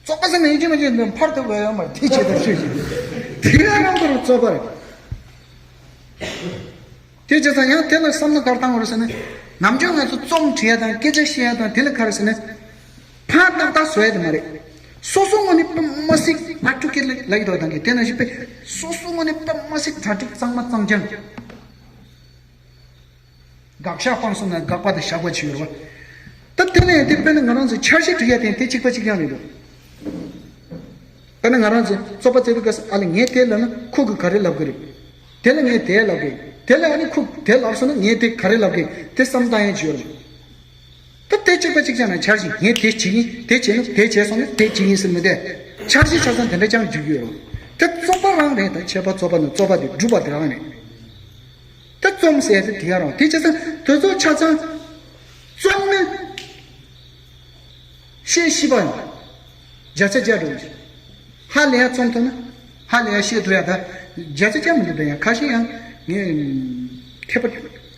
རྩོད་པ་ཟེར་ན་ཡིན་གཅིག་མིན་གཅིག་འདི་ཕར་དུ་བས་ཡོད་མ་རེད། དེ་བྱེད་ཐབས་ཤེས་ཤིག་དེ་ག་རང་དུ་རྩོད་པ་རེད། དེ་བྱས་ཙང་ཡང་དེ་ལ་བསམ་བློ་ག་རེ་བཏང་དགོས་རེད་ཟེར་ན། ནམ་རྒྱུན་ང་ཚོ་རྩོམ་བྲིས་ཡ་དང་སྐད་ཆ་བཤད་ཡ་དང་དེ་ལ་ག་རེ་ཟེར་ན། ཕར་ཏག་ཏག་བཟོ་ཡ་དེ་མ་རེད། སོ་སོ་ངོས་ནས་དཔེ་མ་སྲིད་ཨ་ཀྲུ་ཀེ་ལ་ཡི་དོ་དང་གི་དེ་ནང་བཞིན་དཔེ་སོ་སོ་ངོས་ནས་དཔེ་མ་སྲིད་གྲ་སྒྲིག་གཙང་མ་གཙང་རྐྱང་། དགག་བཞག་སྤངས་སོང་ན་དགག་པ་དང་བཞག་པ་བྱས་ཡོད་རེད་བ། ད་དེ་ནས་དེ་དཔེར་ན་ང་རང་ཚོ་འཆར་གཞི་སྒྲིག་ཡ་དེ་དེ་གཅིག་པ་གཅིག་རྐྱང་རེད་འདུག་དཔེར་ན་ང་རང་ཚོས་རྩོད་པ་རྩེ་དུས་སྐབས་སུ་ཨ་ལས་ངས་དེ་ལབ་ན་ཁོ་གིས་ག་རེ་ལབ་གི་རེད། དེ་ལ་ངས་དེ་ལབ་གི། དེ་ལ་ཨ་ནི་ཁོ་དེ་ལབ་སོང་ན་ངས་དེ་ག་རེ་ལབ་གི་དེ་བསམ་བཏང་ཡས་བྱས་ཡོད་རེད། ད་དེ་གཅིག་པ་གཅིག་རྐྱང་ན་འཆར་གཞི་ངས་དེ་བྱེད་ཀྱིན་དེ་བྱས་ན་དེ་བྱས་སོང་ན་དེ་བྱེད་ཀྱིན་ཟེར་མི་དེ། འཆར་གཞི་ཆ་ཚང་དེ་འདྲ་རྐྱང་འཇུག་གི་ཡོད་རེད། དེ་རྩོད་པ་རང་རེད། ད་འཆད་པ་རྩོད་པ་ནི་རྩོད་པ་དེ་སྒྲུབ་པ་དེ་རང་རེད། ད་རྩོམ་ཟེར་དེ་དེ་ག་རང་དེ་བྱས་ཙང་དེ་ཚོ་ཆ་ཚང་རྩོམ་ནི་བཤད་ཤེས་པ་ཡིན། བརྒྱ་ཆ་བརྒྱ་འགྲོ་གི་ཧ་ལས་ཡ་རྩོམ་ཐུབ་ན་ཧ་ལས་ཡ་བཤད་ཐུབ་ཡ། ད་བརྒྱ་ཆ་བརྒྱ་མི་འདུག་ད་ཡང་ཁ་ཤས་ཡང་ངས་མཁས་པ་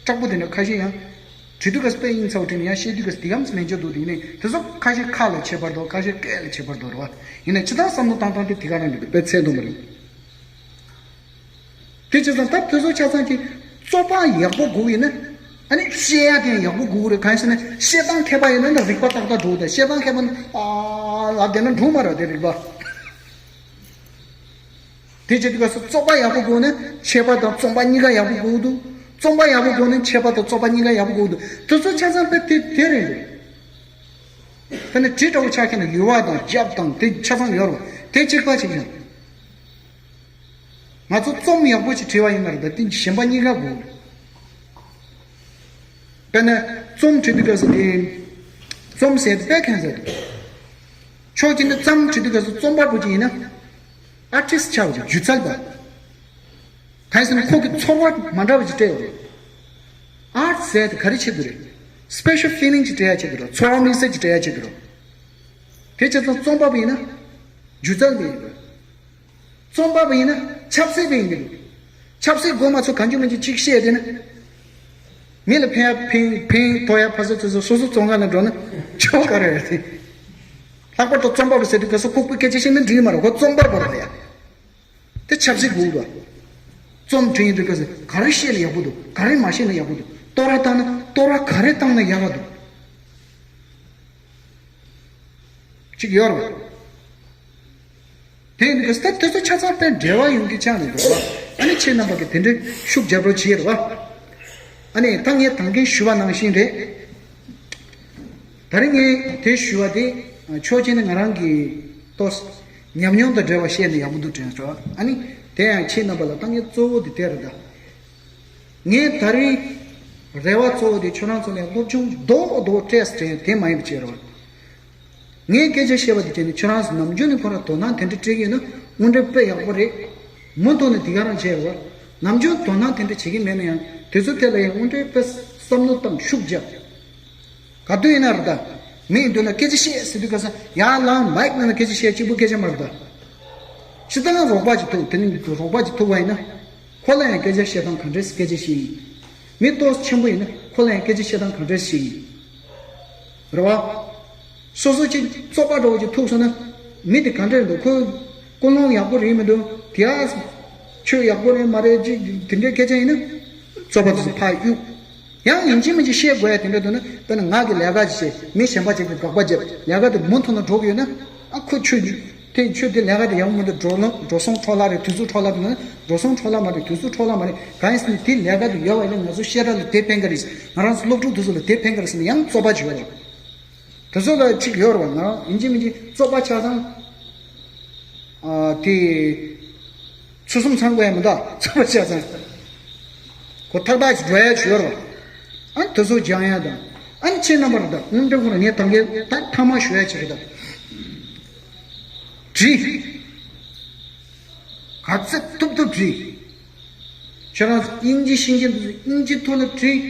དྲག་པོ་དེ་འདྲ་ཁ་ཤས་ཡང་བྲིས་དུས་སྐབས་དཔེ་ཡིན་ཚ་བོ་བྲིས་ནས་ཡང་བཤད་དུས་སྐབས་དེ་གམ་མེད་འཇོག་འདུག་དེ་ནས་དེ་ཚོ་ཁ་ཤས་ཁ་ལ་ཁྱད་པར་འདུག་ཁ་ཤས་སྐད་ལ་ཁྱད་པར་འདུག་རེད་བ། ཡིན་ན་ཇི་ལྟར་བསམ་བློ་བཏང་སྟངས་དེ་དེ་ག་རང་རེད་འདུག་དཔེ་ཚད་མཐོན་པོ་རེད། དེ་བྱས་ཙང་ད་དེ་ཚོ་ཆ་ཚང་གི་རྩོད་པ་ཡག་པོ་དགོས་ཡིན་ན། ཨ་ནི་བཤད་ཡ་དེ་ཡག་པོ་དགོས་རེད། གང་ཡིན་ཟེར་ན་བཤད་སྟངས་མཁས་པ་ཡིན་ན་ད་རིག་པ་ཏག་ཏག་འགྲོ་གི། ད་བཤད་སྟངས་མཁས་པ་ནི་ཨ་ལ་དེ་ན་འགྲོ་མ་རེད་དེ་རིག་པ། དེ་བྱེད་དུས་སྐབས་སུ་རྩོད་པ་ཡག་པོ་དགོས་ན་འཆད་པ་དང་རྩོམ་པ་གཉིས་ཀ་ཡག་པོ་དགོས་འདུག་རྩོམ་པ་ཡག་པོ་དགོས་ན་འཆད་པ་དང་རྩོམ་པ་གཉིས་ཀ་ཡག་པོ་དགོས་འདུག་དེ་ཚོ་ཆ་ཚང་དཔེ་དེ་དེ་རེད་འདུག་དེ་ནི་དྲི་འདྲ་བོ་ཆགས་མཁན་ནི་ཡུ་བ་དང་རྒྱབ་དང་དེ་ཆ་ཚང་ཡོད་རེད། དེ་གཅིག་པ་གཅིག་རེད། ང་ཚོ་རྩོམ་ཡག་པོ་ཞིག་བྲིས་པ་ཡིན་ན་རེད། ད་དེ་གཞན་པ་གཉིས་ཀ་དགོས། དཔེར་ན་རྩོམ་བྲིས་དུས་སྐབས་སུ་དེ། རྩོམ་ཟེར་དེ་དཔེ་མཁས་ཟེར་དུ། ཕྱོགས་གཅིག་ནས་རྩོམ་བྲིས་དུས་སྐབས་སུ་རྩོམ་པ་པོ་ཅིག་ཡིན་ན། ཨར་ཊིསི་ཆགས་པ་ཅིག་སྒྱུ་རྩལ་པ། གང་ཡིན་ཟེར་ན་ཁོ་གི་ཚོར་བ་མ་འདྲ་བ་ཅིག་སྤྲད་ཡོད་རེད། ཨར་ཊི་ཟེར་དེ་ག་རེ་བྱེད་དགོས་རེད། སི་པེ་ཤལ་ཕི་ལིང་ཅིག་སྤྲད་ཡ་བྱེད་དགོས་རེད། ཚོར་བ་དམིགས་བསལ་ཅིག་སྤྲད་ཡ་བྱེད་དགོས་རེད། དེ་བྱས་ཙང་རྩོམ་པ་པོ་ཡིན་ན། སྒྱུ་རྩལ་པ་ཡིན་དགོས། རྩོམ་པ་པོ་ཡིན་ན་ཆབ་སྲིད་པ་ཡིན་དགོས། ཆབ་སྲིད་སྒོ་མ་ཚོ་གང་བྱུང་མང་བྱུང་ཅིག་བཤད་དེ་ན། མི་ལ་ཕན་ཡ་ཕན་ཕན་ཐོགས་ཡ་ཕ་ས་ཚོ་ཚོ་སོ་སོ་བཙོན་ཁང་ནང་འགྲོ་ན་ཆོག་ག་རེ་རེད་དེ། ལྷག་པར་དུ་རྩོམ་པ་པོ་ཟེར་དུས་སྐབས་སུ་ལྐུགས་པའི་སྐད་ཆ་བཤད་ན་འགྲིག་མ་རེད། ཁོ་རྩོམ་པ་པོ་རེད་ཡ། དེ་ཆབ་སྲིད་དགོས་པ། རྩོམ་བྲིས་ཡིན་དུས་སྐབས་སུ་ག་རེ་བཤད་ན་ཡག་པོ་འདུག་ག་རེ་མ་བཤད་ན་ཡག་པོ་འདུག་གཏོར་བ་བཏང་ན་གཏོར་བ་ག་རེ་བཏང་ན་ཡག་ག་འདུག་ཅིག་ཡོད་རེད་བ། དེ་ཡིན་དུས་ད་དེ་ཚོ་ཆ་ཚང་དཔེ་འབྲེལ་བ་ཡོང་གི་ཆགས་ནས་འགྲོ་བ། ཨ་ནི་ཁྱེད་རྣམ་པ་གི་དེ་འདྲའི་ཤུགས་རྒྱབ་རོགས་བྱེད་རེད་བ། ཨ་ནི་ད་ངས་ད་གིན་ཞུ་བ་ནང་བཞིན་རེད། ད་རིང་ངས་དེ་ཞུ་བ་དེ་ཕྱོགས་གཅིག་ནས་ང་རང་གི་ཏོག་ཙམ་ཉམས་མྱོང་དང་འབྲེལ་བ་བཤད་ན་ཡག་པོ་འདུག་དྲན་སོང་། ཨ་ནི་དེ་ཡང་ཁྱེད་རྣམ་པ་ལ་ད་ངས་གཙོ་བོ་དེ་དེ་རེད་ད། ངས་ད་རིང་རེ་བ་གཙོ་བོ་དེ་ཁྱོད་རང་ཚོ་ནས་སློབ་སྦྱོང་རྡོག་རྡོག་སྤྲད་དེ་དེ་མ་ཡིན་པ་བྱེད་རོགས། ངས་སྐད་ཆ་བཤད་པ་དེ་བྱས་ནས་ཁྱོད་རང་ཚོ་ནམ་རྒྱུན་ནས་ཁོ་རང་དོ་སྣང་དེ་འདྲ་སྤྲད་ཀྱི་ཡོད་ན་དངོས་འབྲེལ་དཔེ་ཡག་པོ་རེད། མུ་མཐུད་ནས་དེ་ག་རང་བྱས་རོགས། ནམ་རྒྱུན་དོ་སྣང་དེ་འདྲ་བྱེད་ཀྱི་མེད་ན་ཡང་དེ་ཚོ་ཐད་ལ་ཡང་དངོས་འབྲེལ་དཔེ་བསམ་བློ་བཏང་ཤུགས་རྒྱབ། ག་དུས་ཡིན་ན་རེད་ད། མི་ཡིན་འདུག་ན་སྐད་ཆ་བཤད་ཟེར་དུས་ག་ས་ཡར་ལངས་མའིག་ནང་ལ་སྐད་ཆ་བཤད་གཅིག་པུ་སྐད་ཆ་མ་རེད་ད། སྤྱིར་བཏང་རོགས་པ་ཅིག་ཐུག་དེ་ནི་རོགས་པ་ཅིག་ཐུག་པ་ཡིན་ན། ཁོ་ལ་ཡང་སྐད་ཆ་བཤད་སྟངས་ག་འདྲས་སྐད་ཆ་བཤད་ཡིན། མི་ཏོག་ཙམ་ཆེན་པོ་ཡིན་ན་ཁོ་ལ་ཡང་སྐད་ཆ་བཤད་སྟངས་ག་འདྲས་བཤད་ཡིན། རེད་བ། སོ་སོ་ཅིག་བཙོག་པ་འདྲ་བོ་ཅིག་ཐུག་སོང་ན། མི་དེ་ག་འདྲས་འདུག་ཁོ་ཀུན་སློང་ཡག་པོ་རེད་མི་འདུག་དེ་ཡ། ཆོས་ཡག་པོ་རེད་མ་རེད་ཅིག་དེ་འདྲའི་སྐད་ཆ་ཡིན་ན། བཙོག་པ་དེ་ཚོ་ཕར་གཡུག་ཡང་ཡིན་གཅིག་མིན་གཅིག་བཤད་དགོས་ཡ་དེ་འདྲ་འདུག་ན། དཔེར་ན་ང་གི་ལས་ཀ་ཅིག་བྱེད། མི་གཞན་པ་ཅིག་གིས་དགག་པ་བརྒྱབ། ལས་ཀ་དེ་མུ་མཐུད་ནས་འགྲོ་གི་ཡོད་ན། ཨ་ཁོ་ཆོས་དེ་ཆོས་དེ་ལས་ཀ་དེ་ཡག་པོ་མི་འདུག་འགྲོ་ལོང་འགྲོ་སོང་འཕྲོ་བརླག་རེད། དུས་ཚོད་འཕྲོ་བརླག་འདུག་ན། འགྲོ་སོང་འཕྲོ་བརླག་མ་རེད། དུས་ཚོད་འཕྲོ་བརླག་མ་རེད། གང་ཡིན་ཟེར་ན་དེ་ལས་ཀ་དེ་ཡོད་པ་ཡིན་ན་ང་ཚོ་བཤད་གྲྭ་ལ་དེ་ཕན་གི་རེད། ང་རང་ཚོ་སློབ་ཕྲུག་དེ་ཚོ་ལ་དེ་ཕན་གི་རེད་ཟེར་ན་ཡང་བཙོག་པ་ཅིག་ཡོད་རེད། དེ་ཚོ་ལ་ཅིག་ཡོད་རེད་བ། ང་རང་ཡིན་གཅིག་མིན་གཅིག་བཙོག་པ་ཆགས་ཙང་། ཨ་དེ། ཚུལ་གསུམ་ཚང་དགོས་ཡ་མི་འདུག་བཙོག་པ་ཆགས་ཙང་། ཁོ་ཐག་ཐག་ཅིག་འགྲོ་ཡ་ཅིག་ཡོད་རེད་བ། ཨ་དེ་ཚོ་སྦྱང་ཡ་དང་། ཨ་ནི་ཁྱེད་རྣམ་པར་དང་སྔོན་འགྲོ་ཁོ་ན་ངས་ད་གིན་ད་ཐ་མ་ཞུ་ཡ་ཅིག་རེད་ད། བྲིས། ག་ཚོད་ཐུབ་ཐུབ་བྲིས། ཁྱེད་རང་དབྱིན་ཇི་ཤེས་མཁན་དེ་ཚོ་དབྱིན་ཇིའི་ཐོག་ནས་བྲིས།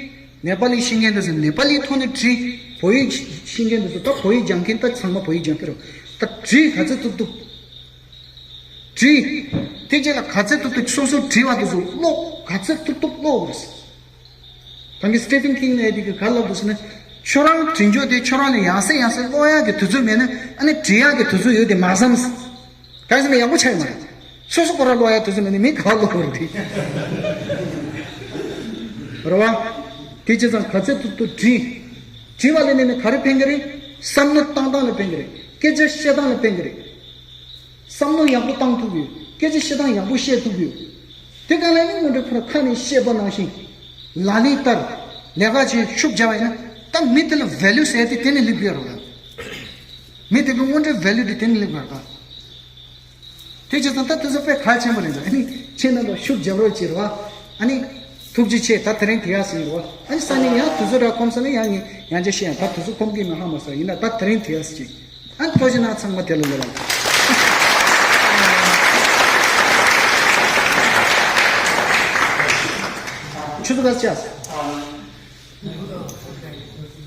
ནེ་པ་ལི་ཤེས་མཁན་དེ་ཚོ་ནེ་པ་ལིའི་ཐོག་ནས་བྲིས། བོད་ཡིག་ཤེས་མཁན་དེ་ཚོ་ད་བོད་ཡིག་སྦྱང་མཁན་ད་ཚང་མ་བོད་ཡིག་སྦྱང་གི་རེད། ད་བྲིས་ག་ཚོད་ཐུབ་ཐུབ་བྲིས། དེ་རྗེས་ལ་ག་ཚོད་ཐུབ་ཐུབ་སོ་སོ་བྲིས་པ་དེ་ཚོ་ཀློག་ག་ཚོད་ཐུབ་ཐུབ་ཀློག་དགོས། ད་གིན་སི་ཊི་ཕེན་ཀིང་ལབ་དེ་གིས་ག་ལབ་འདུག་ཟེར་ན། ཁྱོད་རང་བྲིས་འཇོག་དེ་ཁྱོད་རང་ལ་ཡང་སེ་ཡང་སེ་ཀློག་ཡག་གི་དུས་ཚོད་མེད་ན་ཨ་ནི་བྲིས་ཡག་གི་དུས་ཚོད་ཡོད་དེ་མ་བསམ། གང་ཟེར་ན་ཡག་པོ་ཆགས་ཡོད་མ་རེད། སོ་སོ་ཁོ་རང་ཀློག་ཡག་དུས་ཚོད་མེད་ན་མི་ག་པར་ཀློག་དགོས་རེད། རེད་བ། དེ་བྱས་ཙང་ག་ཚོད་ཐུབ་ཐུབ་བྲིས། བྲིས་པ་ལས་ནས་ནི་ག་རེ་ཕན་གི་རེད། བསམ་བློ་བཏང་སྟངས་ལ་ཕན་གི་རེད། སྐད་ཆ་བཤད་སྟངས་ལ་ཕན་གི་རེད། བསམ་བློ་ཡག་པོ་བཏང་ཐུབ་ཡོད། སྐད་ཆ་བཤད་སྟངས་ཡག་པོ་བཤད་ཐུབ་ཡོད། དེ་ག་ལ་ནི་སྔོན་འགྲོ་ཁོ་རང་ཁ་ནས་བཤད་པ་ནང་བཞིན། ལག་ལེན་བསྟར། ལས་ཀ་བྱེད་ཤུགས་རྒྱབ་པ་ཡིན་ན་ད་མི་དེ་ལ་ཝེ་ལུ་ཟེར་ཡ་དེ་དེ་ནས་སླེབས་ཀྱི་ཡོད་རེད་བ། མི་དེ་གི་དངོས་འབྲེལ་ཝེ་ལུ་དེ་དེ་ནས་སླེབས་ཀྱི་ཡོད་རེད་བ། དེ་བྱས་ཙང་ད་དེ་ཚོ་དཔེ་གལ་ཆེན་པོ་རེད་ལ། ཨ་ནི་ཁྱེད་རྣམ་པ་ཤུགས་རྒྱབ་རོགས་བྱེད་རོགས། ཨ་ནི་ཐུགས་རྗེ་ཆེ། ད་དེ་རིང་དེ་ཡག་ཟིན་རོགས། ཨ་ནི་ས་ནས་ཡང་དུས་ཚོད་རག་ཁོམ་ས་ནས་ཡང་ངས་ཡང་བསྐྱར་བཤད་ཡང་ད་དུས་ཚོད་ཁོམ་གི་མ་ཧ་མ་ས་ཡིན་ན་ད་དེ་རིང་དེ་ཡག་ཟིན་ཅིག་ཨ་ནི་ཐུགས་རྗེ་གནང་ཚང་མ་དེ་ལ་ལོ་ལ། ཆུ་ཚོད་ག་ཚོད་ཆགས།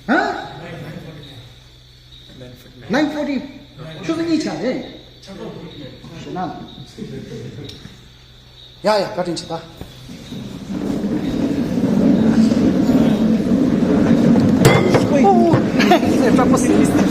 ཨ། Nine forty། ཆུ་ཚོད་གཉིས་ཆགས་རེད། ཞེ་ན། ཡ་ཡ་བཀའ་དྲིན་ཆེ་ད། ཨོ། ཨོ།